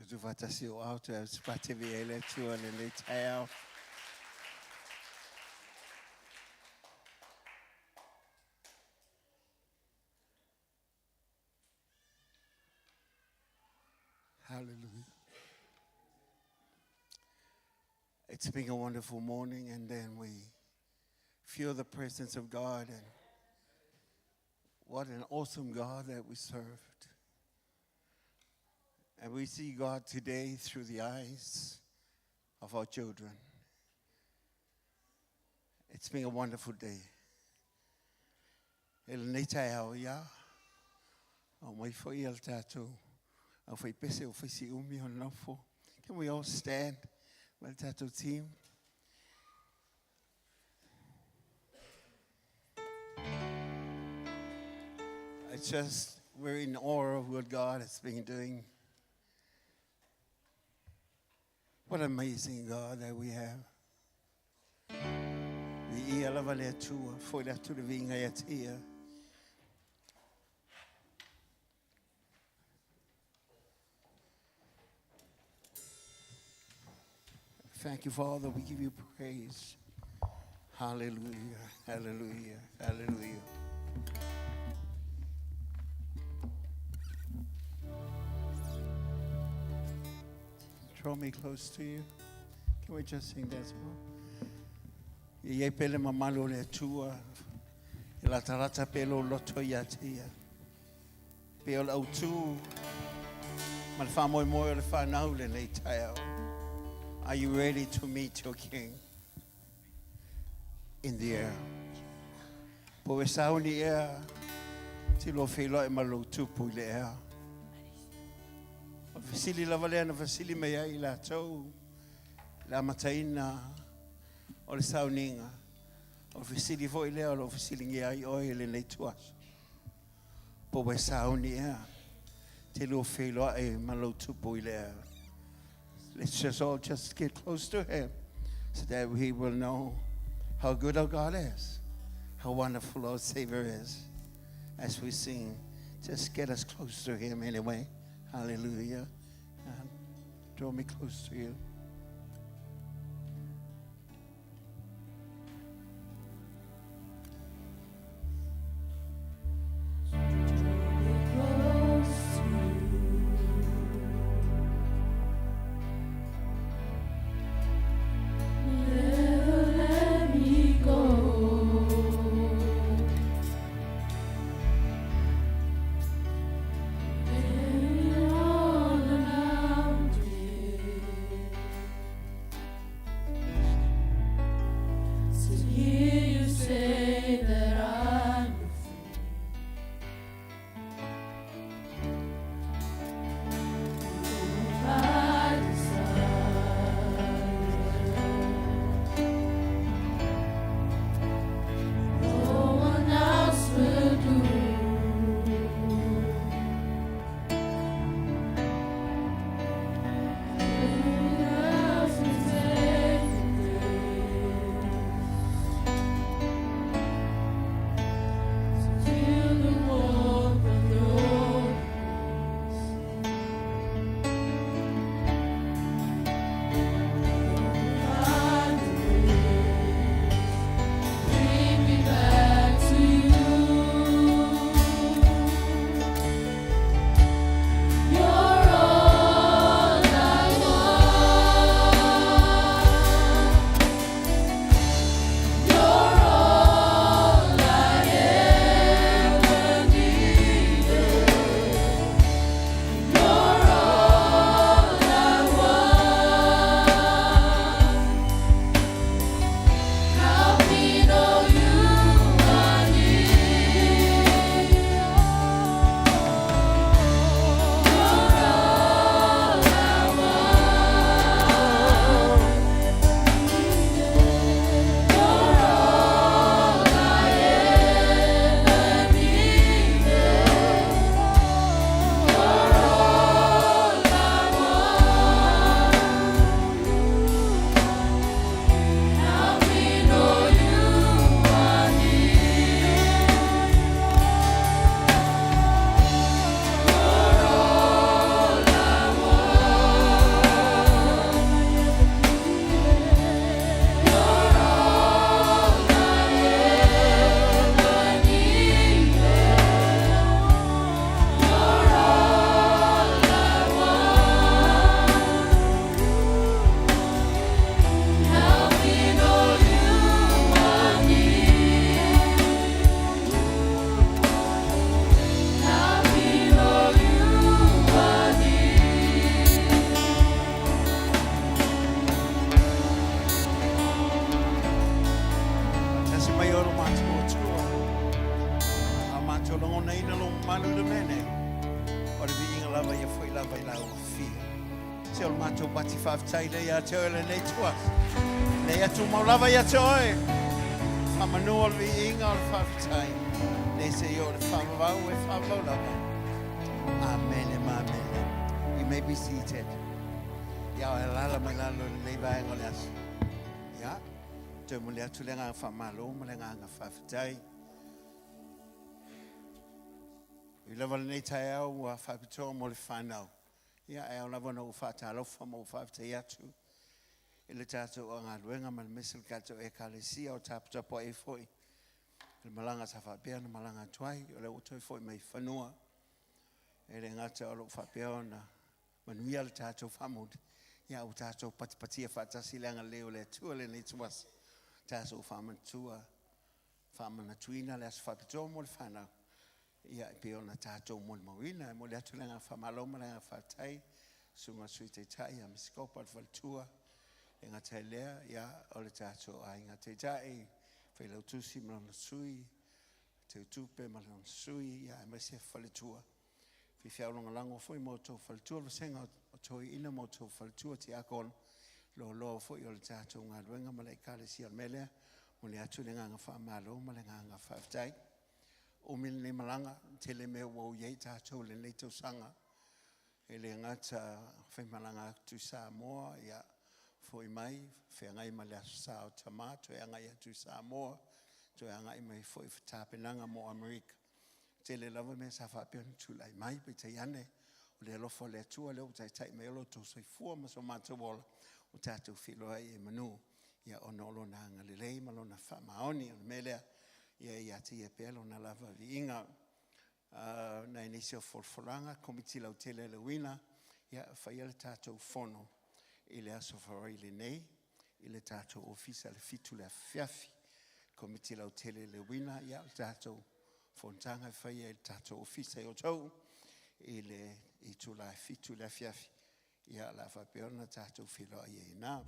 Tutufatasi o au te au te e le tua le le taeao. Hallelujah. It's been a wonderful morning, and then we feel the presence of God, and what an awesome God that we served. And we see God today through the eyes of our children. It's been a wonderful day. E lenei taeao ia, o mai foi al tātou, au fai pese o fai si umi o nofo. Can we all stand, my tātou team? It's just, we're in awe of what God has been doing. What amazing God that we have. Vi ia lava le atua, foi le atu le vinga ia tia. Thank you, Father. We give you praise. Hallelujah, hallelujah, hallelujah. Draw me close to you. Can we just sing that song? Ia pele mamalo le atua. I la tarata pelo loto ia tia. Pe o le autu. Ma le whamoe moe o le whanau le nei taeao. Are you ready to meet your king? In the air. Po e sauni ea, ti lo whiloa e malo tupu i le ea. O fesili lava lea na fesili mai ai i latou, le amataina o le sauniga. O fesili foi lea o lo fesiligia ai oe i lenei tuaso. Po ua e sauni ea, te lua feiloai ma lou Tupu i le ea. Let's just all just get close to him so that we will know how good our God is, how wonderful our Savior is. As we sing, just get us close to him anyway. Hallelujah. Draw me close to you. Never let me go. When you're all around me. malu le mea nei, o le viiga lava ia fo'i lava i lau afio. Se o le matou pati faafetai lea ia te oe lenei ituaso. Nei ia tumau lava ia te oe. Faamanu o le viiga o le faafetai. Nei se i o le faavavau e faavavau lava. Amene ma amene. You may be seated. Ia o e alala mai lalo i lenei vaega o le aso. Ia, toe momoli atu le agaga faamalo ma le agaga faafetai. I lava lenei taeao ua faapitoa mo le whanau. Ia, e ao lava ona ou faatalofa ma ou faafetai atu i le tatou galuega ma le mese le tatou Ekalesia o taputapuai ai foi le malaga sa faapea ona malaga atu ai, o lea ua toe foi mai fanua. E le gata o loo faapea ona manuia le tatou faamuli, ia ua tatou patipatia faatasi le agalelei o le Atua lenei ituaso, tatou faamanatua faamanatuina le aso faapitoa mo le fanau, ia e pei ona tatou molimauina. E momoli atu le agaga faamalo ma le agaga faafetai, susuga i le Sui Taitai ia Misi Kopa le faletua, e gata ai lea, ia o le tatou aiga taitai, Failautusi ma lona sui, Teutupe ma lona sui, ia aemaise faletua. Fiafia lagolago foi ma outou faletua, le vasega o toeaiina ma outou faletua tiakono, loaloa foi o le tatou galuega ma le Ekalesia. O le mea lea, momoli atu le agaga faamalo ma le agaga faafetai. Umi lenei malaga, tele mea ua ui ai tatou i lenei tausaga. E le gata faimalaga atu i Samoa, ia foi mai, feagai ma le Aso Sa o Tama, toe agai atu i Samoa, toe agai mai foi i tapenaga mo Amerika. Tele lava mea sa faapea ona tulai mai, peitai ane, o le alofa o le Atua lea ua taitai mai ai lo outou soifua ma so matou ola, ua tatou feiloai ai i manu, ia ona o lona agalelei ma lona faamaoni. O le mea lea, ia ia te ia pea lona lava viiga. Nai nisi o folafolaga, Komiti Lautele a le Uina, ia faia le tatou fono i le Aso Faraile nei i le tatou ofisa i le 7 le afiafi. Komiti Lautele le Uina, ia le tatou fonotaga e faia i le tatou ofisa i Otahuhu i le itula e 7 le afiafi. Ia, o le a faapea ona tatou feiloai ai i ina.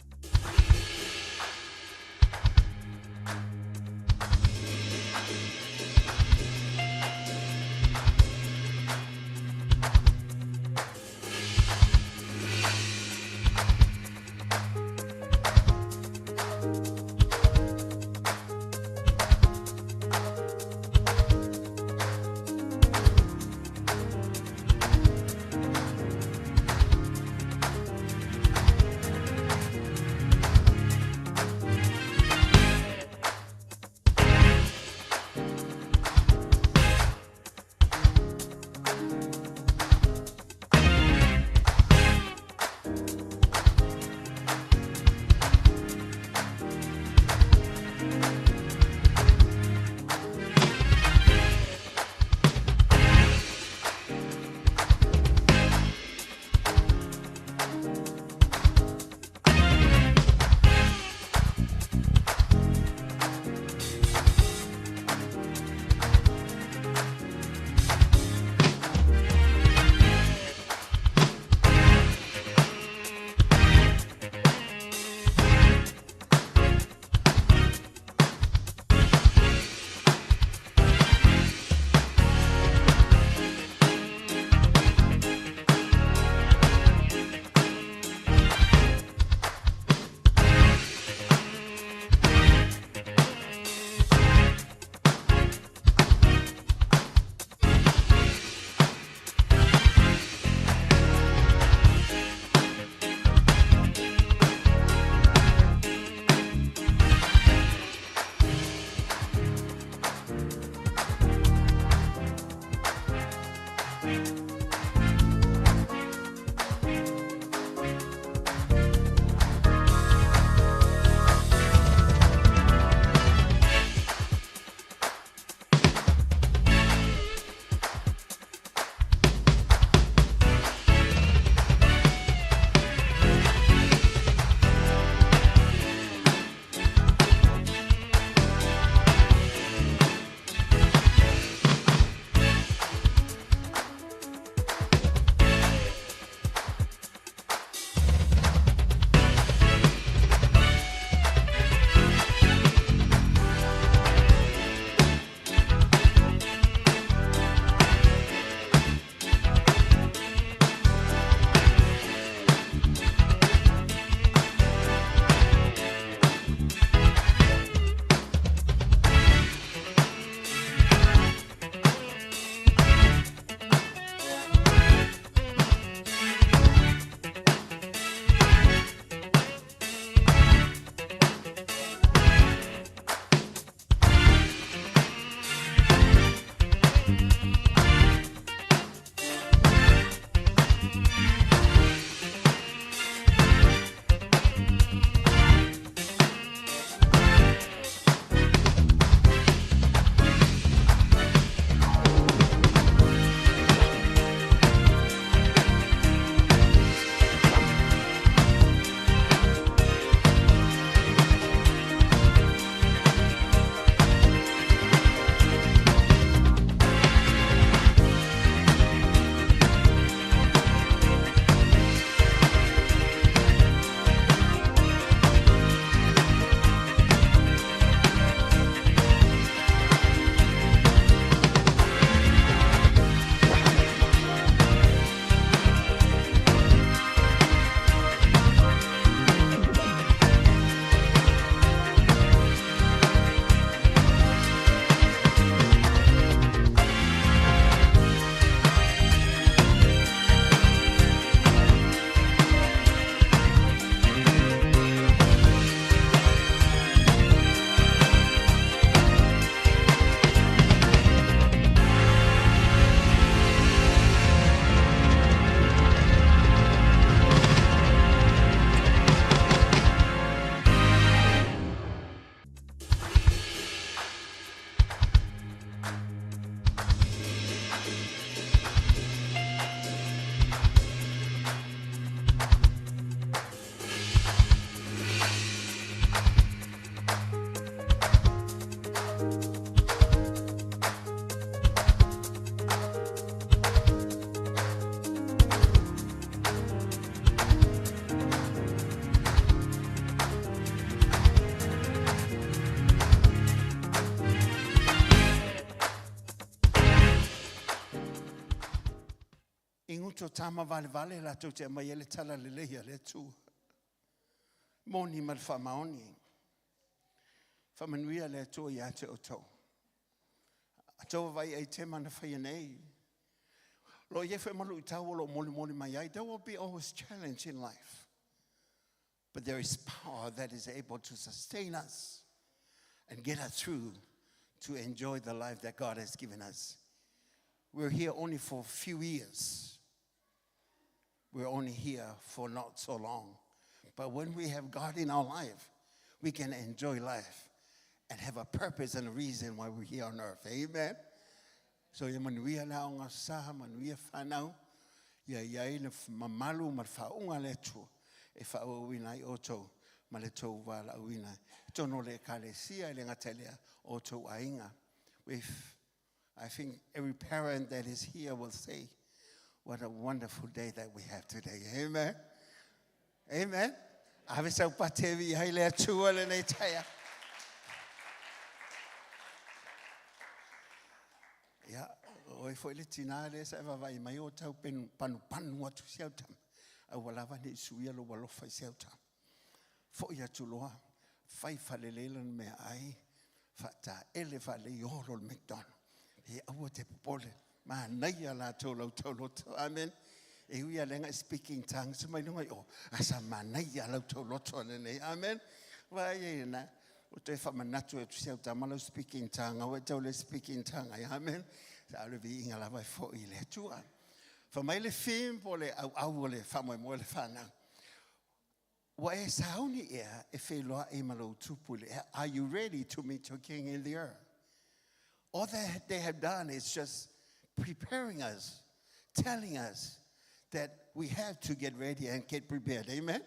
uto tama valevale latou te aumaia ai le talalelei a le Atua. Moni ma le faamaoni. Faamanuia le Atua ia te outou. A tou vaavaai i aitema na faia nei, o lo o i ai foi ma luitau o lo o molimoli mai ai. There will be always challenge in life. But there is power that is able to sustain us and get us through to enjoy the life that God has given us. We're here only for a few years. We're only here for not so long. But when we have God in our life, we can enjoy life and have a purpose and a reason why we're here on earth. Amen. So ia manuia le aoga sa, manuia whanau, ia i ai le mamalu ma le faauga a le Atua e faaauauina ai outou ma le tou valaauina i totonu o le Ekalesia, e le gata i lea, o outou aiga. We've, I think every parent that is here will say, what a wonderful day that we have today. Amen. Amen. Ave sau pate e viia ai le Atua lenei taeao. Ia, o oe foi le tinā lea sa e vaavaai mai o tau penu, panupanu atu i si au tama. A ua lava ne i suia lou alofa i si au tama. Foi atu loa, fai faalelei lana meaai, faataele faalelei olo le McDonald. E aua te popole, manaia latou lau tauloto. Amen. E ui a lenga e speak in tongues mai luga i o, a sa manaia lau tauloto lenei. Amen. Vai e na, o toe faamanatu atu si au tama lau speak in tongue, aua e tau le speak in tongue ai. Amen. Sa o le viiga lava e foi i le Atua. Fa mai le theme po le auau o le faamoemoe o le whanau. Ua e sauni ea e feiloai ma lou Tupu i le ea? Are you ready to meet your King in the air? All that they have done is just preparing us, telling us that we have to get ready and get prepared. Amen?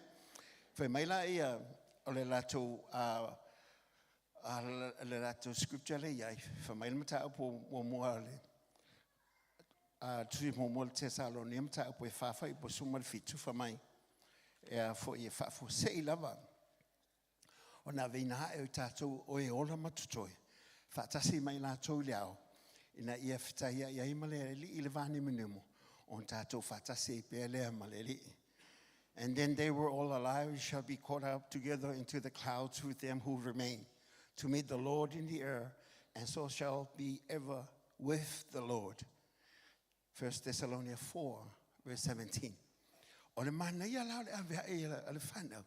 Fai mai la ia o le latou uh, uh, le latou scripture le iai, fai mai le mataupu muamua le a tusi muamua le Tesalonia mataupu e wha fuaiupu 17 fai mai, e a foi e faafuasei lava ona aveina ae o i tatou o e ola ma totoe, faatasi ma i latou i le ao, ina ia fetaiai ai ma le Alii i le vanimonimo, ona tatou faatasi ai pea lea ma le Alii. And then they were all alive shall be caught up together into the clouds with them who remain, to meet the Lord in the air, and so shall be ever with the Lord. 1 Thessalonians 4, verse 17. O le manaia la o le ave ae a le whanau,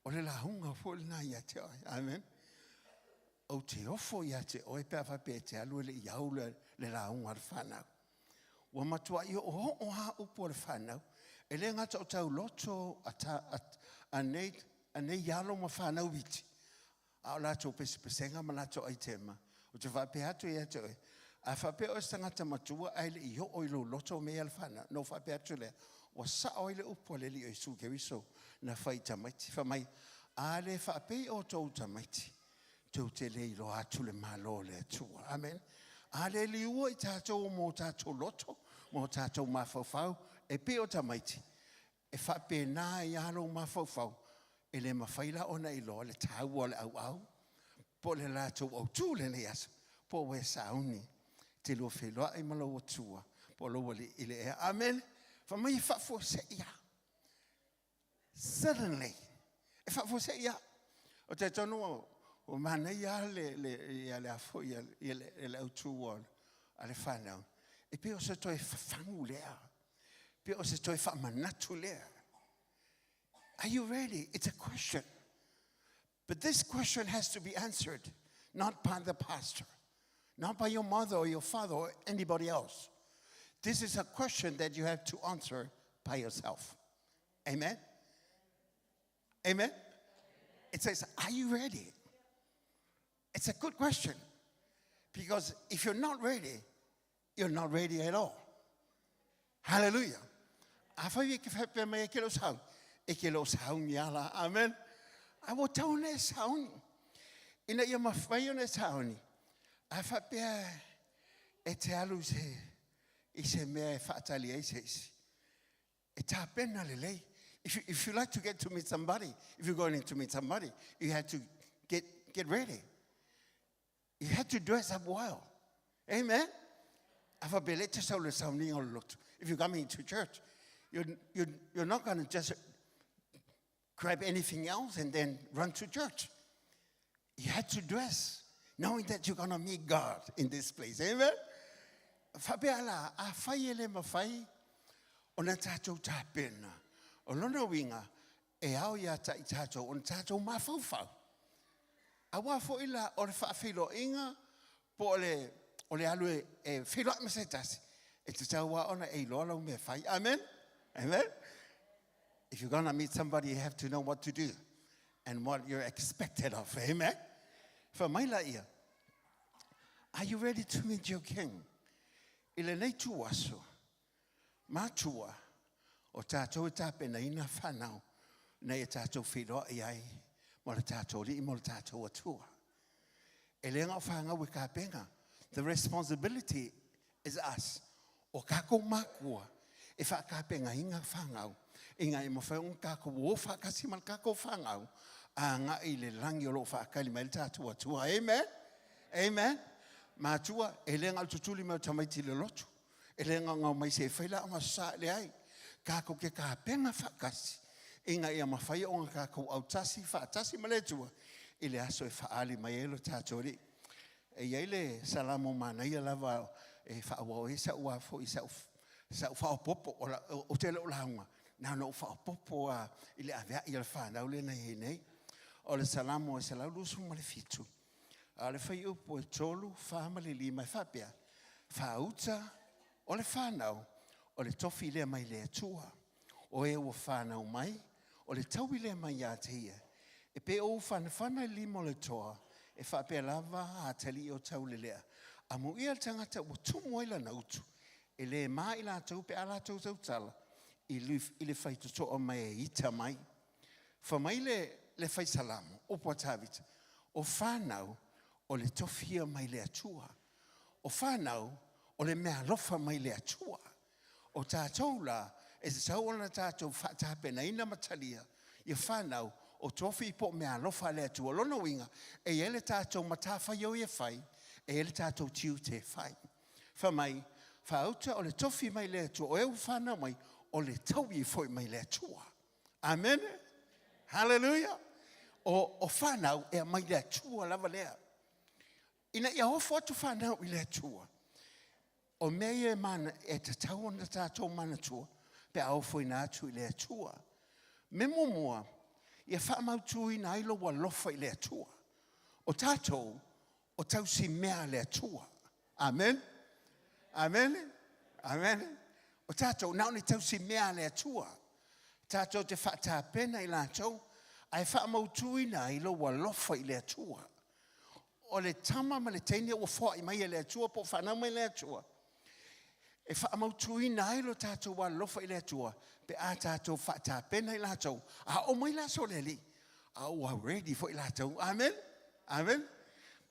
o le lauga foi lena ia te oe. Amen. Ou te ofo ia te oe pe a faapea e te alu e le i au le, le lauga a le whanau. Ua matuai oooo lava upu a le fanau, e le gata o tauloto a, ta, a, a, nei, a nei alo ma fanau iti, a o latou pesepesega ma latou aitema. Ou te faapea atu ia te oe, a faapea oe se tagata matua ae le i oo i lou loto o mea ia le fanau, ona ou faapea atu lea, ua sao ai le upu a le Alii o Iesu Keriso na fai i tamaiti, fai mai, A le faapei outou tamaiti, tou te le iloa atu le Malo o le Atua. Amen. A le liua i tatou mo tatou loto, mo tatou mafaufau, e pei o tamaiti, e faapena ai lava lou mafaufau, e le mafai la ona iloa le taua o le auau, po o le latou autu lenei aso, po ua e sauni te lua feiloai ma lou Atua, po o lou Alii i le ea. Amen. Fai mai e faafuasei lava. Suddenly, e faafuasei lava. Ou te talitonu ua manaia lava le, le, ia le a foi, ia, ia le, le autu a le whanau. E pei o se toe fafagu lea. Pei o se toe faamanatu lea. Are you ready? It's a question. But this question has to be answered, not by the pastor, not by your mother or your father or anybody else. This is a question that you have to answer by yourself. Amen? Amen? It says, Are you ready? It's a good question. Because if you're not ready, you're not ready at all. Hallelujah. Afai e ke whapea mai e ke lo sauni, e ke lo sauni ala. Amen. A ua tau ona e sauni. Ina ia mawhai ona e sauni, a whapea e te alu se, i se mea e whaatali ai se isi. E tapena lelei. If you, if you like to get to meet somebody, if you're going to meet somebody, you have to get, get ready. You have to dress up well. Amen. Afa bele te sau le sauniga o le lotu. If you're coming to church, You're, you're, you're not going to just grab anything else and then run to church. You had to dress knowing that you're going to meet God in this place. Amen? Faapea la, afai e le mafai, ona tātou tapena. O lona uiga, e ao ia tai tātou, ona tātou mafaufau. Auā foi la o le faafeiloaiga po o le, o le alu e, e feiloai ma se tasi, e tatau lava ona e iloa lau mea e fai. Amen? Amen? If you're gonna meet somebody, you have to know what to do and what you're expected of. Amen? Fai mai laia, Are you ready to meet your king? I lenei ituaso, matua, o tātou e tapenaina whanau nei e tātou feiloai ai mo le tātou alii mo le tātou Atua. E le o whangau e kapenga. The responsibility is us. O kākou mākua e whaakapenga i ngā whangau. I ngā e mawhai o kākou o whakasi ma le kākou whangau a ngā i le langi o lo whaakali mai le tātou Atua. Amen? Amen? Mātua, e le ngā tutuli mai o tamaiti le lotu. E le ngangau mai se whai la o ngā sa le ai. Kākou ke kāpenga whakasi. I ngā ia mawhai o ngā kākou autasi, whaatasi ma le Atua. I le aso e whaali mai e lo tātou alii. E i ai le salamo manaia lava e faaauau ai sa'u a foi sa'u sa'u faaopoopo o la ou te le o lauga na ona ou faaopoopo a i le avea'i a le fanau lea na i ai nei. O le salamo e 127 a o le fuaiupu e 3, 4 ma le 5 e faapea, Faauta o le fanau o le tofi lea mai le Atua, o e ua fanau mai, o le taui lea mai ia te ia. E pei o ufanafana i le lima o le toa, e faapea lava a atalii o taulelea. Amuia le tagata ua tumu ai lana utu, e le ma i latou pe a latou tautala i le faitotoa mai e ita mai. Fa mai le le faisalamo, upu a Tavita, o fanau o le tofi ia mai le Atua. O fanau o le meaalofa mai le Atua. O tātou la, e tatau ona tātou faatapenaina ma talia ia whanau o tofi po o meaalofa a le Atua. Lona uiga, e i ai le tātou matawhaioi e fai, e i ai le tātou tiute e fai. Fai mai, whaauta o le tofi mai le Atua, o e ua whanau mai, o le taui e foi mai le Atua. Amen. Hallelujah. O, o whanau e mai le Atua lava lea. Ina ia ofo atu whanau i le Atua. O mea ia e mana, e tatau ona tātou manatua, pe a ofoina atu i le Atua. Me muamua, ia faamautuina ai lou alofa i le Atua. O tātou, o tausi mea a le Atua. Amen. Amen. Amen. O tātou, na o ni tausi mea a le Atua. Tātou te whaatapena i lātou, ae faamautuina ai lou alofa i le Atua. O le tama ma le teine ua foai mai e le Atua po o whanau mai le Atua. E faamautuina ai lo tātou alofa i le Atua, pe a tātou whaatapena i lātou. A o mai la so le alii, a ua ready foi lātou. Amen? Amen?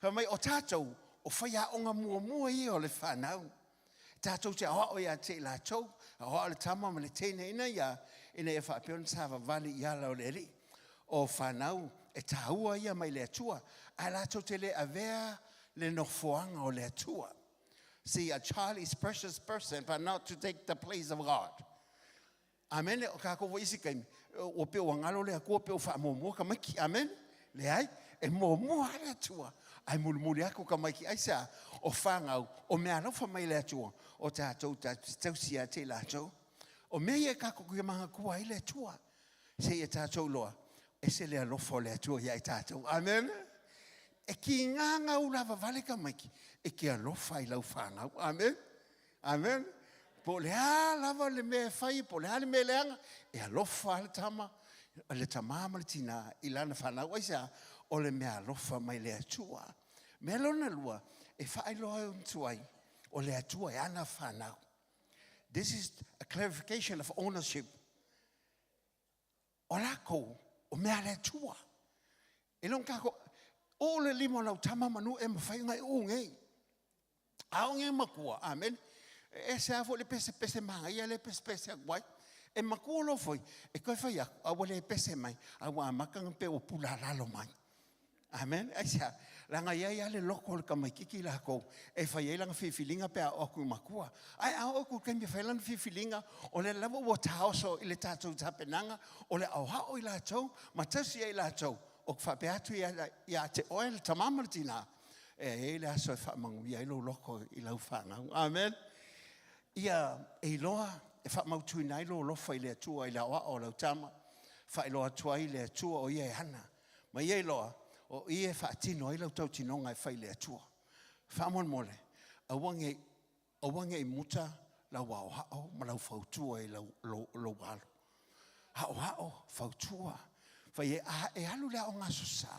Fai mai, o tātou, o whaiaonga muamua ia o le whanau. Tātou te aoao ia te i lātou, aoao le tama ma le teine ina ia, ina ia whaapea ona savavali i ala o le alii. O whanau, e tāua ia mai le Atua, ae lātou te le avea le nofoaga o le Atua. See, a child is precious person, but not to take the place of God. Amen. O kākou foi isi kaimi, ua pei ua galo le Atua pe ua faamuamua tamaiti. Amen. Leai, e muamua lava le Atua, ae mulimuli atu tamaiti. Aisea? O fanau, o mea alofa mai le Atua, o tātou tausi ia te i latou. O mea ia e kākou ke manatua ai le Atua. Seia tātou iloa, ese le alofa o le Atua ia i tātou. Amen. E ki ngā ngā ula vavale tamaiti, e ke alofa i lau whanau. Amen. Amen. Po o le a lava le mea e fai, po o le a le mea e leaga, e alofa le tama, le tamā ma le tinā i lana whanau. Aisea? O le mea alofa mai le Atua. Mea lona lua, e whaailoa ai atu ai, o le Atua e ana whanau. This is a clarification of ownership. O lākou, o mea a le Atua. E le o kākou, o le lima o lau tama manu e mawhai ngai o ngei. A o ngei makua, amen. E se a fo le pese pese manga ia le pese pese aku ai. E makua lo foi, e koe whai aku, a ua le pese mai, a ua amaka nga pe ua pula lalo mai. Amen. Aisea? Leaga e i ai lava le loto o le tamaitiiti latou e fai ai lana filifiliga pe a oo atu i matua. Ae a oo atu i le taimi e fai ai lana filifiliga, o lea lava ua taoso i le tatou tapenaga o le aoao i latou ma tausi ai latou. Ou te faapea atu ia te oe le tama ma le tina, e i ai le aso e faamanuia ai lou loto i lau fanau. Amen. Ia e iloa e faamautuina ai lou alofa i le Atua i le aoao o lau tama, faailoa atu ai le Atua o ia e ana, ma ia iloa o i e faatino ai lau tautinoga e fai i le Atua. Faamolemole, aua ne i, aua ne i muta lau aoao ma lau fautua i lau, lou, lou alo. Aoao, fautua, fai ai, a e alu i le aoga Aso Sa,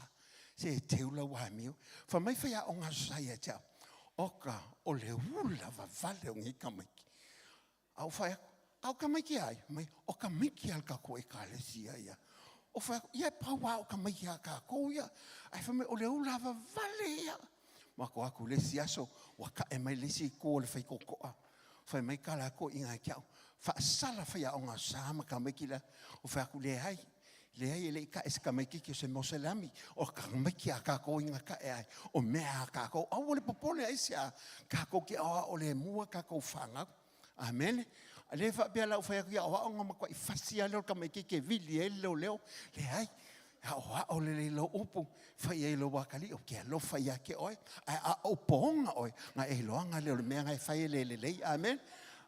se e teu lau amio. Fai mai faiaoga Aso Sa ia te au, oka, o le ula vavale o nei tamaiti. A ou fai atu, a o tamaiti a ai? Fai mai, o tamaiti a le tatou Ekalesia ia. Ou fai atu, ia pau lava o tamaiti a tatou ia. Ae fai mai, o le ula vavale ia. Matou o atu i le isi aso, ua tae mai le isi itu o le faitotoa. Fai mai tala a toeaiina ia te au, faasala faiaoga Aso Sa ma tamaiti la. Ou fai atu, leai, leai e le i tae i se tamaititi o se Moselami, o tamaiti a tatou i gatae ai, o mea a tatou. Aua le popole, aisea? Tatou te aoao lemu a tatou fanau. Amene. E le faapea la u fai atu i aoaoga matuai fasi lava lea o le tamaitiiti e vili ai le leoleo. Leai, aoao lelei lou upu, fai ai lou atalii, ou te alofa ia te oe. Ae a ou poona oe, na e iloaga lea o le mea na e fai e le lelei. Amene.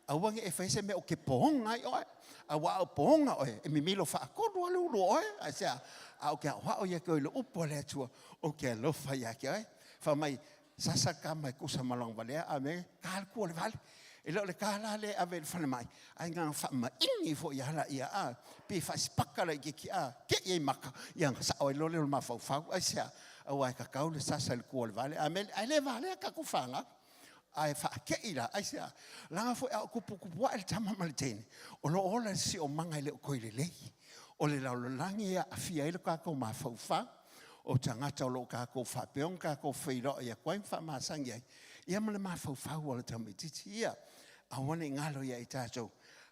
Aua ne i e faia se mea ou te poona ai oe. Aua a ou poona oe, e mimilo faatolu lava le ulu o oe. Aisea? A ou te aoao ia te oe i le upu a le Atua, ou te alofa ia te oe. Fai mai, Sasa tama e tusa ma lona valea, amene, ta le tua o le vale. E le o le ta la lea e ave i le falemai, ae na ona faamaini foi lava laia, a, pe faasipaka laitiiti, a, te i ai maka, ia ona sao ai loa lea o le mafaufau. Aisea? Aua e tatau le sasa i le tua o le vale, amene. Ae le valea tatou fanau, ae faatei la, aisea? Leaga foi a o tuputupu ae le tama ma le teine, o lo o ola le siosiomaga e le o toe lelei. O le lalolagi e aafia ai lo tatou mafaufau. O tagata o lo o tatou faapea ona tatou feiloai atu ai ma faamasani ai, ia ma le mafaufau o le tamaitiiti ia. Aua ne i galo ia i tatou,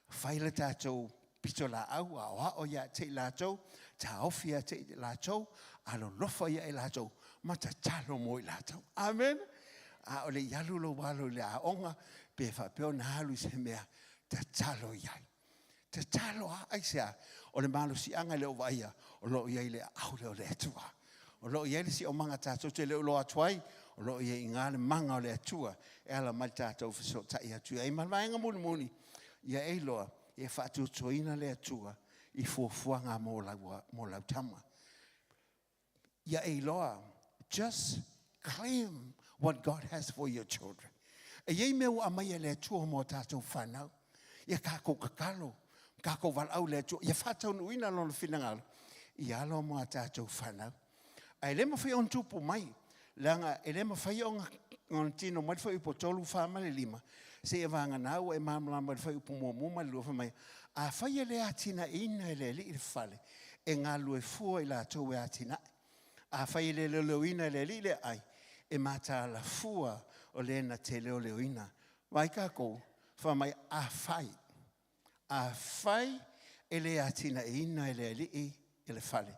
fai le tatou pitolaau, aoao ia te i latou, taofi ia te i latou, alolofa ia i latou, ma tatalo mo i latou. Amen. A o le i alu lou alo i le aoga, pe faapea ona alu i se mea, tatalo i ai. Tatalo lava, aisea? O le malosiaga e le o vaaia, o lo o i ai i le aao lea o le Atua. O lo o i ai le siomaga tatou te le o iloa atu ai, o lo o i ai i ina le maga o le Atua e ala mai le tatou fesootai atu ai. Ma le vaega mulimuli, ia e iloa, ia faatuatuaina le Atua i fuafuaga mo lau, mo lau tama. Ia e iloa, just claim what God has for your children. E i ai mea ua aumai e le Atua mo a tatou fanau. Ia tatou tatalo, tatou valaau i le Atua, ia faataunuuina Lona finagalo i alo ma a tatou fanau. Ae le mafai ona tupu mai, leaga e le mafai ona tino mai le fuaiupu 3, 4 ma le 5, seia vagana ua e malamalama i le fuaiupu muamua ma le lua, fai mai, afai e le atinaeina e le Alii le fale, e galulue fua i latou e atinae. Afai e le leoleoina e le Alii le aai, e mataala fua o le na te leoleoina. Vaai tatou, fai mai, afai, afai e le atinaeina e le Alii i le fale,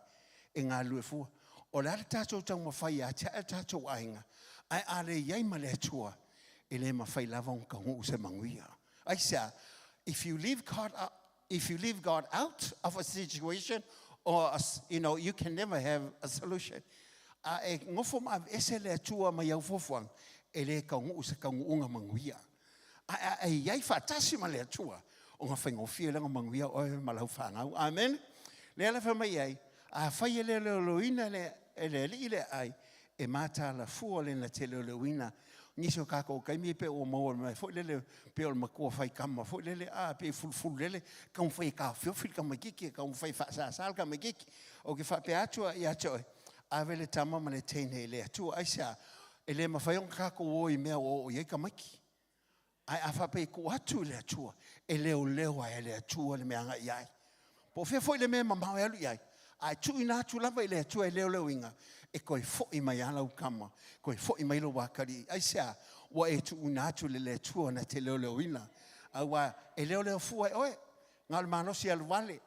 e galulue fua. O le a le tatou taumafai e atiae le tatou aiga, ae a le i ai ma le Atua, e le mafai lava ona taunuu se manuia. Aisea? If you leave God if you leave God out of a situation or a, you know, you can never have a solution. A e nofo ma aveese le Atua mai au fuafuaga, e le taunuu se taunuuga manuia. Ae a e i ai faatasi ma le Atua, ona faigofie lea ona manuia oe ma lau fanau. Amen. Lea la fai mai ai, afai e le leoleoina e le Alii le aai, e mataala fua le na te leoleoina. Nisi o tatou taimi pe ua maua mai foi lele, pe o le matua faitama foi lele, a pe fulufulu lele, taumafai e taofiofi le tamaitiiti, taumafai e faasasa le tamaitiiti. Ou te faapea atu ia te oe, ave le tama ma le teine i le Atua. Aisea? E le mafai ona tatou o i mea ua oo i ai tamaiti. Ae a faapea e tuu atu i le Atua, e leoleo ai e le Atua le mea agai i ai. Po o fea foi le mea mamao e alu i ai, a e tuuina atu lava i le Atua e leoleoina, e toe foi mai lava lau tama, toe foi mai lou atalii. Aisea? Ua e tuuina atu i le Atua na te leoleoina. Aua e leoleo fua e oe, na o le malosi e alu vale,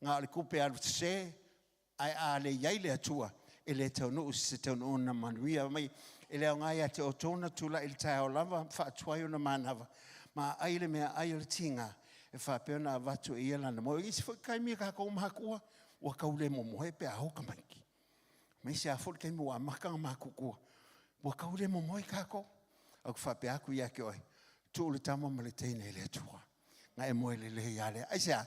na o le tupe e alu sese, Ae a le i ai le Atua, e le taunuu i se taunuuga manuia. Fai mai, e le aoga ia te outou ona tulai i le taeao lava ma faatuai ona manava, ma aai le meaai o le tiga, e faapea ona avatu e ia lana moe. O isi foi taimi a tatou matua, ua tau le momoe pe a o tamaiti. Aemaise lava foi le taimi ua amata ona matutua, ua tau le momoe tatou. Ae ou te faapea atu ia te oe, tuu le tama ma le teine i le Atua. Na e moe lelei lava lea. Aisea?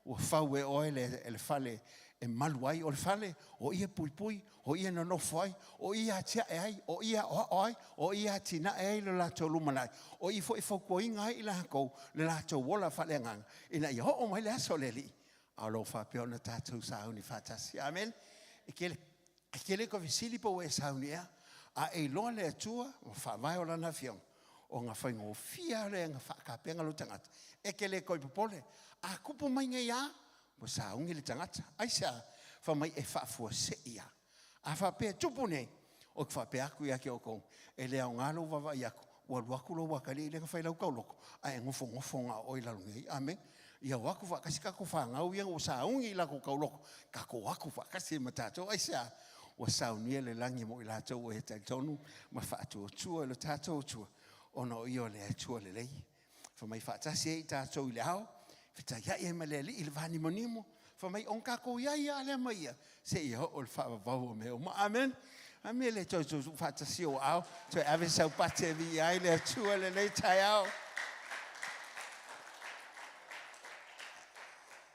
Ua fau e oe le, le fale e malu ai. O le fale, o i e puipui, o i e nonofo ai, o i e atiae ai, o i e aoao ai, o i e atinae ai le latou lumanai, o i foi e fautuaina ai i latou le latou ola faaleagaga, ina ia oo mai le aso o le Alii, a o lo o faapea ona tatou sauni faatasi. Amene. E tele, e tele toe fesili pe ua e sauni ea, a e iloa le Atua ma faavae o Lana Afioga, ona faigofie lava lea ona faatapena lou tagata, e te le toe popole. A tupu mai nei lava, ua sauni le tagata. Aisea? Fai mai e faafuasei lava. A faapea e tupu nei, ou te faapea atu ia te outou, e le aoga lou vaavaai atu, ua alu atu lou atalii lea na fai lau taoloto, ae nofonofo na o oe i lalo nei. Amene. Ia o atu faatasi tatou fanau ia ua sauni i latou taoloto, tatou o atu faatasi ai ma tatou. Aisea? Ua saunia le lagi mo i latou ua e talitonu ma faatuatua i lo tatou Atua, ona o Ia o le Atua lelei. Fai mai faatasi ai tatou i le ao, fetaiai ai ma le Alii i le vanimonimo, fai mai ona tatou i ai lava lea ma Ia, seia oo i le faavavau o mea uma. Amen. Amene le toe tuutuu faatasi ou aao, toe ave sau pate e viia ai le Atua i lenei taeao.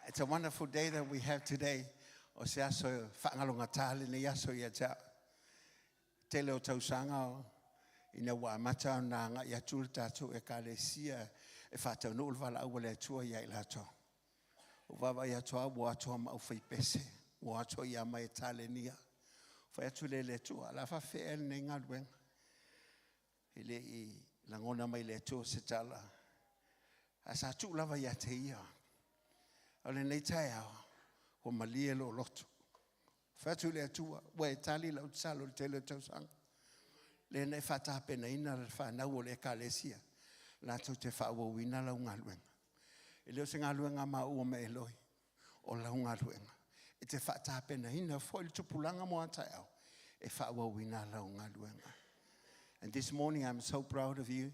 It's a wonderful day that we have today. O se aso faagalogata lenei aso ia te au. Tele o tausaga ina ua amata ona agai atu le tatou Ekalesia e faataunuu le valaau a le Atua ia i latou. Ua vaavaai atu lava ua o atu lava ma aufaipese, ua o atu ia mai e talenia. Fai atu lea i le Atua, o le a faafefea ea lenei galuega? E le i lagona mai e le Atua se tala, ae sa tuu lava ia te Ia. O lenei taeao, ua malie lou loto. Fai atu i le Atua, ua e tali lau tatalo i le tele o tausaga. Lea na e faatapenaina le fanau o le Ekalesia latou te faaauauina lau galuega. E le o se galuega a maua ma Eloi, o lau galuega. E te faatapenaina foi le tupulaga mo a taeao e faaauauina lau galuega. And this morning I'm so proud of you.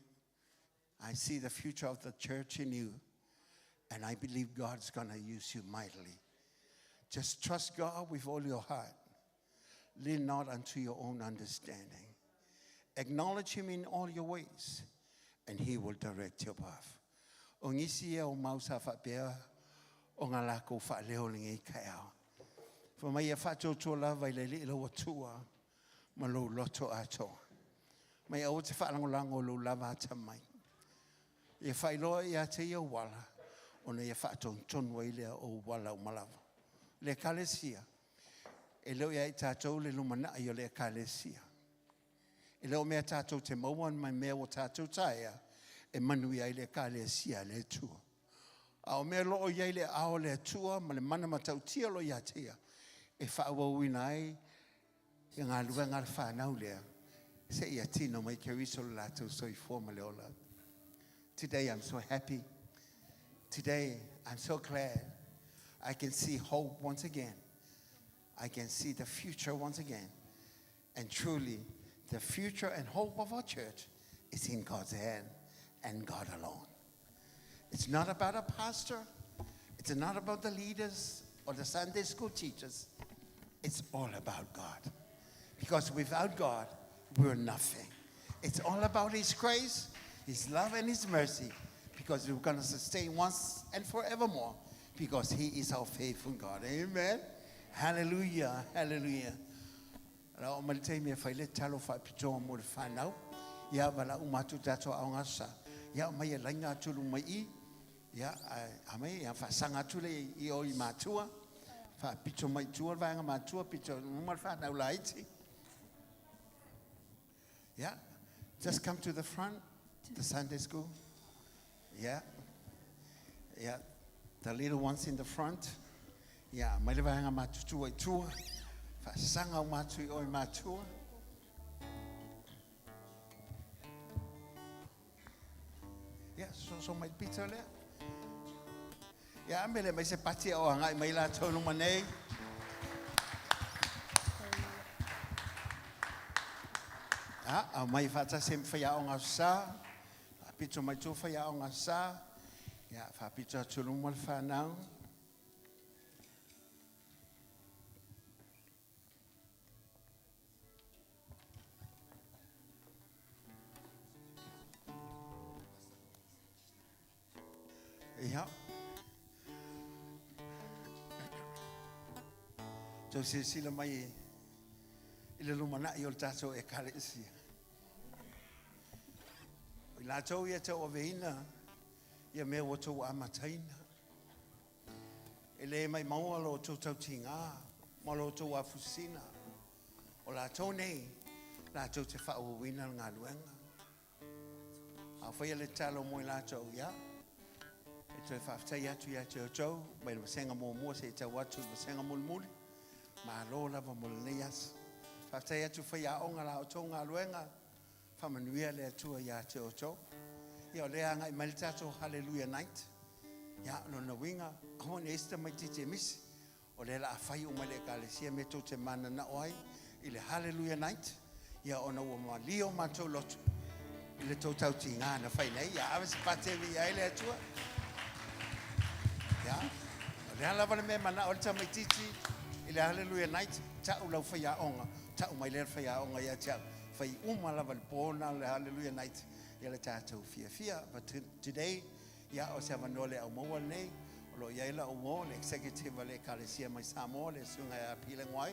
I see the future of the church in you. And I believe God's going to use you mightily. Just trust God with all your heart. Lean not unto your own understanding. Acknowledge Him in all your ways, and He will direct your path. O nisi ia o mau sa faapea o ngā lākou faaleo lenei taeao. Fai mai ia faatuatua lava i le Alii lou Atua ma lou loto atoa. Mai aua te faalagolago i lou lava atamai. Ia faailoa ia te ia ou ala, ona ia faatonutonu ai lea o ou ala uma lava. Le Ekalesia, e le o ia i tatou le lumanai o le Ekalesia. E le o mea tatou te maua mai mea ua tatou taea e manuia ai le Ekalesia a le Atua. A o mea o lo o i ai le aao o le Atua ma le mana matautia o lo o ia te ia, e faaauauina ai le galuega a le fanau lea, seia tino mai Keriso lo latou soifua ma le ola. Today I'm so happy. Today I'm so glad. I can see hope once again. I can see the future once again. And truly, the future and hope of our church is in God's hand and God alone. It's not about a pastor. It's not about the leaders or the Sunday school teachers. It's all about God. Because without God, we're nothing. It's all about His grace, His love, and His mercy. Because we're going to sustain once and forevermore. Because He is our faithful God. Amen. Hallelujah. Hallelujah. La o mai le taimi e fai le tatalo faapitoa mo le whanau. Ia, wala uma atu tatou aoga aso sa. Ia, mai e laina atu luma i i. Ia, a mai, ia, faasaga atu le i o i matua. Faapito mai i tua le vaega matua, pito uma le whanau laiti. Yeah, just come to the front, the Sunday school. Yeah, yeah, the little ones in the front. Yeah, mai le vaega matutua i tua. Faasaga uma atu i o i matua. Yeah, so, so mai pito lea. Ia, ame le mai se pati o agai mai latou luma nei. Ia, aumai faatasi ai ma faiaoga Aso Sa, faapito mai tua faiaoga Aso Sa, ia, faapito atu i luma le fanau. Ia. Tou silasila mai i le lumanai o le tatou ekalesia. O i latou ia tauaveina ia mea ua outou amataina. E le maimaua lo outou tautiga ma lo outou afusina. O latou nei, latou te faaauauina le galuega. A faia le tatalo mo i latou, ia, e toe faafetai atu ia te outou, mai le vasega muamua seia tau atu i le vasega mulimuli. Malo lava mo lenei aso. Faafetai atu faiaoga la outou galuega, faamanuia le Atua ia te outou. Ia o lea e agai mai le tatou Hallelujah Night. Ia, o lona uiga, aua ne i i ai se tamaitiiti e misi. O lea la a fai uma e le Ekalesia mea tou te mananao ai i le Hallelujah Night, ia ona ua malie o matou loto i le tou tautiga na fai nei. Ia ave se pate e viia ai le Atua. Ia, o le a lava le mea e manao ai le tamaitiiti i le Hallelujah Night, tau lau faiaoga, tau mai lea le faiaoga ia te au. Fai uma lava i le po lena o le Hallelujah Night ia le tatou fiafia. But today, Ia, o se avanoa le aumaua lenei, o lo o i ai lau uo, le executive a le Ekalesia mai Samoa, le Susuga ia Pileguai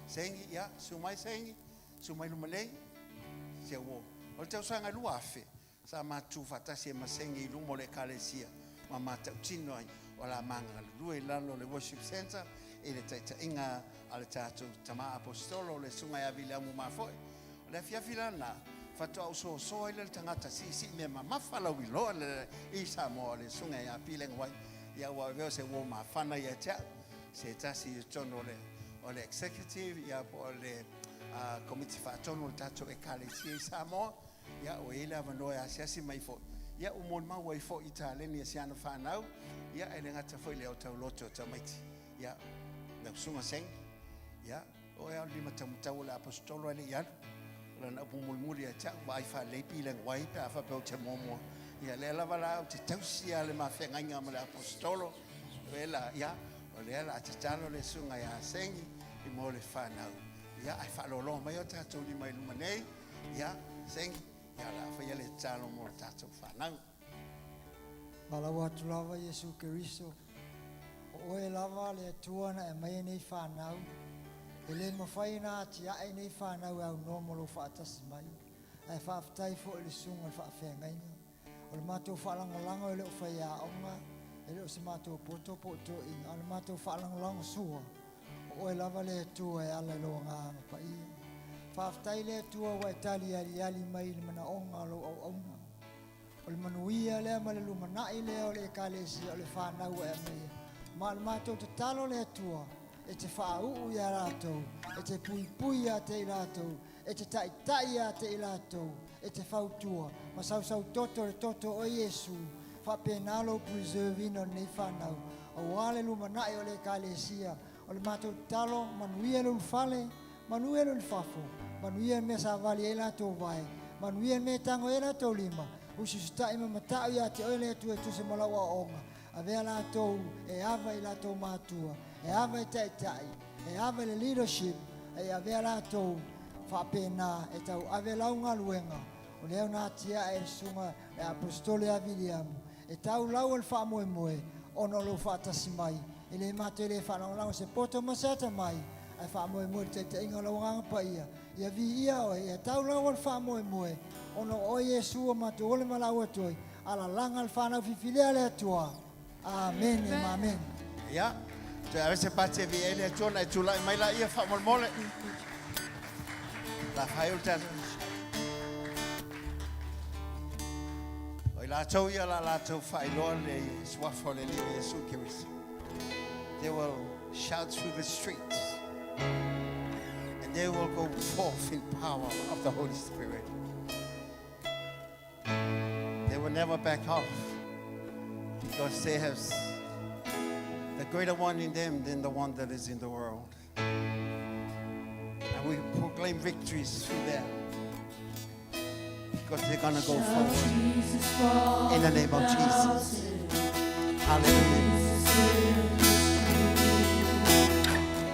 Sengi. Ia, susu mai Sengi, susu mai luma nei, si au uo. O le tausaga e 2000, sa matutu faatasi ai ma Sengi i luma o le Ekalesia ma matautino ai o la ma galulue i lalo o le Worship Centre i le taitaiga a le tatou tama Aposetolo, le Susuga ia Viliamu Mafoe. O le afiafi la lena, faatoa ou soso ai lea i le tagata siisii mea mamafa lauiloa le i Samoa o le Susuga ia Pileguai, ia ua avea o se uo mafana ia te au, se tasi i totonu o le o le executive ia po o le Komiti Faatonu o le tatou Ekalesia i Samoa, ia ua i ai le avanoa e asiasi mai foi, ia ua molimau ai foi i taleni a si ana fanau, ia e le gata foi i lea o tauloto o tamaiti, ia lau Susuga Seng, ia O oe lava o le limataumatau o le Aposetolo ae le i alu. O lana upu mulimuli ia te au, vaai faalelei pileguai pe a faapea ou te muamua. Ia lea lava la ou te tausi lava le ma feagaiga ma le Aposetolo. O la, ia, o lea la a tatalo le susuga ia Sengi i mo le fanau. Ia, ae faaloloa mai o tatou lima i luma nei. Ia, Sengi, ia o le a faia le tatalo mo le tatou fanau. Valaau atu lava Iesu Keriso, o oe lava le Atua na e aumaia nei fanau, e le mafai ona atiae nei fanau e aunoa ma lou faatasi mai, ae faafetai foi i le susuga i le faafeagaiga. O le matou faalagolago e le o faiaoga, e le o se matou poto po o toeaiina, a o le matou faalagolago sua, o oe lava le Atua e ala i lou Agaga Paia. Faafetai le Atua ua e tali aliali mai i le manaoga o lou auauna. O le manuia lea ma le lumanai lea o le Ekalesia o le fanau ua e aumaia. Ma o le matou tatalo le Atua e te faauu iā latou, e te puipui ia te i latou, e te taitai ia te i latou, e te fautua, ma sausautoto le toto o Iesu, faapena lou preserve ina o lenei fanau, aua le lumanai o le Ekalesia. O le matou tatalo, manuia le ulufale, Manuia le fafo, manuia le mea savali ai latou vae, manuia le mea e tago ai latou lima, usiusitai ma mata'u ia te oe le Atua e tusa ma lau aoaoga, avea latou e ava i latou matua, e ava i taitai, e ava i le leadership, a ia avea latou faapena e tauave lau galuega, o lea na atiae e le susuga le Aposetolo ia Viliamu, e tau lau o le faamoemoe ona o lou faatasi mai, e le matou e le faalagolago se poto ma se atamai, ae faamoemoe i le taitaiga o lau Agaga Paia, ia viia oe, ia tau lau o le faamoemoe, ona o oe Iesu ua matou ole ma lau atu ai, alalaga le fanau fifilia a le Atua. Amene ma amene. Ia, toe ave se pati e viia ai le Atua ona e tulai mai laia faamolemole. La fai o le tatou. O i latou ia la latou faailoa le suafa o le Alii o Iesu Keriso. They will shout through the streets and they will go forth in power of the Holy Spirit. They will never back off because they have the greater one in them than the one that is in the world. And we proclaim victories through them. Because they're going to go forward. In the name of Jesus. Hallelujah.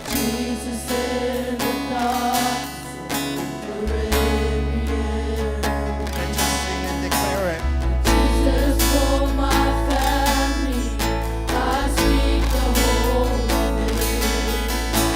Jesus in the darkness over every enemy. Let's just sing and declare it. Jesus for my family, I speak the holy name. Jesus.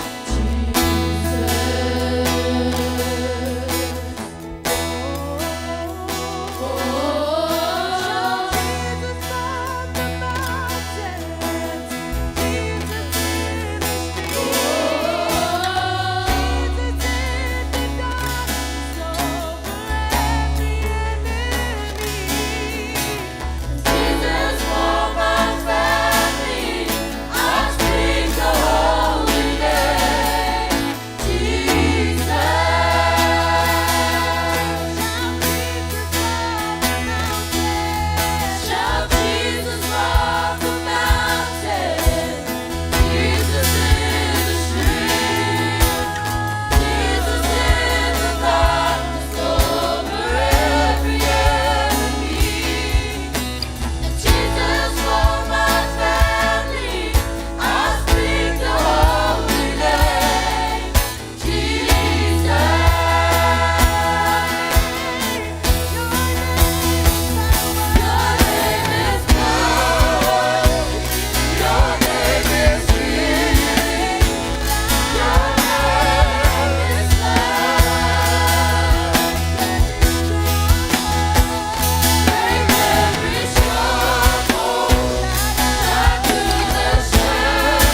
Oh, Jesus from the mountains, Jesus in the streets, Jesus in the darkness over every enemy. Jesus for my family, I speak the holy name. Jesus. Shout Jesus from the mountains, Jesus in the streets, Jesus in the darkness over every enemy. And Jesus for my family, I speak the holy name, Jesus. Your name is power. Your name is healing. Your name is love. Break every stronghold. Shine through the shadows.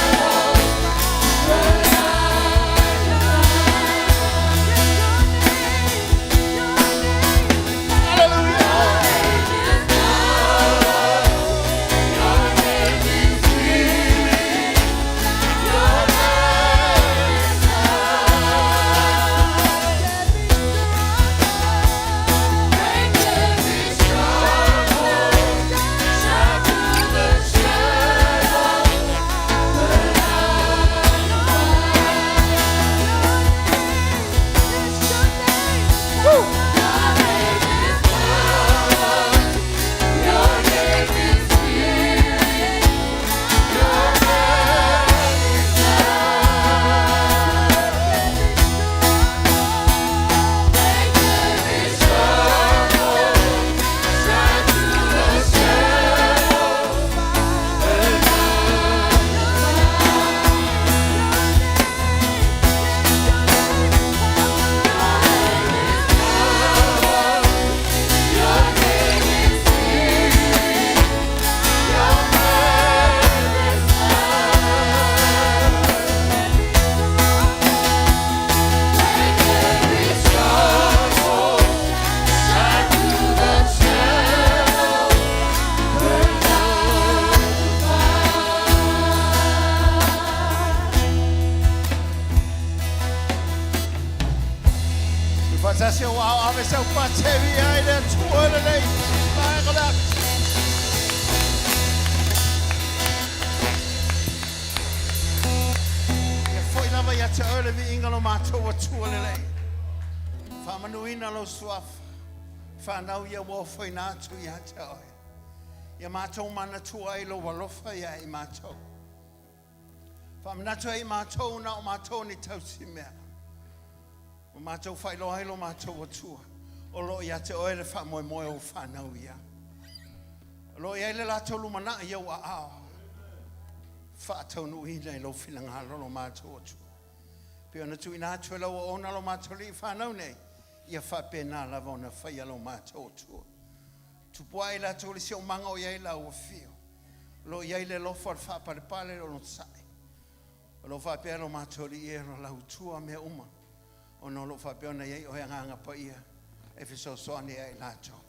Burn like a Fantastic. Wow, ave sau patevi ai le tua le lei. Mai kola. Ia foi lava ia te oe le viiga lo matou atua lelei. Faamanuina lou suafa. Fanau ia ua ofoina atu iā te oe. Ia matou manatua ai lou alofa iā i matou. Faamanatu ai i matou na o matou ni tausimea. Ua matou faailoa ai lo matou atua. O loo ia te oe le faamoemoe o fanau ia. O loo i ai le latou lumanai i ou aao. Faataunuuina i lou finagalo lo matou Atua. Pei ona tuuina atu e lau auauna lo matou alii i fanau nei, ia faapena lava ona faia lo matou Atua. Tupuae i latou le siosiomaga o i ai lau afio. O lo o i ai le alofa, le faapalepale, le onosai. O lo o faapea lo matou Alii e, o lau Atua mea uma, ona o lo o faapea ona i ai oe Agaga Paia e fesoasoani ai i latou.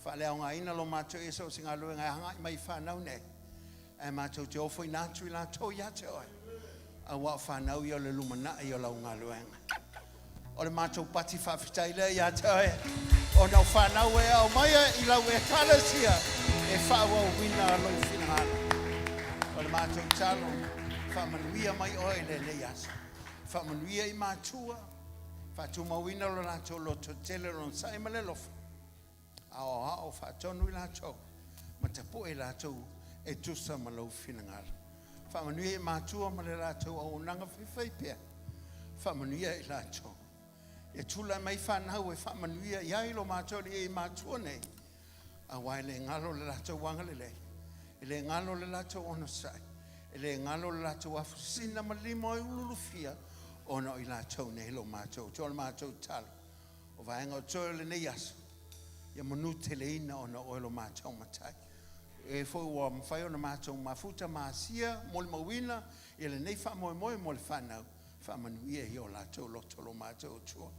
Faaleaogaina lo matou ia so o se galuega e agai mai i fanau nei, ae matou te ofoina atu i latou ia te oe, aua o fanau ia o le lumanai o lau galuega. O le matou pati faafetai lea ia te oe, ona o fanau e aumaia i lau Ekalesia e faaauauina lou finagalo. O le matou tatalo, faamanuia mai oe i lenei aso. Faamanuia i matua, faatumauina lo latou lototele, le onosai ma le alofa. Aoao faatonu i latou ma tapu'e i latou e tusa ma lou finagalo. Faamanuia i matua ma le latou auaunaga faifaipea. Faamanuia i latou. Ia tulai mai fanau e faamanuia i ai lo matou alii i matua nei, auā e le galo le latou agalelei, e le galo le latou onosai, e le galo le latou afusina ma lima o ululufia, ona o i latou nei lo matou. O le matou talo, o vaega o toe o lenei aso, ia manuteleina ona o oe lo matou matai. E foi ua mafai ona matou mafuta ma asia molimauina ia lenei faamoemoe mo le fanau, faamanuia i o latou loto lo matou Atua.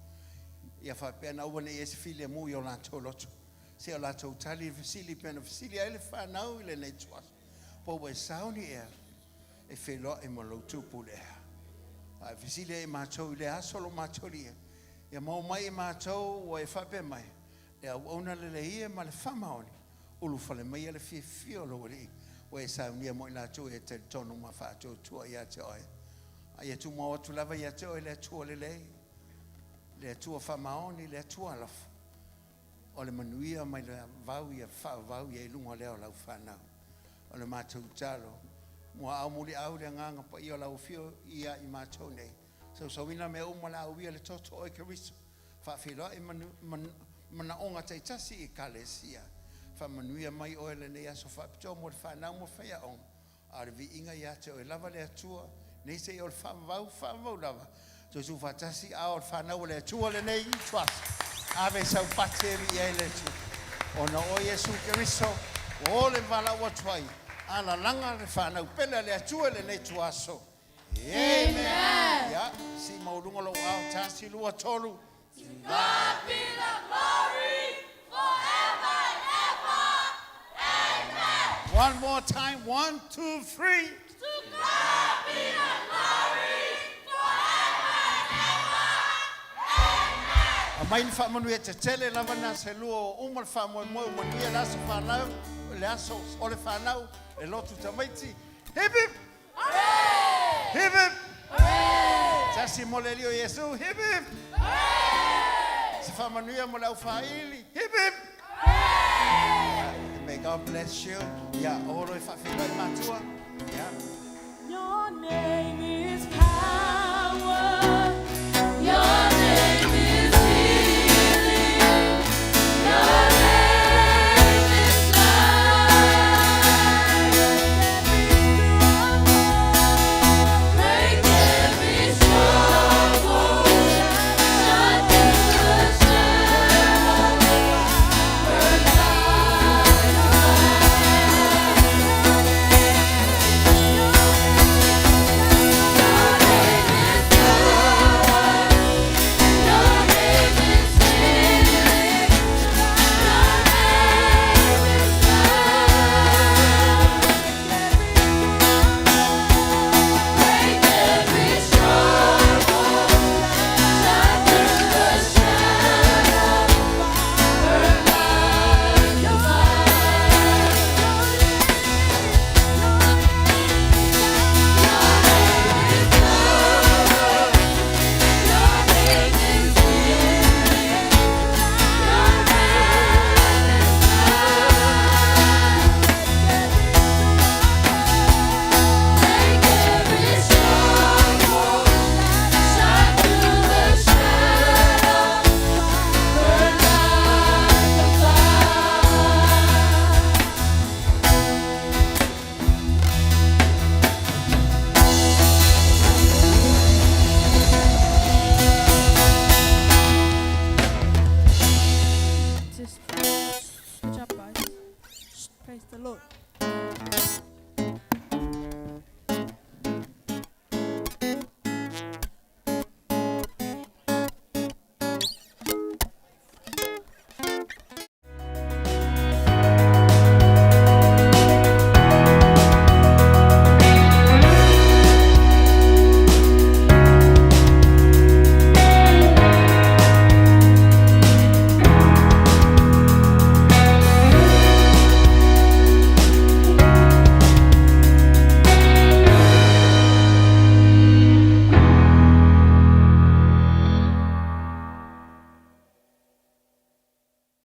Ia faapea na aua ne i e se filemu i o latou loto. Se o latou tali i fesili pe na fesili ai le fanau i lenei tuaso. Po ua e sauni ea e feiloai ma lou tupu le ea. A e fesili ai matou i le aso lo matou lia. Ia mau mai i matou ua e faapea mai. Le auauna lelei ia ma le faamaoni. Ulufale mai ia le fiafia o lou alii. Ua e saunia mo i latou e talitonu ma faatuatua ia te oe. A ia tumau atu lava ia te oe le Atua lelei. Le Atua faamaoni, le Atua alofa. O le manuia mai le vau ia faavavau ia i luga lea o lau fanau. O le matou talo. Mua au muli au le agaga paia o lau afio ia i matou nei. Sausauina mea uma le au ia le toto o Keriso. Faafeiloai manaoga taitasi i ekalesia. Faamanuia mai oe lenei aso faapitoa mo le fanau mo faiaoga. A o le viiga ia te oe lava le Atua, nei se i o le faavavau, faavavau lava. Toe tuufaatasi a o le fanau o le Atua lenei i tuaso. Ave sau pate e viia ai le Atua. Ona o Iesu Keriso, ua o le valaau atu ai, alalaga le fanau pele a le Atua i lenei tuaso. Amen. Ia, si mauluga lou ao, tasi, lua, tolu. To God be the glory forever and ever. Amen. One more time, one, two, three. To God be the glory forever and ever. Amen. A mai ni faamanuia tetele lava na se lua o uma le faamoemoe o manuia le aso fanau, le aso o le fanau, le lotu tamaiti. Hip hip! Hooray! Hip hip! Hooray! Tasi mo le alii o Iesu. Hip hip! Hooray! Se faamanuia mo le aufaili. Hip hip! Hooray! May God bless you. Ia, olo e faafeiloai matua. Ia. Your name.